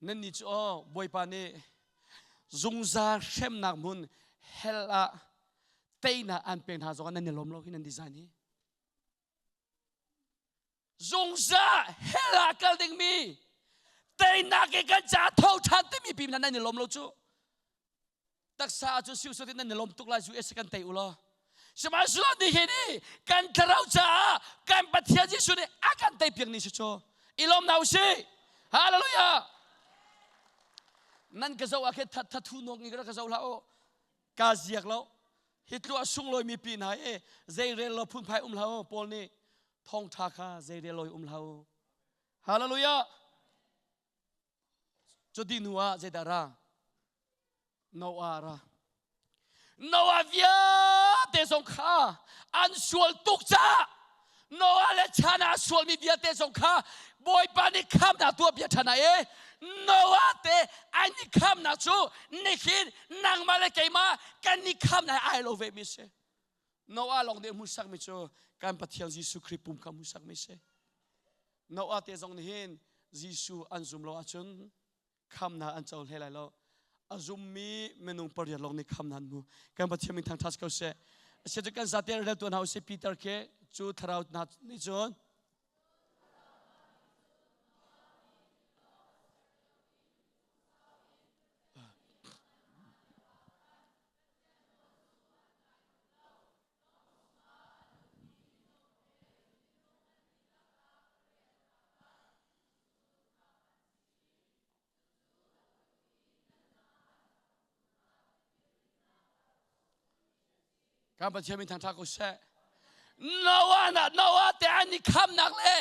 K: nan nih cu aw Bawipa nih zungzal hremnak hmun hell ah teinak an pek hna zong ah nan i lawm lo hi nan design hi Zungzal hell ah kal dingmi teinak i kan ca tho ṭhan timi pi nan i lawm lo cu. Taksa cu siu in nan i lawm tuk lai US kan tei u law. Sihmanhsehlaw ni hi ni kan thlarau caah kan Pathian Jesuh nih a kan tei piak ni si cu. I lawm na usih. Hallelujah. Nan ka zoh ah khin thathu nawk ngi ka zoh hlah u. Ka ziak lo. Hi tlu a sunglawi mi pi hna i zeirel lo phunphai um hlah u. Paul nih thawngṭha kha zeirel lo um hlah u. Hallelujah. Cuti hnu ah zeidah ra? Noah ra. Noah vialte zong kha an sual tuk caah Noah le chan ah a sualmi vialte zong kha Bawipa nih khamnak tuah bia ṭhan ah e Noah te an i khamnak cu nihin nangmah le keimah kan i khamnak ai lo ve mi si. Noah lawng nih hmuhsakmi cu kan Pathian Jesuh Khrih pum kha hmuhsakmi si. Noah te zong nih hin Jesuh an zum lo ahcun khamnak an co hlei lai lo. A zummi minung pariat lawng nih khamnak an hmu. Kan Pathian min thangṭhat ko seh. Asiah cu kan zate rel tuan hna usih Peter khi cu thlarau hna nih cun Kan Pathian min thangṭhat ko seh. Noah na Noah te an i khamnak le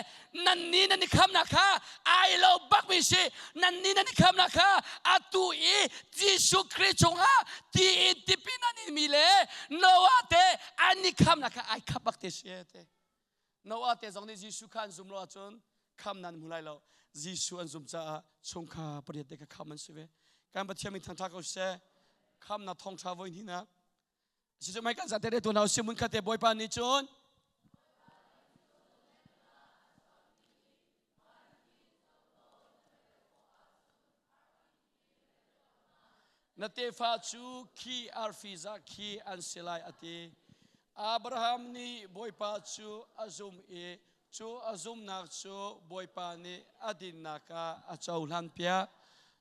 K: nan ni nan i khamnak kha ai lo bak mi si nan ni nan i khamnak kha atu i Jesuh Khrih chungah ti in tipi nan in mi le Noah te an i khamnak kha ai khap bak te si te. Noah te zong nih Jesuh kha an zum lo ahcun kham nan hmu lai lo. Jesuh an zum caah chungkhar pariat te kha kham an si ve. Kan Pathian min thangṭha ko seh. Khamnak thawngṭha voi hnihnak. Cucu mei kan zate te tu hna usih mun khat te Bawipa nih cun Na tefa cu khi arfi za khi an si lai a ti. Abraham nih Bawipa cu a zum i cu a zumnak cu Bawipa nih a dinnak ah a cohlanpiak.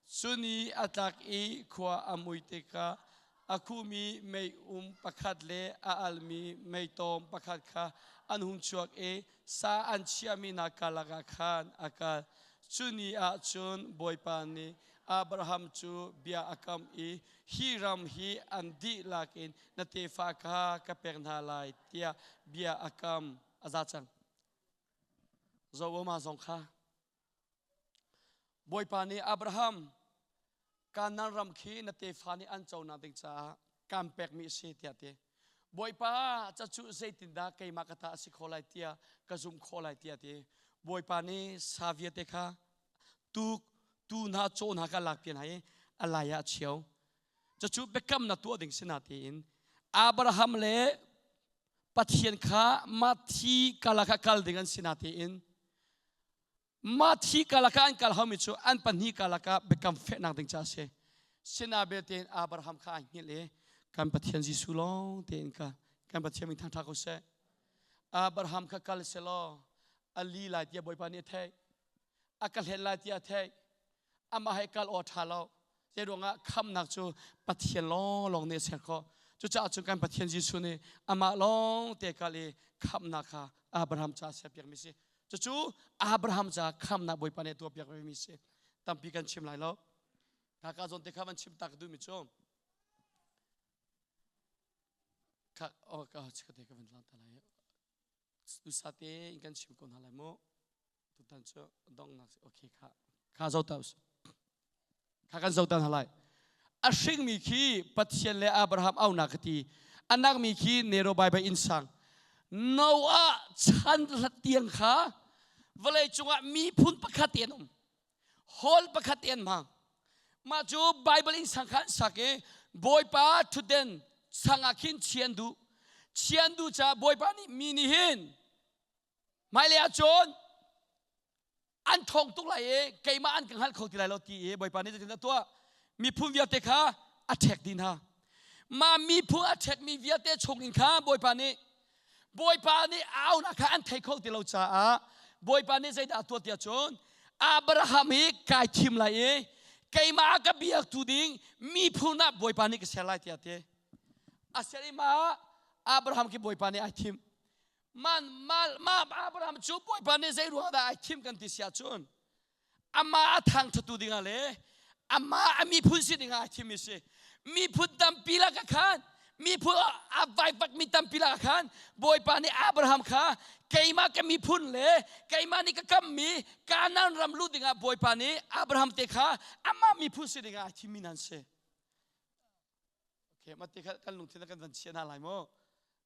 K: Cu ni a tlak i khua a mui tikah a khumi meium pakhat le a almi meitawm pakhat kha an hung chuak i sa an chiahmi hna karlak ah khan a kal. Cu ni ah cun Bawipa nih Abraham cu bia a kam i hi ram hi an dihlak in na tefa kha ka pek hna lai tiah bia a kam. A za cang. Zooma zong kha Bawipa nih Abraham Kanaan ram khi na tefa nih an conak ding caah kan pekmi a si tiah ti. Bawipa ca cu zeitindah keimah ka ta a si kho lai tiah ka zumh khawh lai tiah ti. Bawipa nih sa vialte kha tu tu hna caw hna kha lak pian hna i a lai ah a chio. Cucu biakamnak tuah ding si na tiin Abraham le Pathian kha mathi kalak ah kal ding an si na tiin Mathi kalak ah an kal haumi cu an pahnih kalak ah biakam fehnak ding ca a si. Sinah belte in Abraham kha aa hngilh i kan Pathian Jesuh lawng tein ka kan Pathian min thangṭha ko seh. Abraham kha kal selaw a li lai tiah Bawipa nih a theih. A ka hlen lai tiah a theih. Amah he kal aw ṭha lo. Zei ruangah khamnak cu Pathian lawnglawng nih a ser khawh. Cucaah cun kan Pathian Jesuh nih amah lawng te kal i khamnak kha Abraham caah serpiakmi si. Cucu Abraham caah khamnak Bawipa nih a tuahpiak vemi si. Tampi kan chim lai lo. Kaka zawn te kha van chim ta ka duhmi cu kha oh ka chika te ka van lang ta lai tu sa te in kan chim ko hna lai mu tutan cu donghnak okay kha kha zo ta kha kan zo ta hna lai a hringmi khi Pathian le Abraham aunak ka ti anak mi khi Nero Bible in sang Noah chan tiang kha vawlei cungah miphun pakhat te an um hall pakhat te an hmang mah cu Bible in sang kha an sak i Bawipa thutden sang ah khin chian duh chian duh caah Bawipa nih mi nih hin hmailei ah cun an thawng tuk lai i keimah an ka hngal kho ti lai lo ti i Bawipa nih zeitin a tuah miphun vialte kha a ṭhek dih hna mah miphun a ṭhekmi vialte chung in kha Bawipa nih Bawipa nih aunak kha an thei kho ti lo caah Bawipa nih zeidah a tuah tiah cun Abraham hi kai thim lai i keimah a ka biaktu ding miphun ah Bawipa nih ka ser lai tiah a ti. A ser i mah Abraham khi Bawipa nih ai thim. Man, ma, ma Abraham cu Bawipa nih zei ruang dah ai thim kan ti si ahcun amah a thangṭhattu dingah le amah a miphun si dingah ai thimmi si. Miphun tampi lakah khan miphun a vaivakmi tampi lakah khan Bawipa nih Abraham kha keimah ka miphun le keimah nih ka kammi Kanaan ram luh dingah Bawipa nih Abraham te kha amah miphun si dingah ai thimmi nan si. Okay, mate kha kan lungthin kan van chia hna lai mu.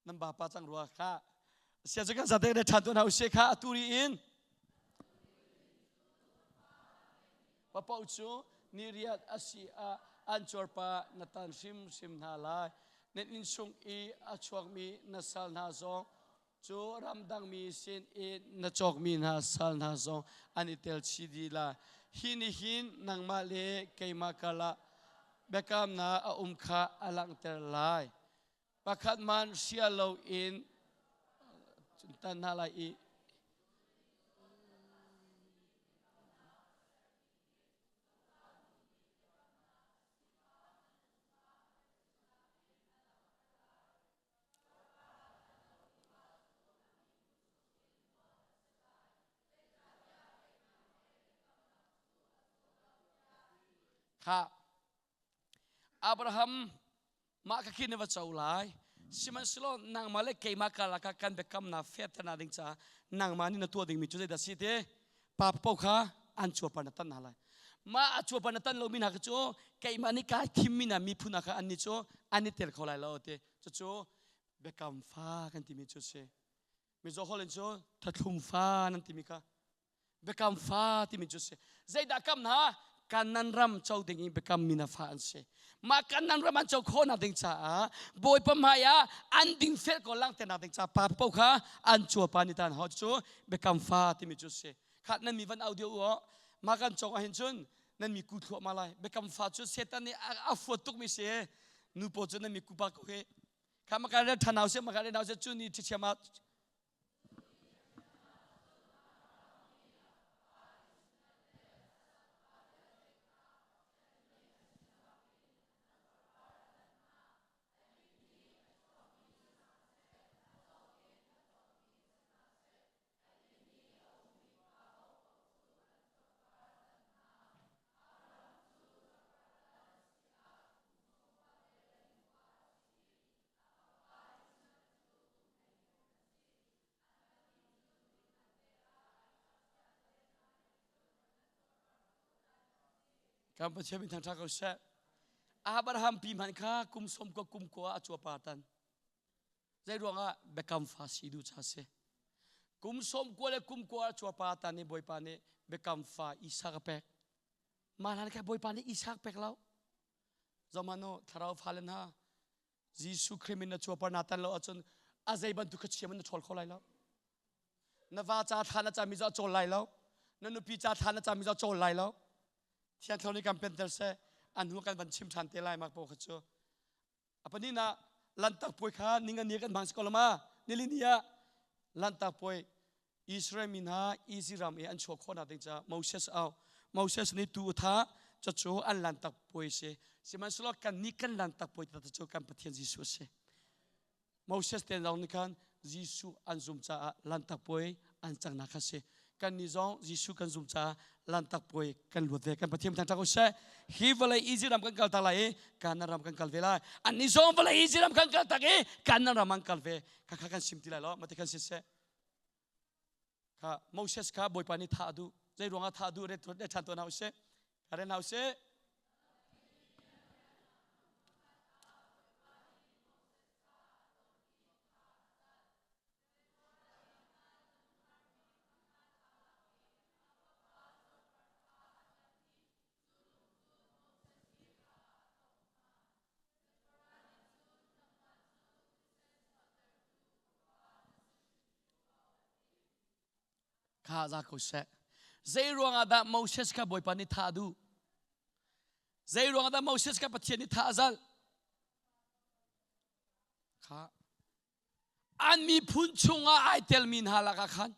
K: Nan ba pa cang rua kha. Sia cu kan zate ne ṭhan tuan hau she kha aturi in. Papo cu ni riat asi ah an cuarpa na tan hrimhrim hna lai. Nan inn chung i a chuakmi na sal hna zong cu ramdangmi sin i na cawkmi hna sal hna zong an i tel chih dih lai. Hi nih hin nangmah le keimah karlak biakamnak a um kha a langhter lai. Pakhat man hria loin tan hna lai i Kha Abraham mah ka khi na va co lai sihmanhsehlaw nangmah le keimah karlak ah kan biakamnak fehternak ding caah nangmah nih na tuah dingmi cu zeidah si ti pa paoh kha an cuarpar na tan hna lai mah a cuarpar na tan lomi hna kha cu keimah nih kai thimmi hna miphun hna kha annih cu an i tel kho lai lo ti cucu biakam fa kan timi cu si mizaw holh in cu thathlum fa nan timi kha biakam fa timi cu si zeidah kam hna Kanan ram co ding in biakam mi na fa an si mah Kanan ram an co khawhnak ding caah Bawipa hmai ah an ding fel ko langhternak ding caah pa paoh kha an cuapa ni tan ho cu biakam fa timi cu si kha nan mi van au dio u mah kan cong ahhin cun nan mi ku thluahmah lai biakam fa cu Satan nih a fuat tuk mi si nu pawl cu nan mi ku pa ko hi kha maka re thanau se maka re nau se cu ni thichiam ah Kan Pathian min thangṭhat ko seh. Abraham pi hmanh kha kum som ko kum kua a cuapa tan. Zei ruangah biakam fa si duh cha si. Kum som kua le kum kua a cuapa tan i Bawipa nih biakam fa Isak a pek. Mah hlan kha Bawipa nih Isak pek lo. Zohmanh u, thlarau fale hna, Jesuh Khrih min na cuapar na tan lo ahcun a zei bantuk kha chiam in na ṭhawl kho lai lo. Na va ca thla na cami cu a cawl lai lo. Na nupi ca thla na cami cu a cawl lai lo. Thiang Thlarau nih kan penter seh. An hnu kan van chim ṭhan te lai mak paoh kha cu. A pahnihnak lantak puai kha ninga ni kan hmang si ko lo ma? Nili ni ah lantak puai Israel mi hna Egypt ram i an chuah khawhnak ding caah Moses au. Moses nih tu tha cucu an lantak puai si. Sihmanhsehlaw kan nih kan lantak puai taktak cu kan Pathian Jesuh a si. Moses te zong nih khan Jesuh an zum caah lantak puai an cangnak kha si. Kan nih zong Jesuh kan zum caah lantak puai kan luat ve. Kan Pathian thangṭhat ko seh. Hi vawlei Egypt ram kan kal tak lai i Kanaan ram kan kal ve lai. An nih zong vawlei Egypt ram kan kal tak i Kanaan ram an kal ve. Kha kha kan sim ti lai lo. Mate kan si seh. Kha Moses kha Bawipa nih thah a duh. Zei ruangah thah a duh re ṭhan tuah hna usih. Kha re hna usih. Kha za ko seh. Zei ruangah dah Moses kha Bawipa nih thah a duh? Zei ruangah dah Moses kha Pathian nih thah a zalh? Kha an miphun chungah ai telmi hna lakah khan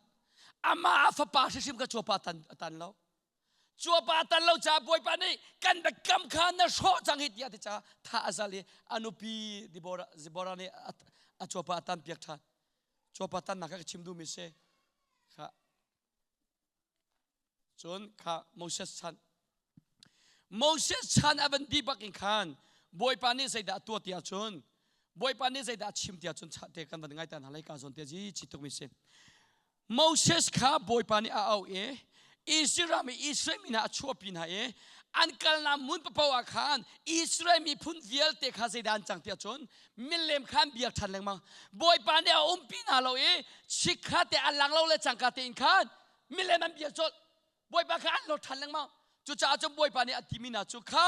K: amah a fapa hrimhrim kha cuapa tan a tan lo cuapa a tan lo caah bawipa nih kan biakam kha na hrawh cang hi tiah ti caah tha a zal i a nupi Deborah Deborah nih a cuapa a tan piak ṭhan cuapa tannak kha ka chim duhmi si kha Cun kha Moses chan Moses chan a van dih bak in khan Bawipa nih zeidah a tuah ti ahcun Bawipa nih zeidah a chim ti ahcun te kan van ngai ta hna lai ka zawn te ji chi tuk mi si Moses kha Bawipa nih a auh i Israel ram i Israel mi hna a chuahpi hna i an kalnak hmun paoh ah khan Israel miphun vialte kha zeidah an cang ti ahcun milem kha an biak ṭhan lengmang Bawipa nih a umpi hna lo i chikkha te a lang lo le cangka tein khan milem an bia colh bawipa kha an lor ṭhan lengmang cucaah cun bawipa nih a timi hna cu kha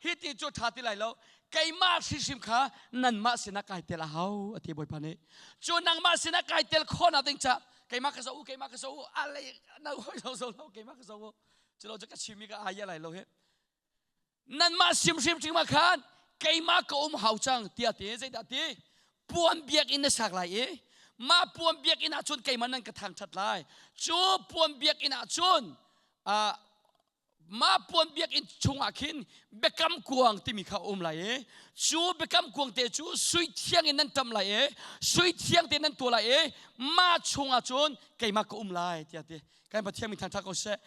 K: hi ti cu ṭha ti lai lo keimah hrimhrim kha nanmah sinah kai tel a hau a ti bawipa nih cu nangmah sinah kai tel khawhnak ding ca keimah ka zoh u keimah ka zoh u a lei na hoi zo zo lo keimah ka zoh u culo cu ka chimmi ka aya lai lo hi nanmah hrimhrim hrim ah khan keimah ka um hau cang tiah ti zeidah ti puan biakinn na sak lai i mah puan biakinn ah cun keimah nan ka thangṭhat lai cu puan biakinn ah cun uh, mah puan biakinn chungah khin biakam kuang timi kha um lai i cu biakam kuang te cu sui thiang in nan ṭam lai i sui thiang te nan tuah lai i mah chungah cun keimah ka um lai tiah ti Kan Pathian min thangṭhat ko seh.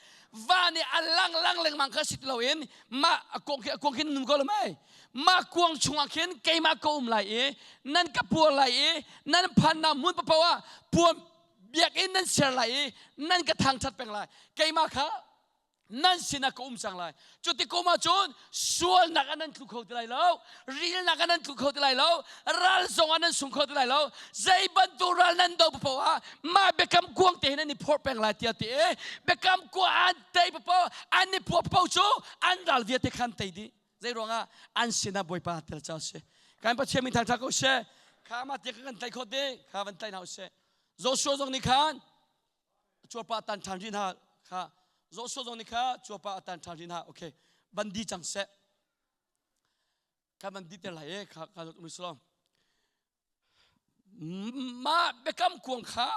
K: Va nih a lang lang lengmang kha si ti loin mah a kuang khi a kuang khin nun ko lo mei. Mah kuang chungah khin keimah ka um lai i nan ka puar lai i nan phannak hmun paoh ah puan biakinn nan ser lai i nan ka thangṭhat peng lai. Keimah kha nan sinah ka um cang lai. Cuti kum ahcun sualnak ah nan tlu kho ti lai lo, rilnak ah nan tlu kho ti lai lo, ral zong ah nan sung kho ti lai lo. Zei bantuk ral nan do paoh ah mah biakam kuang te hin an i phorh peng lai tiah ti i biakam kuang an tei paoh an i phuah paoh cu an ral vialte khan tei dih. Zei ruangah an sinah Bawipa tel ca si. Kan Pathian min thangṭhat ko seh. Kha mah tiang kan tlaih khawh ding. Kha van tlaih hna usih. Joshua zong nih khan cuapa tan ṭhan rih hna kha Joshua zong nih kha cuapa a tan ṭhan rih hna okay van di cang seh kan van di ter lai e kha ka um mah biakam kuang kha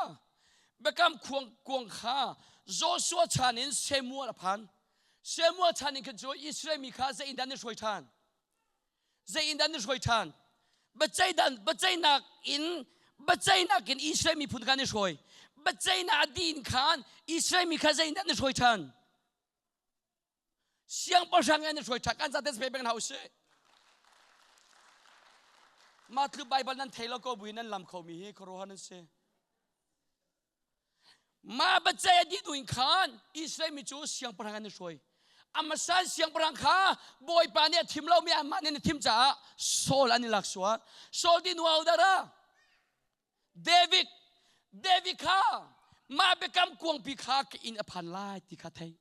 K: biakam kuang kuang kha Joshua chan in Samuel a phan Samuel chan in khan cu Israel mi kha zei in dah an i hruai ṭhan Zei in dah an i hruai ṭhan? Biaceihdan biaceihnak in biaceihnak in Israel miphun kha an i hruai. Biaceihnak a dih in khan Israel mi kha zei in dah an i hruai ṭhan? Siangpahrang an i hruai ṭhan. Kan zaten pe peng hna usih. Mah tluk Baibal nan thei lo ko buin nan lam khomi hi khuaruahhar nan si. Mah biaceih a dih hnu in khan Israel mi cu siangpahrang an i hruai. A hmasa siangpahrang kha Bawipa nih a thim lomi anmah nih an i thim caah Saul an i lak sual. Saul ti hnu ah dah David David kha mah biakam kuangpi kha ka inn a phan lai ti kha thei.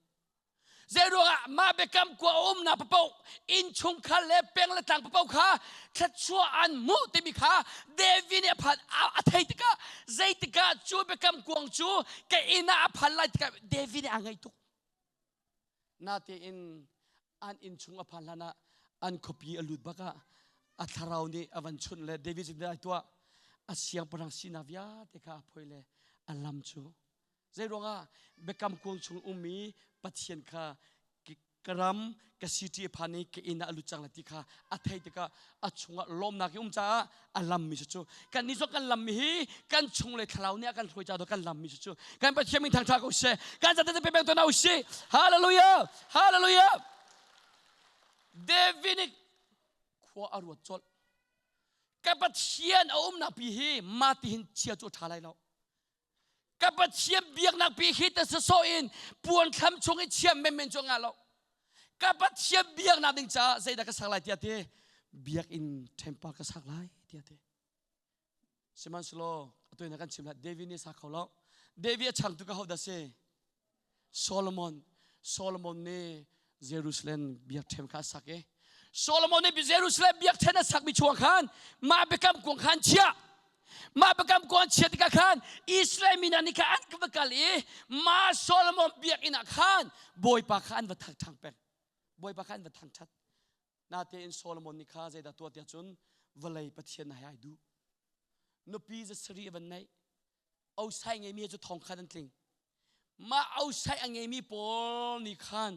K: Zeiruangah mah biakam kua a umnak paoh innchungkhar le peng le tlang paoh kha thluachuah an hmuh timi kha David nih a phan a thei tikah zeitikah cu biakam kuang cu ka inn ah a phan lai tikah David nih aa ngaih tuk. Natein an inn chung a phan hlan ah an khuapi a lut bak ah a thlarau nih a van chunh le David cu ai tuah a siangpahrang sinak vialte kha a phoi le a lam cu Zeiruangah biakam kuang chung ummi Pathian kha. Ka ram ka city phan i ka inn ah a lut cang lai ti kha a thei tikah a chungah lawmnak i um caah a lammi cu cu kan nih zong kan lammi hi kan chung le thlarau nih a kan hruai caah kan lammi cu cu kan Pathian min thangṭha ko seh. Kan zate pe peng tuan usih. Hallelujah, hallelujah. David nih khua a ruat colh. Ka Pathian a umnak pi hi mah ti hin chia cu a ṭha lai lo. Ka Pathian biaknak pi hi ta sawsawh in puan thlam chung i chiam menmen cu ngah lo. Ka Pathian biaknak ding caah zeidah ka sak lai tiah ti biakinn temple ka sak lai tiah ti. Sihmanhsehlaw atu in kan chim lai David nih sa kho lo. David a changtu ka ho dah si? Solomon Solomon nih Jerusalem biakṭhen kha a sak i Solomon nih Jerusalem biakṭhen a sakmi chung khan mah biakam kuang khan chiah mah biakam kuang chiah tikah khan Israel mi hna nih khan an va kal i mah Solomon biakinn ah khan Bawipa kha an va thangṭhang peng. Bawipa kha an va thangṭhat. Natein Solomon nih kha zeidah tuah tiah cun vawlei pathian hei ai duh. Nupi za sarih a van neih. Osai ngeimi cu thong khat an tling. Mah osai a ngeimi pawl nih khan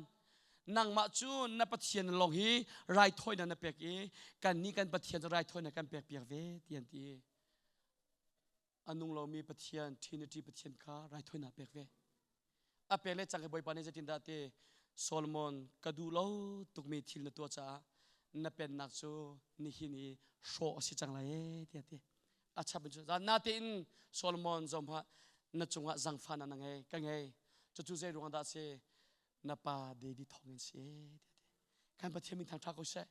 K: nangmah cu na pathian lawng hi raithawinak na pek i kannih kan pathian cu raithawinak kan pek piak ve ti an ti. A nung lomi pathian Trinity pathian kha raithawinak pek ve. A pek le cang Bawipa nih zeitindah ti Solomon ka duh lo tukmi thil na tuah caah na pennak cu nihin i hrawh a si cang lai ee tiah ti. A chap in cu natein Solomon zong na cungah zangfahnak na ngei ka ngei. Cucu zei ruang dah si na pa David thawng in si kan Pathian min thangṭha ko seh.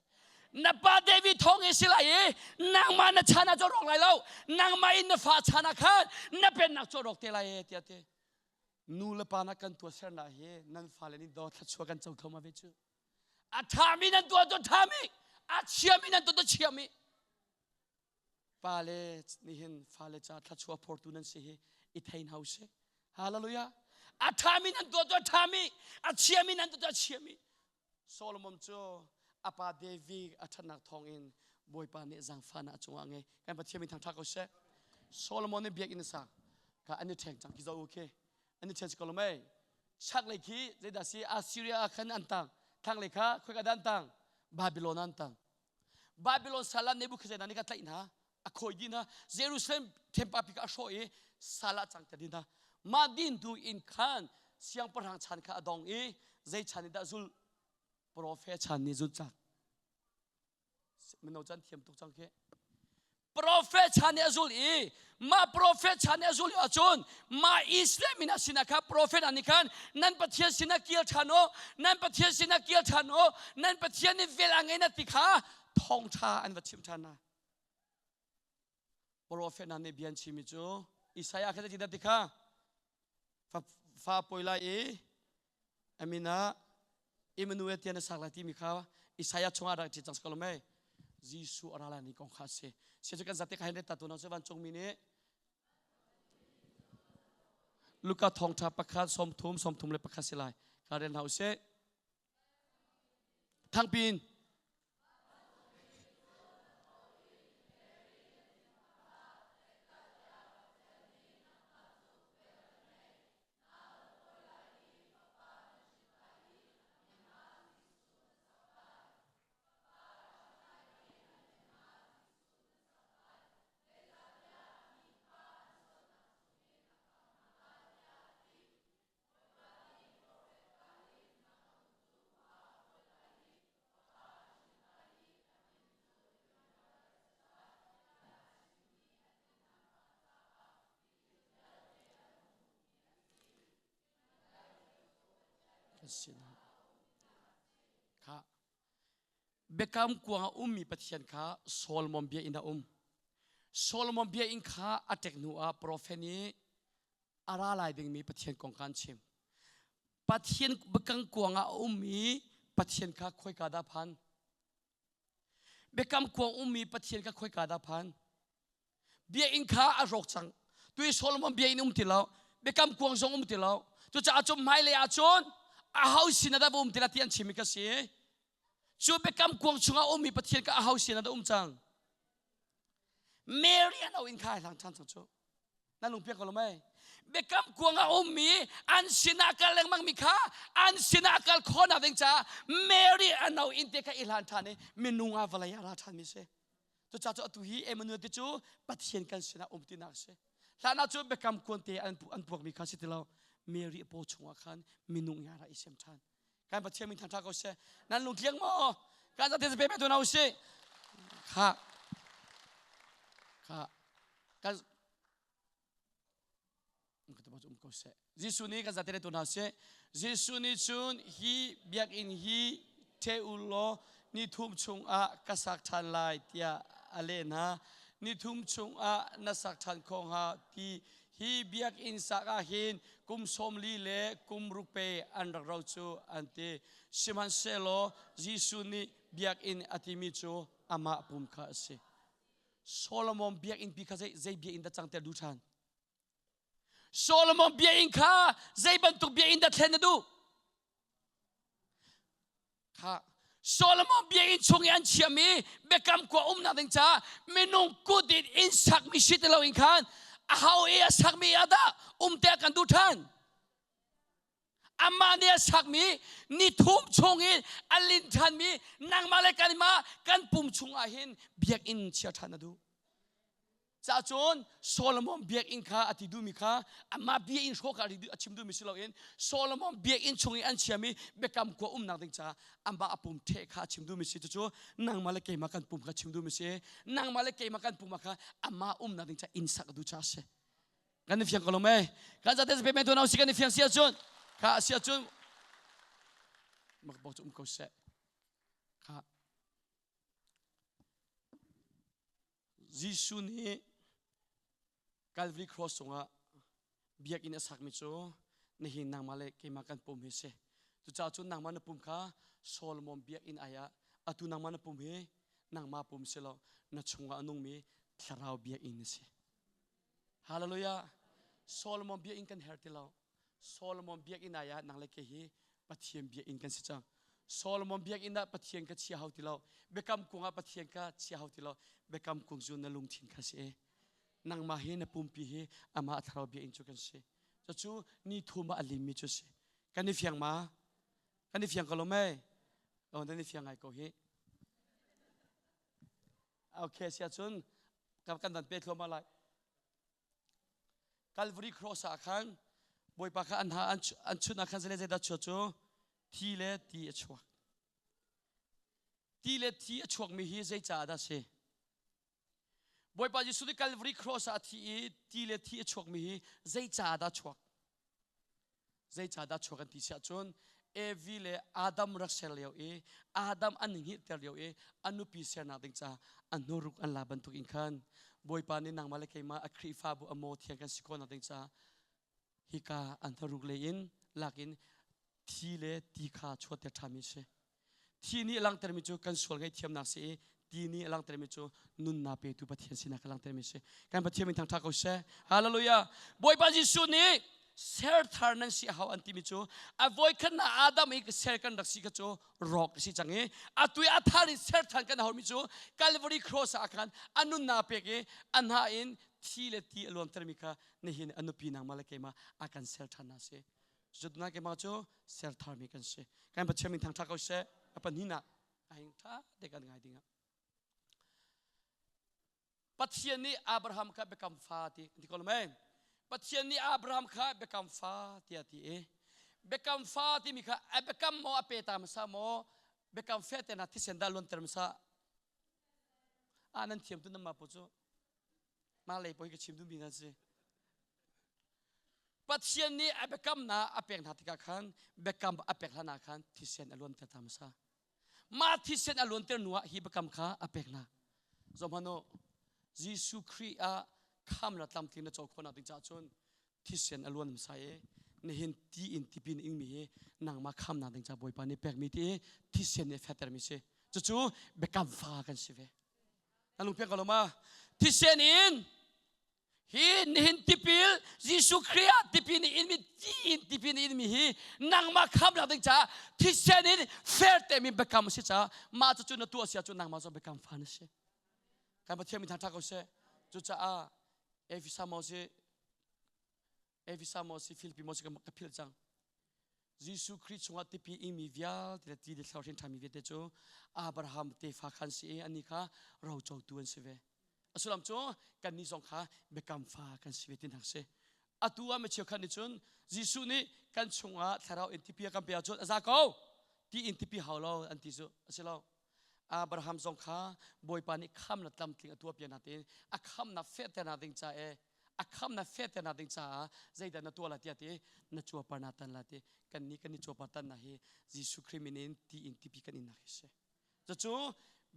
K: Na pa David thawng in si lai i nangmah na chan ah cu rawk lai lo. Nangmah in na fa chan ah khan na pennak cu rawk te lai e tiah ti. Nu le pa na kan tuahsernak hi nan fale nih daw thluachuah kan co kho ma ve cu. A ṭhami nan tuah cu ṭhami, a chiami nan tuah cu chiami. Pale nihin fale ca thluachuah phortu nan si hi i thei hna usih. Hallelujah. A ṭhami nan tuah cu a ṭhami, a chiami nan tuah cu a chiami. Solomon cu a pa David a ṭhatnak thawngin Bawipa nih zaangfahnak a cungah a ngei. Kan Pathian min thangṭhat ko seh. Solomon nih biakinn a sak. Ka an i ṭheng cang khi zoh u khi. An i ṭhen si ko lo mei. Chaklei khi zeidah si Assyria ah khan an tang. Thlanglei kha khoika dah an tang? Babylon ah an tang. Babylon sal ah Nebuchadnezzar nih ka tlaih hna a khawi dih hna Jerusalem temple pi kha a hrawh i sal ah cangter dih hna mah din hnu in khan siangpahrang chan kha a dong i zei chan in dah zul prophet chan nih zul cak mino chan thiam tuk cang khi Profet chan nih a zul i mah profet chan nih a zul ahcun mah Israel mi hna sinah kha profet hna nih khan nan Pathian sinah kir ṭhan u, nan Pathian sinah kir ṭhan u, nan Pathian nih vel a ngei na ti kha thawngṭha an va chimh ṭhan hna. Profet hna nih bia an chimmi cu Isaiah kha zeitindah ti kha fa pawi lai i a min ah Emmanuel tiah na sak lai timi kha Isaiah chungah rak ṭi cang si ko lo mei Jesuh a ra lai ni kong kha a si sia cu kan zate ka hen ta tu se vancungmi nih Luka thawngṭha pakhat 30 31 si lai ka rel hna usih Thangpin Kha biakam kuang a ummi Pathian kha Solomon bia in a um. Solomon bia in kha a ṭek hnu ah profet nih a ra lai dingmi Pathian kong kha an chim. Pathian biakam kuang ah a ummi Pathian kha khoika dah phan? Biakam kuang ummi Pathian kha khoika dah phan? Biakinn kha a rawk cang. Tui Solomon biakinn um ti lo. Biakam kuang zong um ti lo. Cucaah cun hmailei ah cun aho sin ah dah va um ti la ti an chimmi kha si. Cu biakam kuang chungah ummi Pathian kha aho sin ah dah um cang? Mary an au in kha ai hlang ṭhan cang cu. Na lung piak ko lo mei? Biakam kuang a ummi an sinah kal lengmang mi kha an sinah kal khawhnak ding caah Mary a no inn te kha i hlan ṭhan i minung ah vawlei ah ra ṭhan mi si. Cucaah cu atu hi Emmanuel ti cu Pathian kan sinah um tinak a si. Hlan ah cun biakam kuan te an an puakmi kha si ti lo. Mary a paw chungah khan minung i a ra i sem ṭhan. Kan Pathian min thangṭha ko seh. Nan lungtliang maw? Kan zate pe pe tu na usih. Kha. Kha. Kan um ko seh. Jesuh nih kan zate tu hna seh. Jesuh nih cun hi biakinn hi ṭhe u law ni thum chungah ka sak ṭhan lai tiah a leh hna. Ni thum chungah na sak ṭhan kho hnga ti hi biakinn sak ah hin kum 40 le kum ruk pe an rak ro cu an ti. Sihmanhsehlaw Jesuh nih biakinn a timi cu amah pum kha a si. Solomon biakinn pi kha zei, zei biakinn dah cangter duh ṭhan? Solomon biakinn kha zei bantuk biakinn dah thlen na duh? Kha Solomon biakinn chung i an chiahmi biakam khua umnak ding caah minung kut in inn sakmi si ti loin khan aho i a sakmi ah dah umte kan duh ṭhan? Amah nih a sakmi ni thum chung in a lin ṭhanmi nangmah le kanmah kan pum chungah hin biakinn chia ṭhan a duh. Cah cun Solomon biakinn kha a ti duhmi kha amah biakinn hrawh kha a chim duhmi si loin Solomon biakinn chung i an chiami biakam khua umnak ding caah amah a pum ṭheh kha a chim duhmi si cucu nangmah le keimah kan pum kha chim duhmi si nangmah le keimah kan pum kha amah umnak ding caah inn sak a duh caah a si. Kan i fiang ko lo mei? Kan zate pe men tuan si kan i fiang si ahcun kha si ahcun mak bok cu um ko seh. Kha Jesuh nih Calvary cross cungah biakinn a sakmi cu nihin nangmah le keimah kan pum hi si. Cucaah cun nangmah na pum kha Solomon biakinn ai ah atu nangmah na pum hi nangmah pum si lo na chungah a nungmi thlarau biakinn a si. Hallelujah. Solomon biakinn kan herh ti lo. Solomon biakinn ai ah nang le kei hi Pathian biakinn kan si cang. Solomon biakinn ah Pathian ka chia hau ti lo. Biakam kung ah Pathian ka chia hau ti lo. Biakam kung cu na lungthin kha si. Nangmah hi na pumpi hi amah thlarau biakinn cu kan si. Cucu ni thum ah a limmi cu si. Kan i fiang ma? Kan i fiang ko lo mei? Oh, nan i fiang ngai ko hi. Okay, sia cun kan van pe thluahmah lai. Calvary cross ah khan Bawipa kha an ha an chun ah khan zei zeidah chuak cu thi le ti a chuak. Ti le thi a chuakmi hi zei caah dah si? Bawipa Jesuh nih Calvary cross ah a thi i ti le thi a chuakmi hi zei caah dah chuak? Zeicahdah chuak an ti siah cun Evi le Adam rak ser lio i Adam an hngilhter lio i a nupi sernak ding caah a hnuruk an la bantuk in khan Bawipa nih nangmah le keimah a Khrihfabu a maw thiang kan si khawhnak ding caah hika an hnuruk lei in lak in thi le ti kha chuahter ṭhanmi a si. Thi nih a langhtermi cu kan sual ngaihthiamnak si i ti nih a langhtermi cu nunnak petu Pathian sinak a langhtermi si. Kan Pathian min thangṭhat ko seh. Hallelujah. Bawipa Jesuh nih ser thar nan si a hau an timi cu a voikhatnak Adam i ser kan rak si kha cu rawk a si cang i atu i a thar in ser than kan haumi cu Calvary cross ah khan a nunnak pek i a hna in thi le ti a luantermi kha nihin a nupi nangmah le keimah a kan ser ṭhan na si. Cutnak keimah cu ser tharmi kan si. Kan Pathian min thangṭhat ko seh. A pahnihnak a hing ṭha te kan ngai dingah. Pathian nih Abraham kha biakam fa ti ti ko mei. Pathian nih Abraham kha biakam fa tiah ti i biakam fa timi kha a biakam maw a pe ta hmasa maw biakam fe te na thisen dah luanter hmasa a nan thiam tu nan ma pu cu mah lei poi ka chim duhmi nan si Pathian nih a biakamnak a pek hna tikah khan biakam a pek hlan ah khan thisen a luanter ta hmasa. Mah thisen a luanter hnu ah hi biakam kha a pek hna. Zohhmanh u, Jesuh Khrih ah khamnak tlamtling na co khawhnak ding caah cun thisen a luan hmasa i nihin ti in tipil ingmi hi nangmah khamnak ding caah Bawipa nih pekmi ti i thisen nih a fehtermi si. Cucu biakam fa kan si ve. Na lungpiang ko lo ma? Thisen in Hi nihin tipil Jesuh Khrih ah tipil ni in mi ti in tipil ni in mi hi nangmah khamnak ding caah thisen in fair te mi biakam a si caah mah cu na tuah si ahcun nangmah cu biakam fa na si. Kan Pathian mi thangṭhat ko seh. Cucaah Efesa maw si. Efesa maw si Filipi maw si ka philh cang. Jesuh Khrih chungah tipi ingmi vialte le ti le thlarau hrin ṭhanmi vialte cu Abraham tefa khan si i anih kha rocotu an si ve. A sullam cu kannih zong kha biakam fa kan si ve tinak si. Atu ah mi cheukhat nih cun Jesuh nih kan chungah thlarau in tipi a kan pe ahcun a za ko ti in tipi hau lo an ti cu a si lo. Abraham zong kha Bawipa nih khamnak tlamtling a tuah piak hna tein a khamnak fehternak ding ca e a khamnak fehternak ding caah zeidah na tuah la tiah ti na cuapar na tan la ti kan nih kan i cuapar tan na hi Jesuh Khrih min in ti in tipi kan innak hi si cucu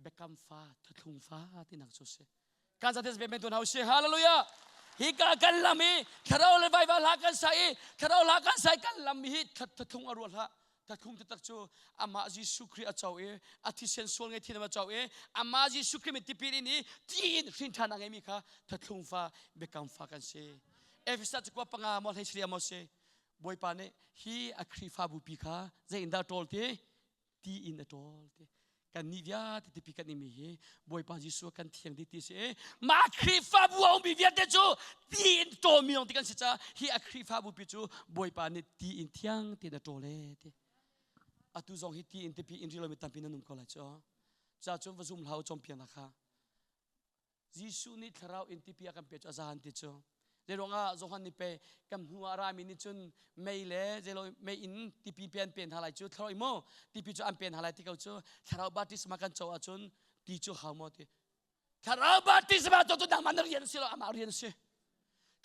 K: biakam fa thuthlung fa tinak cu si kan zates be men tu hau si hallelujah hi ka kan lam i thlarau le vaiva hla kan sa i thlarau hla kan sai kan lam hi thathlung a ruah hlah Thathlung taktak cu amah Jesuh Khrih a co i a thisen sual ngei thin a co i amah Jesuh Khrih min tipil in i ti in hrin ṭhan a ngeimi kha thathlung fa biakam fa kan si. Efesa cakuat panga maw hlei saria maw si Bawipa nih hi a Khrihfabu pi kha zei in dah ṭawl ti ti in a ṭawl ti kan nih vialte tipi kan imi hi Bawipa Jesuh kan thiang dih ti si i mah Khrihfabu a ummi vialte cu ti in ṭawlmi lawng ti kan si caah hi a Khrihfabu pi cu Bawipa nih ti in thiang tein a ṭawl e ti atu zong hi ti in tipi in ri lomi tampi nan um ko lai cu ca cun va zum hlah u cawnpiaknak kha Jesuh nih thlarau in tipi a kan pe cu a zan ti cu Zeiruangah Johan nih pe kan hnu ah rami nih cun mei le zeilo mei in tipi pe an pen hna lai cu thlarau maw tipi cu an pen hna lai ti ko cu thlarau baptisma kan co ahcun ti cu hau maw ti thlarau baptisma co cu nangmah na rian si lo amah rian si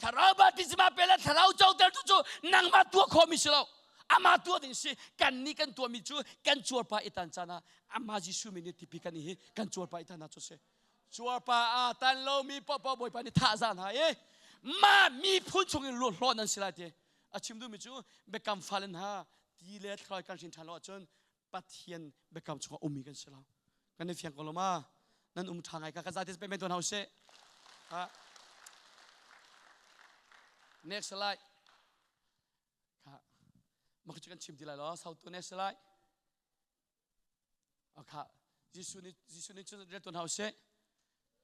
K: thlarau baptisma pe le thlarau coter tu cu nangmah tuah khawhmi si lo amah tuah ding si kan nih kan tuahmi cu kan cuarpa i tan caan ah amah Jesuh min nih tipi kan i hi kan cuarpa i tan ah cu si Cuarpa aa tan lomi paohpaoh Bawipa nih thah za hna i mah miphun chungin luathlawh nan si lai ti a chim duhmi cu biakam fale hna ti le thlarau kan hrin ṭhan lo ahcun Pathian biakam chungah ummi kan si lo. Kan i fiang ko lo ma? Nan um ṭha ngai ka ka zate pe men tuan hau seh. Ha. Next slide. Kha. Mak cu kan chim ti lai lo. Sautu next slide. Kha Jesuh nih Jesuh nih cun rel tuan hau seh.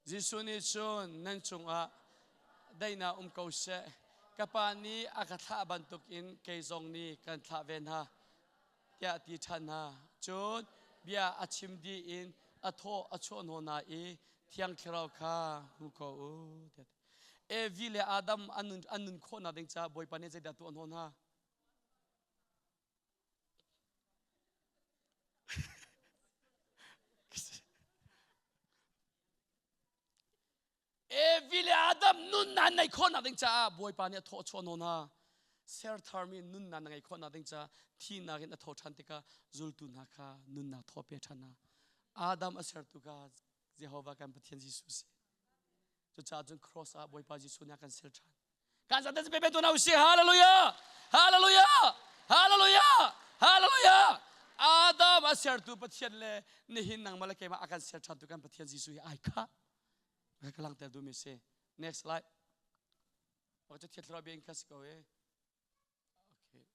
K: Jesuh nih cun nan cungah daihnak um ko seh. Ka pa nih a ka thlah bantukin kei zong nih kan thlah ve hna tiah ti ṭhan hna. Cun bia a chim dih in a thaw a chuah hnawh hna i Thiang Thlarau kha hmu ko u. Evi le Adam an nun, an nun khawhnak ding caah Bawipa nih zeidah tuah hnawh hna? Evi le Adam nunnak nei khawhnak ding caah Bawipa nih a thawh chuah nawn hna. Ser tharmi nunnak na ngeih khawhnak ding caah thihnak in a tho ṭhan tikah zultu hna kha nunnak thaw pe ṭhan hna. Adam a sertu kha Jehovah kan Pathian Jesuh si. Cucaah cun cross ah Bawipa Jesuh nih a kan ser ṭhan. Kan zate pe pe tu na usi hallelujah hallelujah hallelujah hallelujah Adam a sertu Pathian le nihin nangmah le keimah a kan ser ṭhan tu kan Pathian Jesuh hi ai kha ka langhter duhmi si next slide Pak cu thiat thlarau bia in kha si ko e okay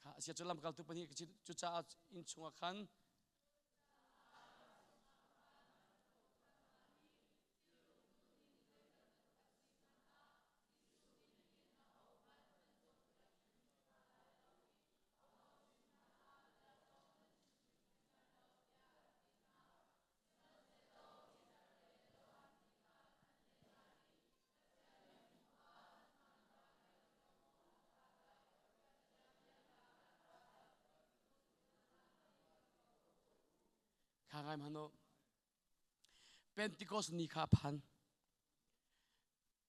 K: Kha asia cu lamkaltu pahnih cucaah inn chungah khan Kha ngai hmanh u. Pentecost ni kha a phan.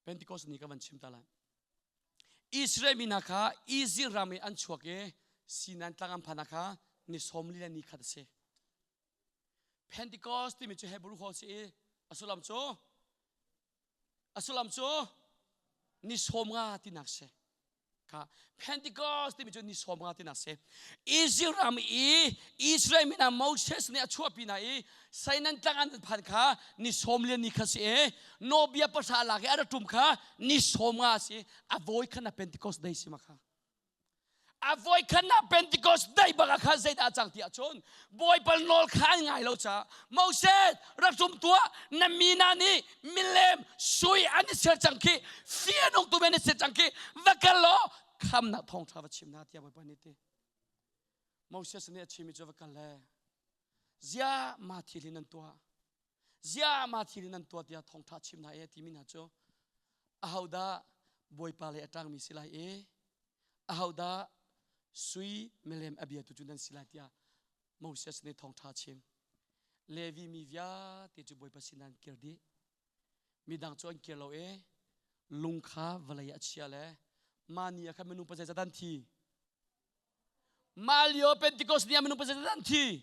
K: Pentecost ni ka van chim ta lai. Israel mi hna kha Egypt ram i an chuak i Sinan tlang an phan kha ni sawmli le ni khat a si. Pentecost timi cu Hebrew holh si i a sullam cu A sullam cu ni 50 tinak si. Kha Pentecost timi cu ni 50 tinak si. Israel ram i Israel mi hna Moses nih a chuahpi hna i Sainan tlang an phan kha ni sawm le ni kha si i nawbia pahra lak i a ra ṭum kha ni 50 si. A vawi khan a Pentecost day si ma kha. A voikhatnak Pentecost dei bak ah khan zeidah a cang ti ahcun Bawipa nawl kha an ngai lo caah Moses rak rum tuah na mi hna nih milem sui an i ser cang khi fianung tu men i ser cang khi va kal law khamnak thawngṭha va chim hna tiah Bawipa nih ti. Moses nih a chimmi cu va kal le ziah ma thil hi nan tuah ziah ma thil hi nan tuah tiah thawngṭha chim hna e timi hna cu ahodah Bawipa lei a ṭangmi si lai i ahodah sui milem a biatu cu nan si lai tiah Moses nih thawngṭha chim. Levi mi vialte cu Bawipa sinah an kir dih. Midang cu an kir lo i lung kha vawlei ah a chia le mah ni ah khan minung pa zeizat an thi. Mah lio Pentecost ni ah minung pa zeizat an thi.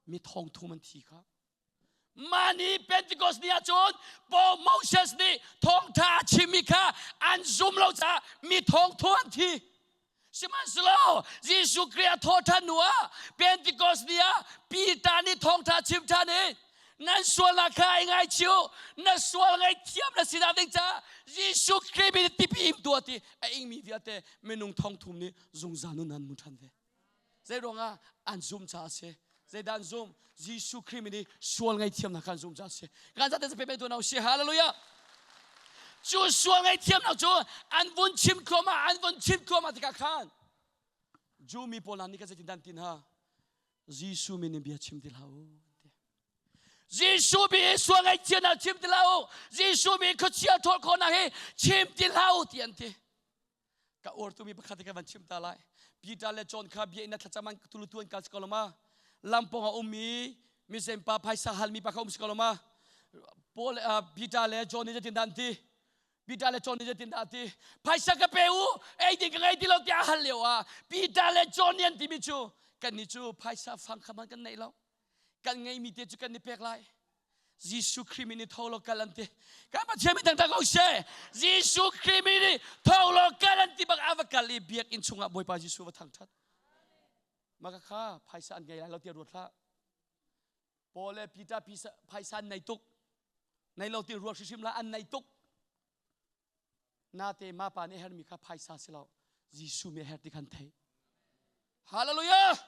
K: Mi thong thum an thi kha. Mah ni Pentecost ni ahcun Paul Moses nih thawngṭha a chimmi kha an zum lo caah mi thawngthu an thi. Sihmanhsehlaw Jesuh Khrih a thawhṭhan hnu ah Pentecost ni ah Peter nih thawngṭha chim ṭhan i nan sualnak kha i ngaichih u na sual ngaihthiam na si ding caah Jesuh Khrih min tipi im tuah ti a ingmi vialte minung thongthum nih zungzal nun an mu ṭhan ve. Zei ruangah an zum caah a si. Zeidah an zum? Jesuh Khrih min i sual ngaihthiamnak kha an zum caah a si. Kan zate pe tu na si. Hallelujah. Cu sual ngaihthiamnak cu an vun chim thluahmah, an vun chim thluahmah tikah khan Jew mi pawl hna nih kan zeitin dah an ti hna? Jesuh min in bia chim ti hlah u. Jesuh mi hi sual ngaihthiamnak chim ti hlah u. Jesuh mi khuachia ṭhawl khawhnak hi chim ti hlah u ti an ti. Ka uartu mi pakhat ka van chim ta lai. Peter le John kha bia in thlacam an tulutu an kal si ko lo ma? Lampong a ummi mizempa phaisa halmi pa kha um si ko lo ma? Paul Peter le John nih zeitin dah an ti? Peter le John nih zeitin dah an ti? Phaisa ka pe u, ei ding ka ngei ti lo tiah a hal lio ah Peter le John nih an timi cu kannih cu phaisa fang kha man kan neih lo. Kan ngeimi te cu kan i pek lai. Jesuh Khrih min i tho law kal an ti. Kan Pathian min thangthat ko seh. Jesuh Khrih min i tho law kal an ti bak a va kal i biakinn chungah Bawipa Jesuh va thangthat. Maka kha phaisa an ngei lai lo tiah ruat hlah. Paul le Peter phaisa an nei tuk. Nei lo ti ruat hrimhrim lah an nei tuk. Nate ma pa nih hermi kha phaisa si lo Jesuh mi her ti khan thei. Hallelujah!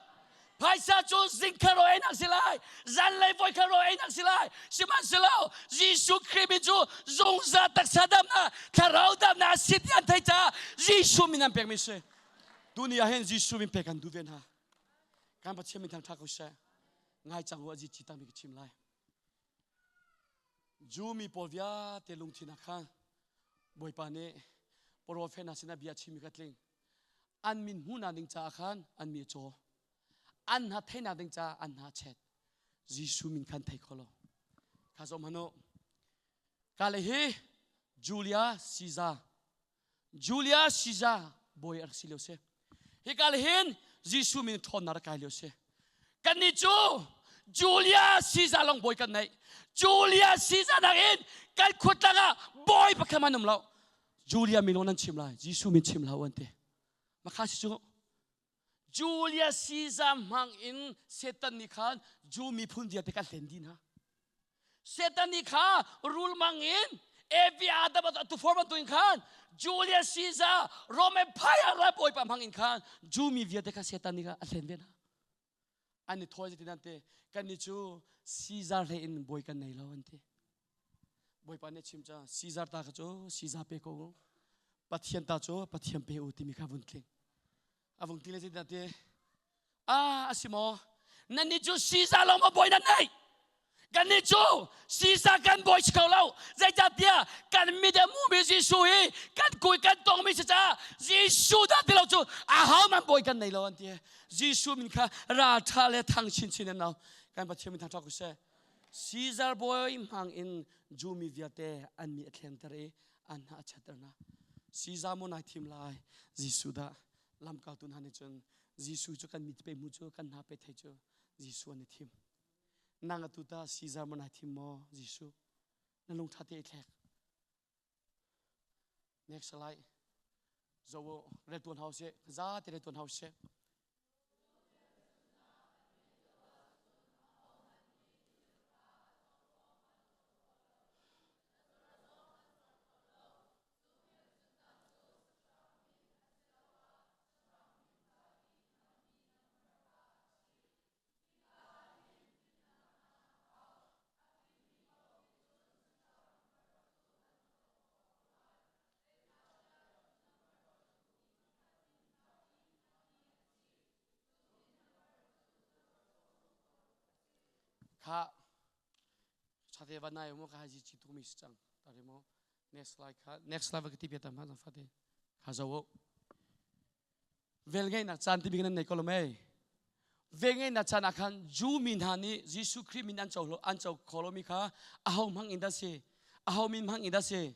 K: Phaisa cu zingkha ro einak si lai, zanlei voikha ro einak si lai. Sihmanhsehlaw Jesuh Khrih min cu zungzal taksa damnak, thlarau damnak a si ti an theih caah Jesuh min an pekmi si. Tuni ah hin Jesuh min pek kan duh ve hna. Kan Pathian min thangṭhat ko seh. Ngai cang u a ci tangmi ka chim lai. Jew mi pawl vialte lungthin ah khan Bawipa nih profet hna sinah bia chimmi kha tling. An min hmuhnak ding caah khan an mi a caw. An hna theihnak ding caah an hna a chet. Jesuh min khan thei kho lo. Kha zom hanu. Ka le hi Julia Caesar Julia Caesar bawi a rak si lio si. Hika le hin Jesuh min ṭhawnnak rak kai lio si. Kannih cu Julia Caesar lawng bawi kan neih. Julia Caesar nakin kan khuatlang ah bawi pakhat an um lo. Julia min lawng nan chim lai, Jesuh min chim hlah u an ti. Makha si cu Julia Caesar hmang in Satan nih khan Jew miphun vialte kan hlen dih hna. Satan nih kha rul mang in Evi Adam tufor bantukin khan Julius Caesar Rome Empire ral bawipa hmang in khan Jew mi vialte kha Satan nih kha a hlen ve hna. An i thawi zeitin an ti kan nih cu Caesar hlei in bawi kan nei lo an ti. Bawipa nih chim ca Caesar ta kha cu Caesar pe ko u. Pathian ta cu Pathian pe u timi kha vun tling. A vung tling le zeitin an ti Ah, a si maw? Nannih cu Caesar lawng maw bawi nan neih? Kannih cu Caesar kan bawi si kho lo. Zeicahtiah kan mit a hmumi Jesuh hi kan kui kan tongmi si caah Jesuh dah ti lo cu ahohmanh bawi kan nei lo an ti. Jesuh min kha ralṭha le thang chinchin an au. Kan Pathian min thangṭhat ko seh. Caesar bawi hmang in Jew mi vialte an mi a thlenter i an hna a chiatter hna. Caesar maw nai thim lai? Jesuh dah lamkaltu hna nih cun Jesuh cu kan mit pe hmu cu kan hna pe thei cu Jesuh an i thim. Nang atu ta Caesar maw nai thim maw Jesuh? Na lung ṭha te i thlek. Next slide. Zo rel tuan hau seh, za te rel tuan hau seh. Kha chate va nai mo ka haji chi tu mi si cang. Tari mo next slide kha next slide va ka ti pia tam ha zang fate. Kha zo Vel ngeihnak caan timi kan nei ko lo mei. Vel ngeihnak caan ah khan Jew mi hna nih Jesuh Khrih min an co an co kho lomi kha aho hmang in dah si? Aho min hmang in dah si?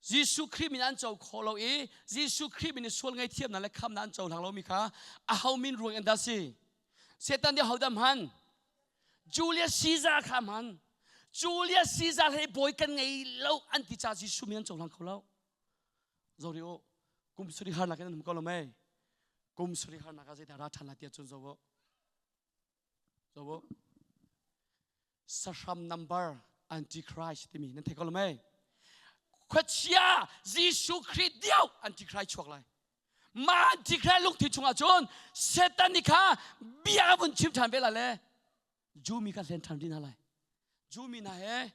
K: Jesuh Khrih min an co kho lo i Jesuh Khrih min i sual ngaihthiamnak le khamnak an cohlang lomi kha aho min ruang in dah si? Satan nih hodah hman? Julius Caesar kha hman. Julius Caesar he bawi kan ngei lo an ti ca Jesuh min an cohlang kho lo. Zori u, kum suri harnak in an um ko lo mei. Kum suri harnak ah zeidah ra ṭhan lai tiah cun zo u. Zo u. Sahram number Antichrist timi nan thei ko lo mei. Khuachia Jesuh Khrih dio Antichrist chuak lai. Mah Antichrist lungthin chungah cun Satan nih kha bia a vun chim ṭhan ve lai le Jew mi kha hlen ṭhan rih hna lai. Jew mi hna he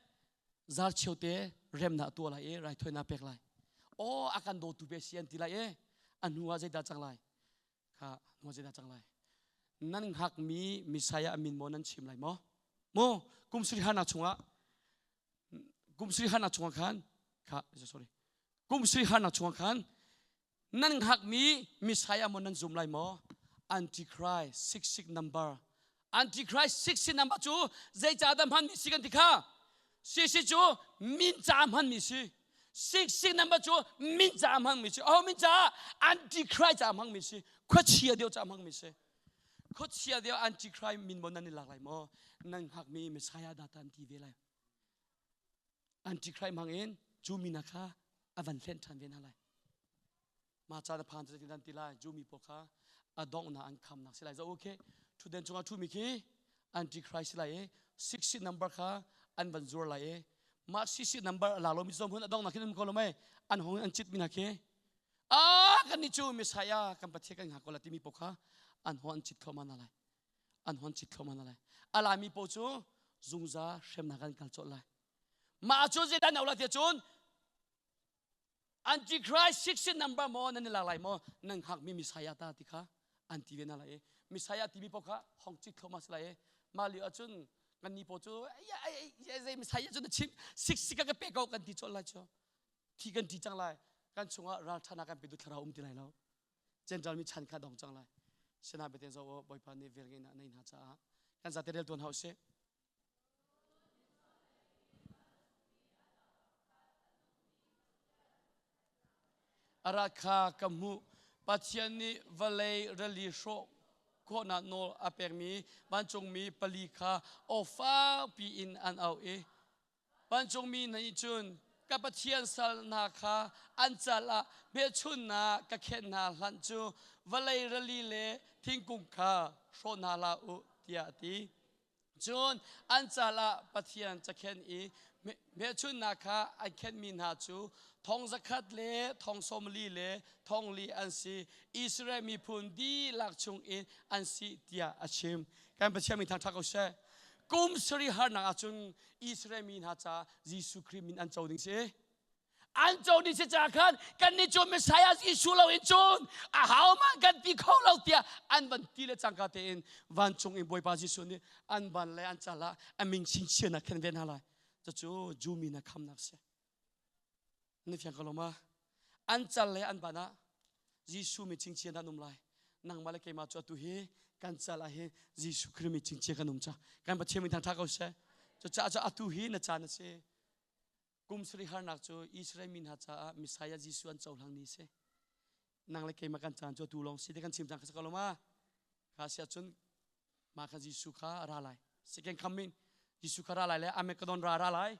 K: zarcheu te remnak tuah lai i raithawinak pek lai. Aw a kan dawtu pe si an ti lai i a hnu ah zeidah cang lai? Kha hnu ah zeidah cang lai? Nan hngakmi Messiah a min maw nan chim lai maw? Maw kum sarih harnak chungah kum sarih harnak chungah khan kha sorry kum sarih harnak chungah khan Nan hngakmi Messiah maw nan zum lai maw? Antichrist 66 number. Antichrist 66 number cu zeicah dah hmanmi si kan ti kha? Sisi cu min ca hmanmi si. 66 number cu min ca hmangmi si. Oh min ca Antichrist ca hmangmi si. Khuachia deuh ca hmangmi si. Khuachia deuh Antichrist min maw nan i lak lai maw? Nan hngakmi Messiah dah tan ti ve lai. Antichrist hmang in cu mi hna kha a van hlen ṭhan ve hna lai. Mah caan a phan cu dan ti lai Jew mi pawl kha a donghnak an khamnak si lai. Zo okay ṭhutden cungah ṭhumi khi Antichrist si lai i 60 number kha an van zuar lai i mah 60 number a la lomi zong hun a donghnak khin um ko lo mei an hong an cit mi hna khi a kan nih cu Messiah kan Pathian kan hngak ko la timi pawl kha an hong an cit thluahmah hna lai. An hon cit thluahmah hna lai. A lami pawl cu zungzal hremnak an kal colh lai. Mah cu zeidah na ulah tiah cun Antichrist 16 number maw nan i lak lai maw nan hngakmi Messiah ta ti kha an ti ve hna lai i Messiah timi paoh kha hong cit thluahmah si lai i mah lio ahcun kan ni pawl cu zei Messiah cu na chim sik sik ka pe ko kan ti colh lai cu thi kan ti cang lai kan chungah ralṭhanak kan petu thlarau um ti lai lo Gentile mi chan kha dong cang lai sina bete zo Bawipa nih vel ngeihnak nei hna caah kan zate rel tuan hau sih A rat kha ka hmuh. Pathian nih vawlei rili hrawh khawhnak nawl a pekmi vancungmi pali kha aw fakpi in an auh i vancungmi hna nih cun ka Pathian sal hna kha an cal ah hmelchunhnak ka khenh hna hlan cu vawlei rili le thingkung kha hrawh hna hlah u tiah a ti. Cun an cal ah Pathian cakhenh i hmelchunhnak kha an khenhmi hna cu thong zakhat le thong sawmli le thong li an si. Israel miphun dihlak chungin an si tiah a chim. Kan Pathian min thangṭhat ko seh. Kum sarih harnak ahcun Israel mi hna ca Jesuh Khrih min an co ding si. An co ding si caah khan kannih cu Messiah Jesuh lo in cun ahohmanh kan ti kho lo tiah an van ti le cangka tein vancung in Bawipa Jesuh nih an van le an cal ah a min chingchiahnak khan ve hna lai. Cucu Jew mi hna khamnak si. Na fiang ko lo ma? An cal le an ban ah Jesuh mi chingchiah an um lai. Nangmah le keimah cu atu hi kan cal ah hin Jesuh Khrih mi chingchiah kan um ca. Kan Pathian min thangṭha ko seh. Cucaah cu atu hi na caan a si. Kum sarih harnak cu Israel mi hna caah Messiah Jesuh an cohlang ni si. Nang le keimah kan caan cu atu lawng si te kan chim cang kha si ko lo ma? Kha si ahcun mah kha Jesuh kha a ra lai. Second coming Jesuh kha ra lai le Armageddon ra ra lai.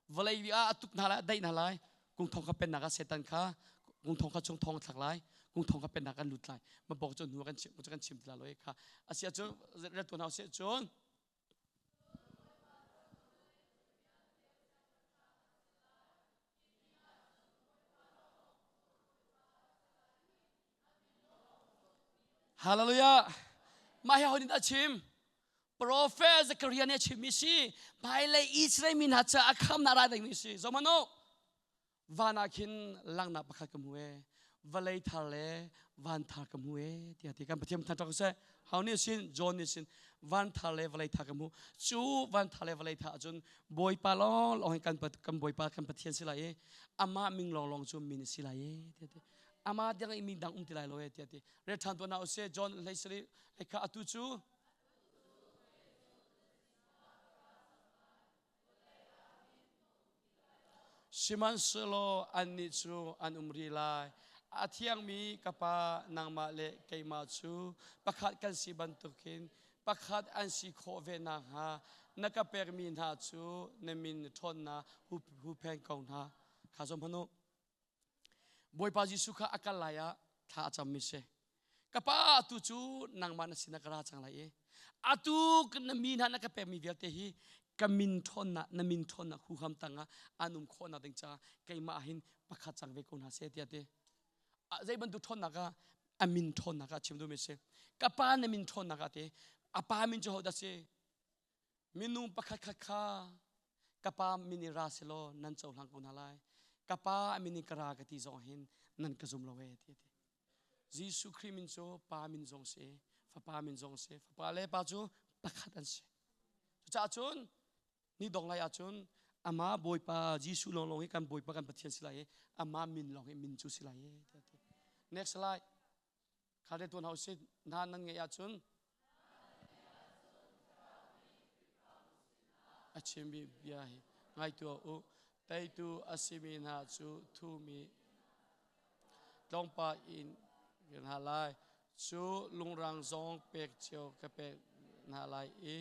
K: Vawlei ah a tuk hna lai, a daih hna lai. Kung thong kha pennak ah Satan kha kung thong kha chung thong a thlak lai. Kung thong kha pennak an lut lai. Ma bok cu hnu kan chim kan chim ti la lo kha. Asi ahcun rel tuan hau si ahcun Hallelujah. Mah hi honin a chim? Prophet Zechariah nih a chimmi si. Hmailei Israel mi hna caah khamnak ra dingmi si. Zohmanh u. Van ah khin langhnak pakhat ka hmu e. Vawlei thar le van thar ka hmu e tiah ti kan Pathian thangṭhat ko seh. Ho nih sin? John nih sin. Van thar le vawlei thar ka hmuh. Cu van thar le vawlei thar ahcun Bawipa lawnglawng hi kan kan Bawipa kan Pathian si lai i amah ming lawnglawng cu min a si lai e tiah ti. Amah dang i min dang um ti lai lo e tiah ti. Rel ṭhan tuah hna usih John hlei sarih kha atu cu Sihmanhsehlaw annih cu an um rih lai. A thiangmi ka Pa, nangmah le keimah cu pakhat kan si bantukin pakhat an si khawh ve nakhnga na ka pekmi hna cu na min ṭhawnnak huhphen ko hna. Kha zoh hmanh u. Bawipa Jesuh kha a kal lai ah thla a cammi si. Ka pa atu cu nangmah na sinah ka ra cang lai i atu na mi hna na ka pekmi vialte hi ka min ṭhawnnak na min ṭhawnnak huham tangah an um khawhnak ding caah keimah hin pakhat cang ve ko hna seh tiah ti. Zei bantuk ṭhawnnak ah a min ṭhawnnak ah chim duhmi si. Ka pa na min ṭhawnnak ah ti. A pa min cu hodah si? Minung pakhat khat kha ka pa min in ra selaw nan cohlang ko hna lai. Ka pa min in ka ra ka ti zong hin nan ka zum lo e ti a ti. Jesuh Khrih min cu pa min zong si, fapa min zong si, fapa le pa cu pakhat an si. Cucaah cun ni dong lai ahcun amah Bawipa Jesuh lawnglawng hi kan Bawipa kan Pathian si lai i amah min lawng hi min cu si lai e ti a ti. Next slide. Kha re tuan hau si hna nan ngeih ahcun a chimmi bia hi ngai tuah u teitu a simi hna cu thumi tlawngpa in hna lai cu lungrang zong pek cio ka pek hna lai i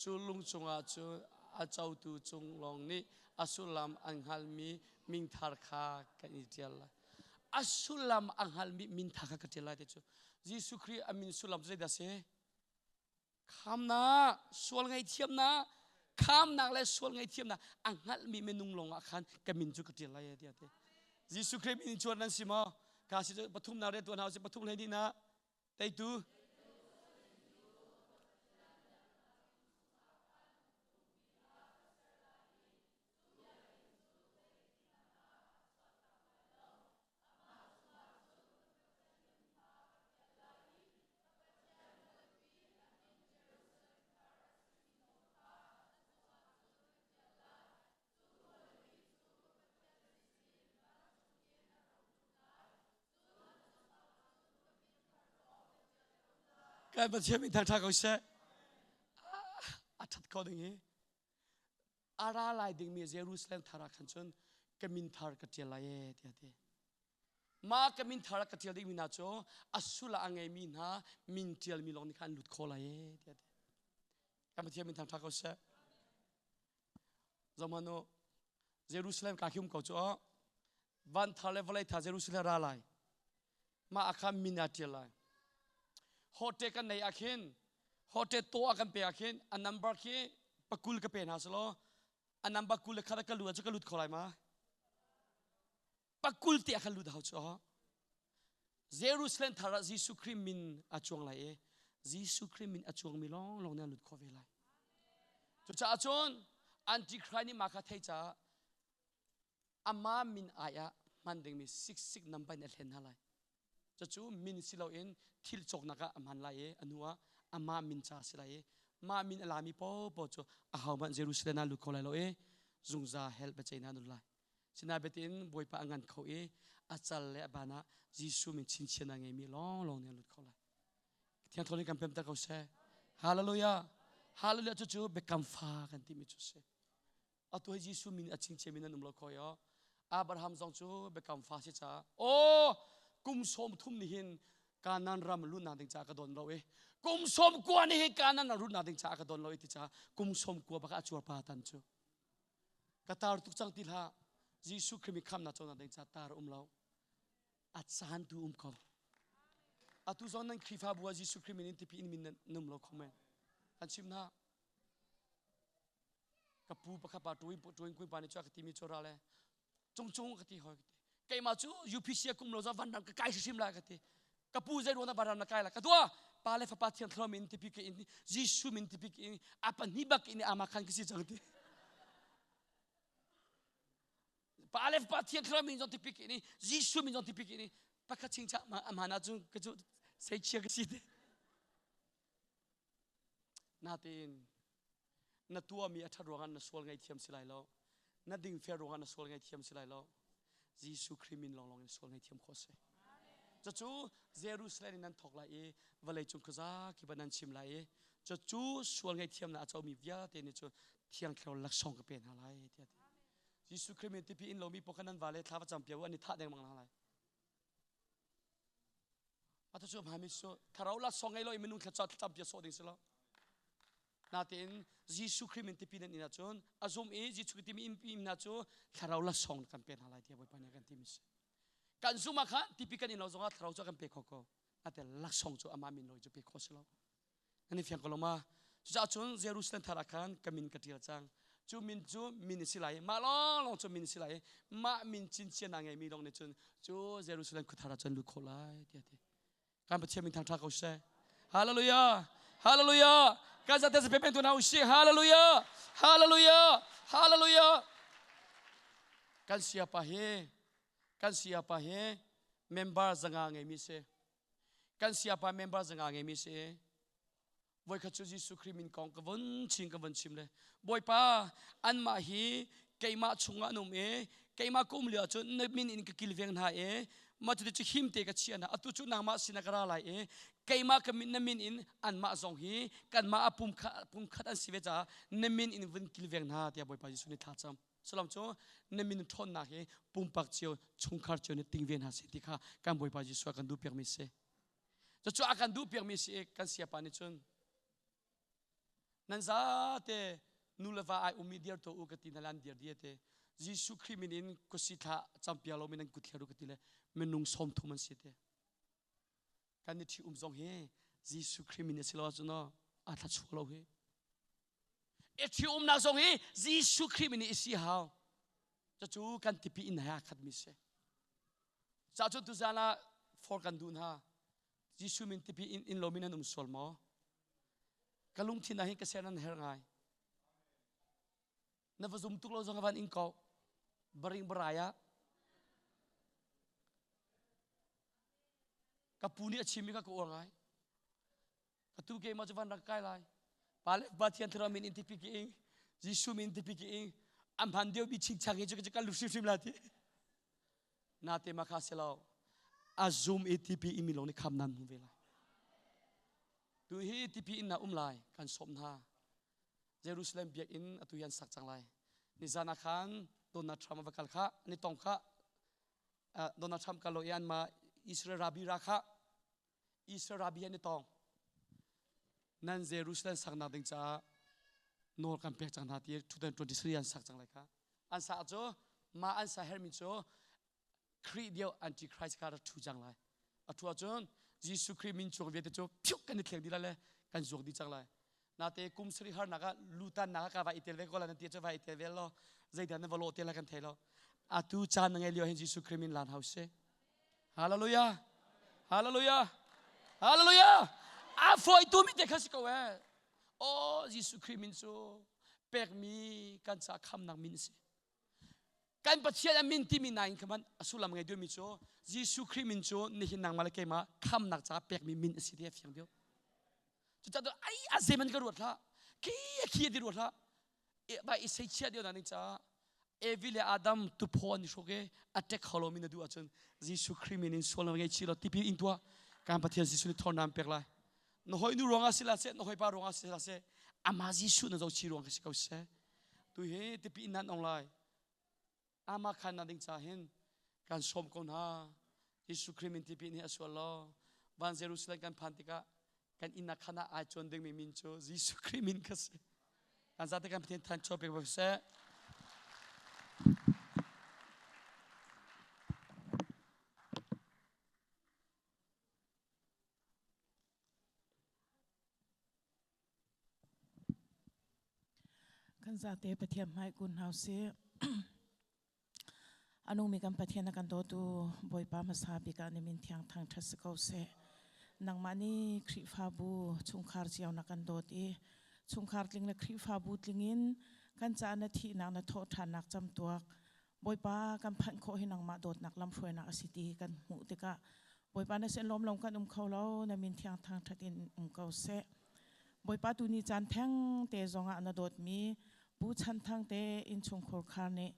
K: Cu lung cungah cun a cotu cung lawng nih a sullam an hngalhmi minthar kha kan i ṭial lai. A sullam a hngalhmi minthar kha ka ṭial lai ti cu Jesuh Khrih a min sullam cu zeidah a si? Khamnak, sual ngaihthiamnak, khamnak le sual ngaihthiamnak a hngalhmi minung lawngah khan ka min cu ka ṭial lai tiah a ti. Jesuh Khrih min in cuan nan si maw? Ka si cu pathumnak rian tuah hna usih pathum hlei hnihnak teitu Kan Pathian min thangṭha ko seh. A ṭhat ko ding hi. A ra lai dingmi Jerusalem thar ah khan cun ka min thar ka ṭial lai ee tiah a ti. Mah ka min thar ah ka ṭial dingmi hna cu a sul ah a ngeimi hna min ṭialmi lawng nih khan an lut kho lai ee tiah a ti. Kan Pathian min thangṭha ko seh. Zohhmanh u, Jerusalem ka khi um ko cu aw. Van thar le vawlei thar Jerusalem ra lai. Mah ah khan min aa ṭial lai. Hote kan nei ah khin, hote to ah kan pe ah khin, a number khi pakul ka pe hna selaw, a number 20 le khat ah ka lut ah cu ka lut kho lai ma? Pakul te ah khan lut hau cu aw. Jerusalem thar ah Jesuh Khrih min a cuang lai i Jesuh Khrih min a cuangmi lawnglawng nih an lut khawh ve lai. Cucaah cun Antichrist nih mah kha thei caah amah min ai ah hman dingmi 66 number in a hlen hna lai. Cucu min si loin thil cawknak ah a hman lai i a hnu ah amah min ca a si lai i mah min a lami paohpaoh cu ahohmanh Jerusalem ah lut kho lai lo i zungzal hell biaceihnak an lut lai. Sinain biatin Bawipa a ngan kho i a cal le a ban ah Jesuh min chinchin a ngeimi lawnglawng nih an lut kho lai. Thiang Thlarau nih kan pemter ko seh. Hallelujah. Hallelujah cucu biakam fa kan timi cu si. Atu hi Jesuh min a chingchiami nan um lo kho yo. Abraham zong cu biakam fa si caah aw kum 30 nih hin Kanaan ram luhnak ding caah ka don lo i kum 90 nih hin Kanaan ram luhnak ding caah ka don lo i ti caah kum 90 bak a cuarpa tan cu ka tar tuk cang ti hlah Jesuh Khrih mi khamnak conak ding caah tar um lo a caan tu um ko atu zong nan Khrihfabu ah Jesuh Khrih min in tipi in min nan um lo kho men kan chim hna ka pu pakhat pa tuin tuin kuin pa nih cu a ka timi cu ra le cung cung ka ti hoi ka ti keimah cu UPC a kum lo za van ram ka kai hrim lai ka ti ka pu zei ruang van ram na kai la ka dua pa le fapa thiang thlarau min tipi ka in Jesuh min tipi ka in a pahnih bak in ama khan ka si cang ti pa le fapa thiang thlarau min zong tipi ka in Jesuh min zong tipi ka in pakhat chingcha ma amana cu ka cu sei chia ka si te. Natein na tuahmi a ṭhat ruangah na sual ngaihthiam si lai lo. Na dingfel ruangah na sual ngaihthiam si lai lo. Jesuh Khrih min lawnglawng in sual ngaihthiam khawh a si. Cucu Jerusalem in nan thawk lai i vawleicung khuaza kip ah nan chim lai i cucu sual ngaihthiamnak a comi vialte nih cun Thiang Thlarau laksawng ka pe hna lai tiah a ti. Jesuh Khrih min tipi in lomi paoh kha nan vale thla va campiak u an i thah dengmang hna lai. Mah cu hmami cu thlarau laksawng ngei lo i minung thla campiak sawh ding si lo. Natein Jesuh Khrih min tipi nan in ahcun a zum i Jesuh Khrih timi in hna cu thlarau laksawng kan pek hna lai tiah Bawipa nih a kan timi si. Kan zum ah khan tipi kan in lo zongah thlarau cu a kan pek kho ko. Natein laksawng cu amah min lo cu pek khawh si lo. Nan i fiang ko lo ma? Cucaah cun Jerusalem thar ah khan ka min ka ṭial cang. Cu min cu min a si lai i mah lawnglawng cu min a si lai i mah min cincian a ngeimi lawng nih cun cu Jerusalem khuathar ah cun lut khawh lai tiah a ti. Kan Pathian min thangṭha ko seh. Hallelujah! Hallelujah! Kan zate se pepeng tu hna usih. Hallelujah! Hallelujah! Hallelujah! Kan siapa hi kan siapa hi member zanga ngeimi si. Kan siapa member zanga ngeimi si. Voikhat cu Jesuh Khrih min kong ka vun chin ka vun chim le Bawipa anmah hi keimah chungah an um i keimah ka um lio ahcun na min in ka kilveng hna i mah cuti cu him te ka chiah hna atu cu nangmah sinah ka ra lai i keimah ka min na min in anmah zong hi kanmah a pum pumkhat an si ve caah na min in vun kilveng hna tiah Bawipa Jesuh nih thla cam Salam cu na min ṭhawnnak hi pumpak cio chungkhar cio nih ting ve hna seh ti kha kan Bawipa Jesuh a kan duhpiakmi si. Cucu a kan duhpiakmi si i kan siapa nih cun nan zate nu le va ai ummi dir to u ka ti hna lan dir dia te Jesuh Khrih min in kusi thla campiak lomi nan kut thler u ka ti le minung 30 an si te kan i ṭhi um zong hi Jesuh Khrih min a si lo ahcun a thla chuak lo hi i ṭhi umnak zong hi Jesuh Khrih min i si hau cucu kan tipi in he aa khatmi si Ca cu tuzan ah for kan duh hna. Jesuh min tipi in in lomi nan um sual maw? Ka lungthin ah hin ka ser nan her ngai. Na va zum tuk lo zong van in ko. Baring barai ah. Ka pu nih a chimmi kha ka uar ngai. Ka tu ke ma cu van rak kai lai. Pa le Pathian thlarau min in tipi ki ing. Jesuh min tipi ki ing. Am han deu bi chingchang hi cu ka lu hrimhrim la ti. Na te ma kha si lo. A zum i tipi imi lawng nih kham nan hmu ve lai. Tu hi tipi in na um lai kan sawm hna. Jerusalem biakinn atu hi an sak cang lai. Nizan ah khan Donald Trump a va kal kha, an i tong kha. Donald Trump kal lo i an ma Israel rabi ra kha Israel rabbi an i tong. Nan Jerusalem saknak ding caah nawl kan pek cang hna ti 2023 an sak cang lai kha. An sa cu mah an sa hermi cu Khrih dio Antichrist kha rak ṭhu cang lai. A ṭhu ahcun Jesuh Khrih min chung vialte cu phiuk kan i thleng dih lai le kan zuak dih cang lai. Nate kum sarih harnak ah lutan nak ah ka va i tel ve ko la nan ti cu va i tel ve lo zeidah nan va lawh te la kan thei lo. Atu caan na ngei lio hin Jesuh Khrih min lan hau si. Hallelujah. Hallelujah. Hallelujah. A fawi tu mi te kha si ko eh. Oh Jesuh Khrih min cu pekmi kan ca khamnak min a si. Kan Pathian a min timi nain khaman a sullam ngei deuhmi cu Jesuh Khrih min cu nihin nangmah le keimah khamnak ca pekmi min a si ti a fiang deuh. Cucaah ai a zeman ka ruat hlah. Khi a khi ti ruat hlah. Ba i seichia deuh na ning caah Evi le Adam tuphaw an i hruk i a ṭek kho lomi na duh ahcun Jesuh Khrih min in sual na ngei chih lo tipil in tuah kan Pathian Jesuh nih thawnnak an pek lai na hawi nu ruangah si la seh na hawipa ruangah si la seh amah Jesuh na zoh chih ruang si ko seh tu hi tipil in nan ong lai Amah khannak ding ca hin kan sawm ko hna. Jesuh Khrih min tipil nih a sual lo. Van Jerusalem kan phan tikah kan inn ah khan ah ai cuan dingmi min cu Jesuh Khrih min kha si. Kan zate kan Pathian than chaw pek seh.
L: Kan zate Pathian hmai kun hna usih. A nungmi kan Pathian a kan dawtu Bawipa hmasa bik ah na min thiang thangṭhat si ko seh. Nangmah nih Khrihfabu chungkhar cio na kan dawt i chungkhar tling le Khrihfabu tling in kan caah na thihnak na thawhṭhannak camtuak Bawipa kan phanh khawh hi nangmah dawtnak lamhruainak a si ti kan hmuh tikah Bawipa na sin lawm lo kan um kho lo na min thiang thangṭhat in um ko seh. Bawipa tu ni caan theng te zongah na dawtmi Pu Chan Thang te innchungkhur khar nih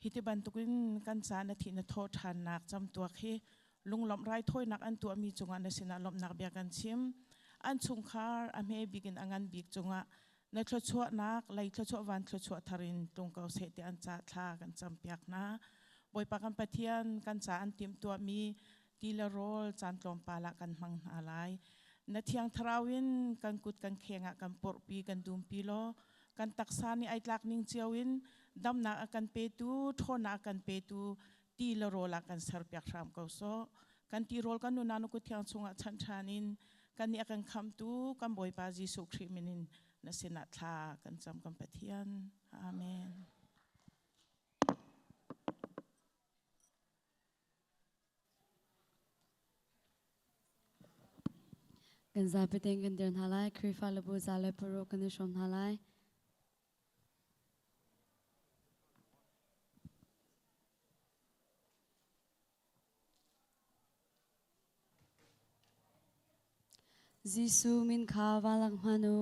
L: hi ti bantukin kan ca na thih na thawh ṭhannak camtuak hi lunglawmh raithawinak an tuahmi cungah na sinah lawmhnak bia kan chim. An chungkhar a hme bik in a ngan bik cungah na thluachuahnak lei thluachuah van thluachuah thar in tlung ko seh ti an ca thla kan campiak hna. Bawipa kan Pathian kan ca an timhtuahmi ti le rawl caan tlawmpal ah kan hmang hna lai. Na thiang thlarau in kan kut kan kheng ah kan porhpi kan dumpi law kan taksa nih ai tlak ning cio in damnak a kan petu ṭhawnnak a kan petu ti le rawl ah kan serpiak hram ko sawh. Kan ti rawl kan nuna na kut thiang chungah chanh ṭhan in kan nih a kan khamtu kan Bawipa Jesuh Khrih min in na sinah thla kan cam kan Pathian. Amen.
C: Kan zapi tein kan dir hna lai. Khrihfa le bu za le paruk kan i hrawm hna lai. Jesuh min kha va lang hman u.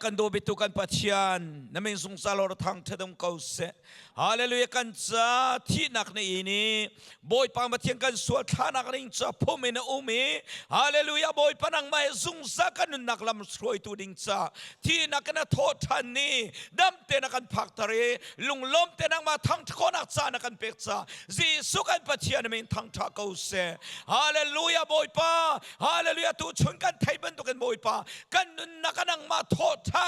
D: kan daw bitu kan Pathian na min zungzal or thang thadum ko seh. Hallelujah kan ca thihnak na in i Bawipa Pathian kan sual thlanak ning ca phum in a um i Hallelujah Bawipa nangmah he zungzal kan nunnak lam hruaitu ding ca thihnak in a thawh ṭhan ni dam te na kan phakter i lunglawm te nangmah thangṭha ca na kan pek ca Jesuh kan Pathian min thangṭha ko seh. Hallelujah Bawipa Hallelujah tu chun kan thei bantukin Bawipa kan nunnak a nangmah thawh ṭhan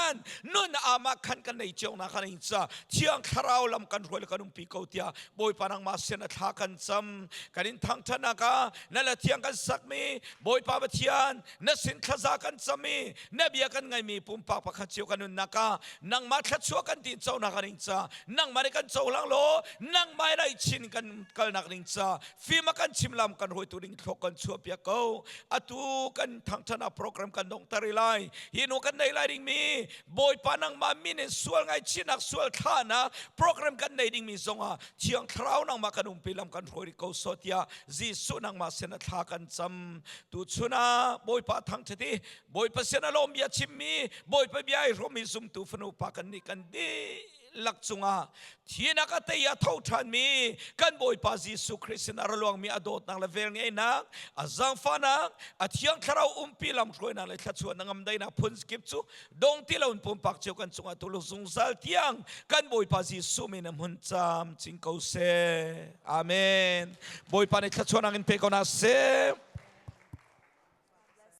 D: nun ama khan kan nei cio na kan in ca thiang thlarau lam kan hruai le kan umpi ko tiah Bawipa nangmah sin a thla kan cam kan in thangṭhatnak ah na la thiang kan sakmi Bawipa Pathian na sin thlaza kan cam i na bia kan ngaimi pumpak pakhat cio kan nunnak ah nangmah thluachuah kan tin conak a ning ca nangmah nih kan cohlang law nangmah lai chin kan kalnak ding ca fim a kan chim lam kan hruaitu ding thlok kan chuah piak ko atu kan thangṭhatnak program kan donghter i lai hi nu kan nei lai ding mi Bawipa nangmah min in sual ngaihchihnak sual thlahnak program kan nei ding mi zongah Thiang Thlarau nangmah kan umpi lam kan hruai ko so tiah Jesuh nangmah sin a thla kan cam tu chun ah Bawipa thangṭhat i Bawipa sin a lawm bia chimmi Bawipa bia i hrawmmi zumtu fanu pa kan nih kan dihlak cungah thinak a tei a tho ṭhanmi kan Bawipa Jesuh Khrist sin a ra luangmi a dawtnak le velngeihnak a zaangfahnak a thiang thlarau umpi lamhruainak le thluachuahnak ngamdainak phun kip cu dong ti loin pumpak cio kan cungah tulu zungzal tiang kan Bawipa Jesuh min a hmun cam cing ko seh. Amen. Bawipa nih thluachuahnak in pe ko hna seh.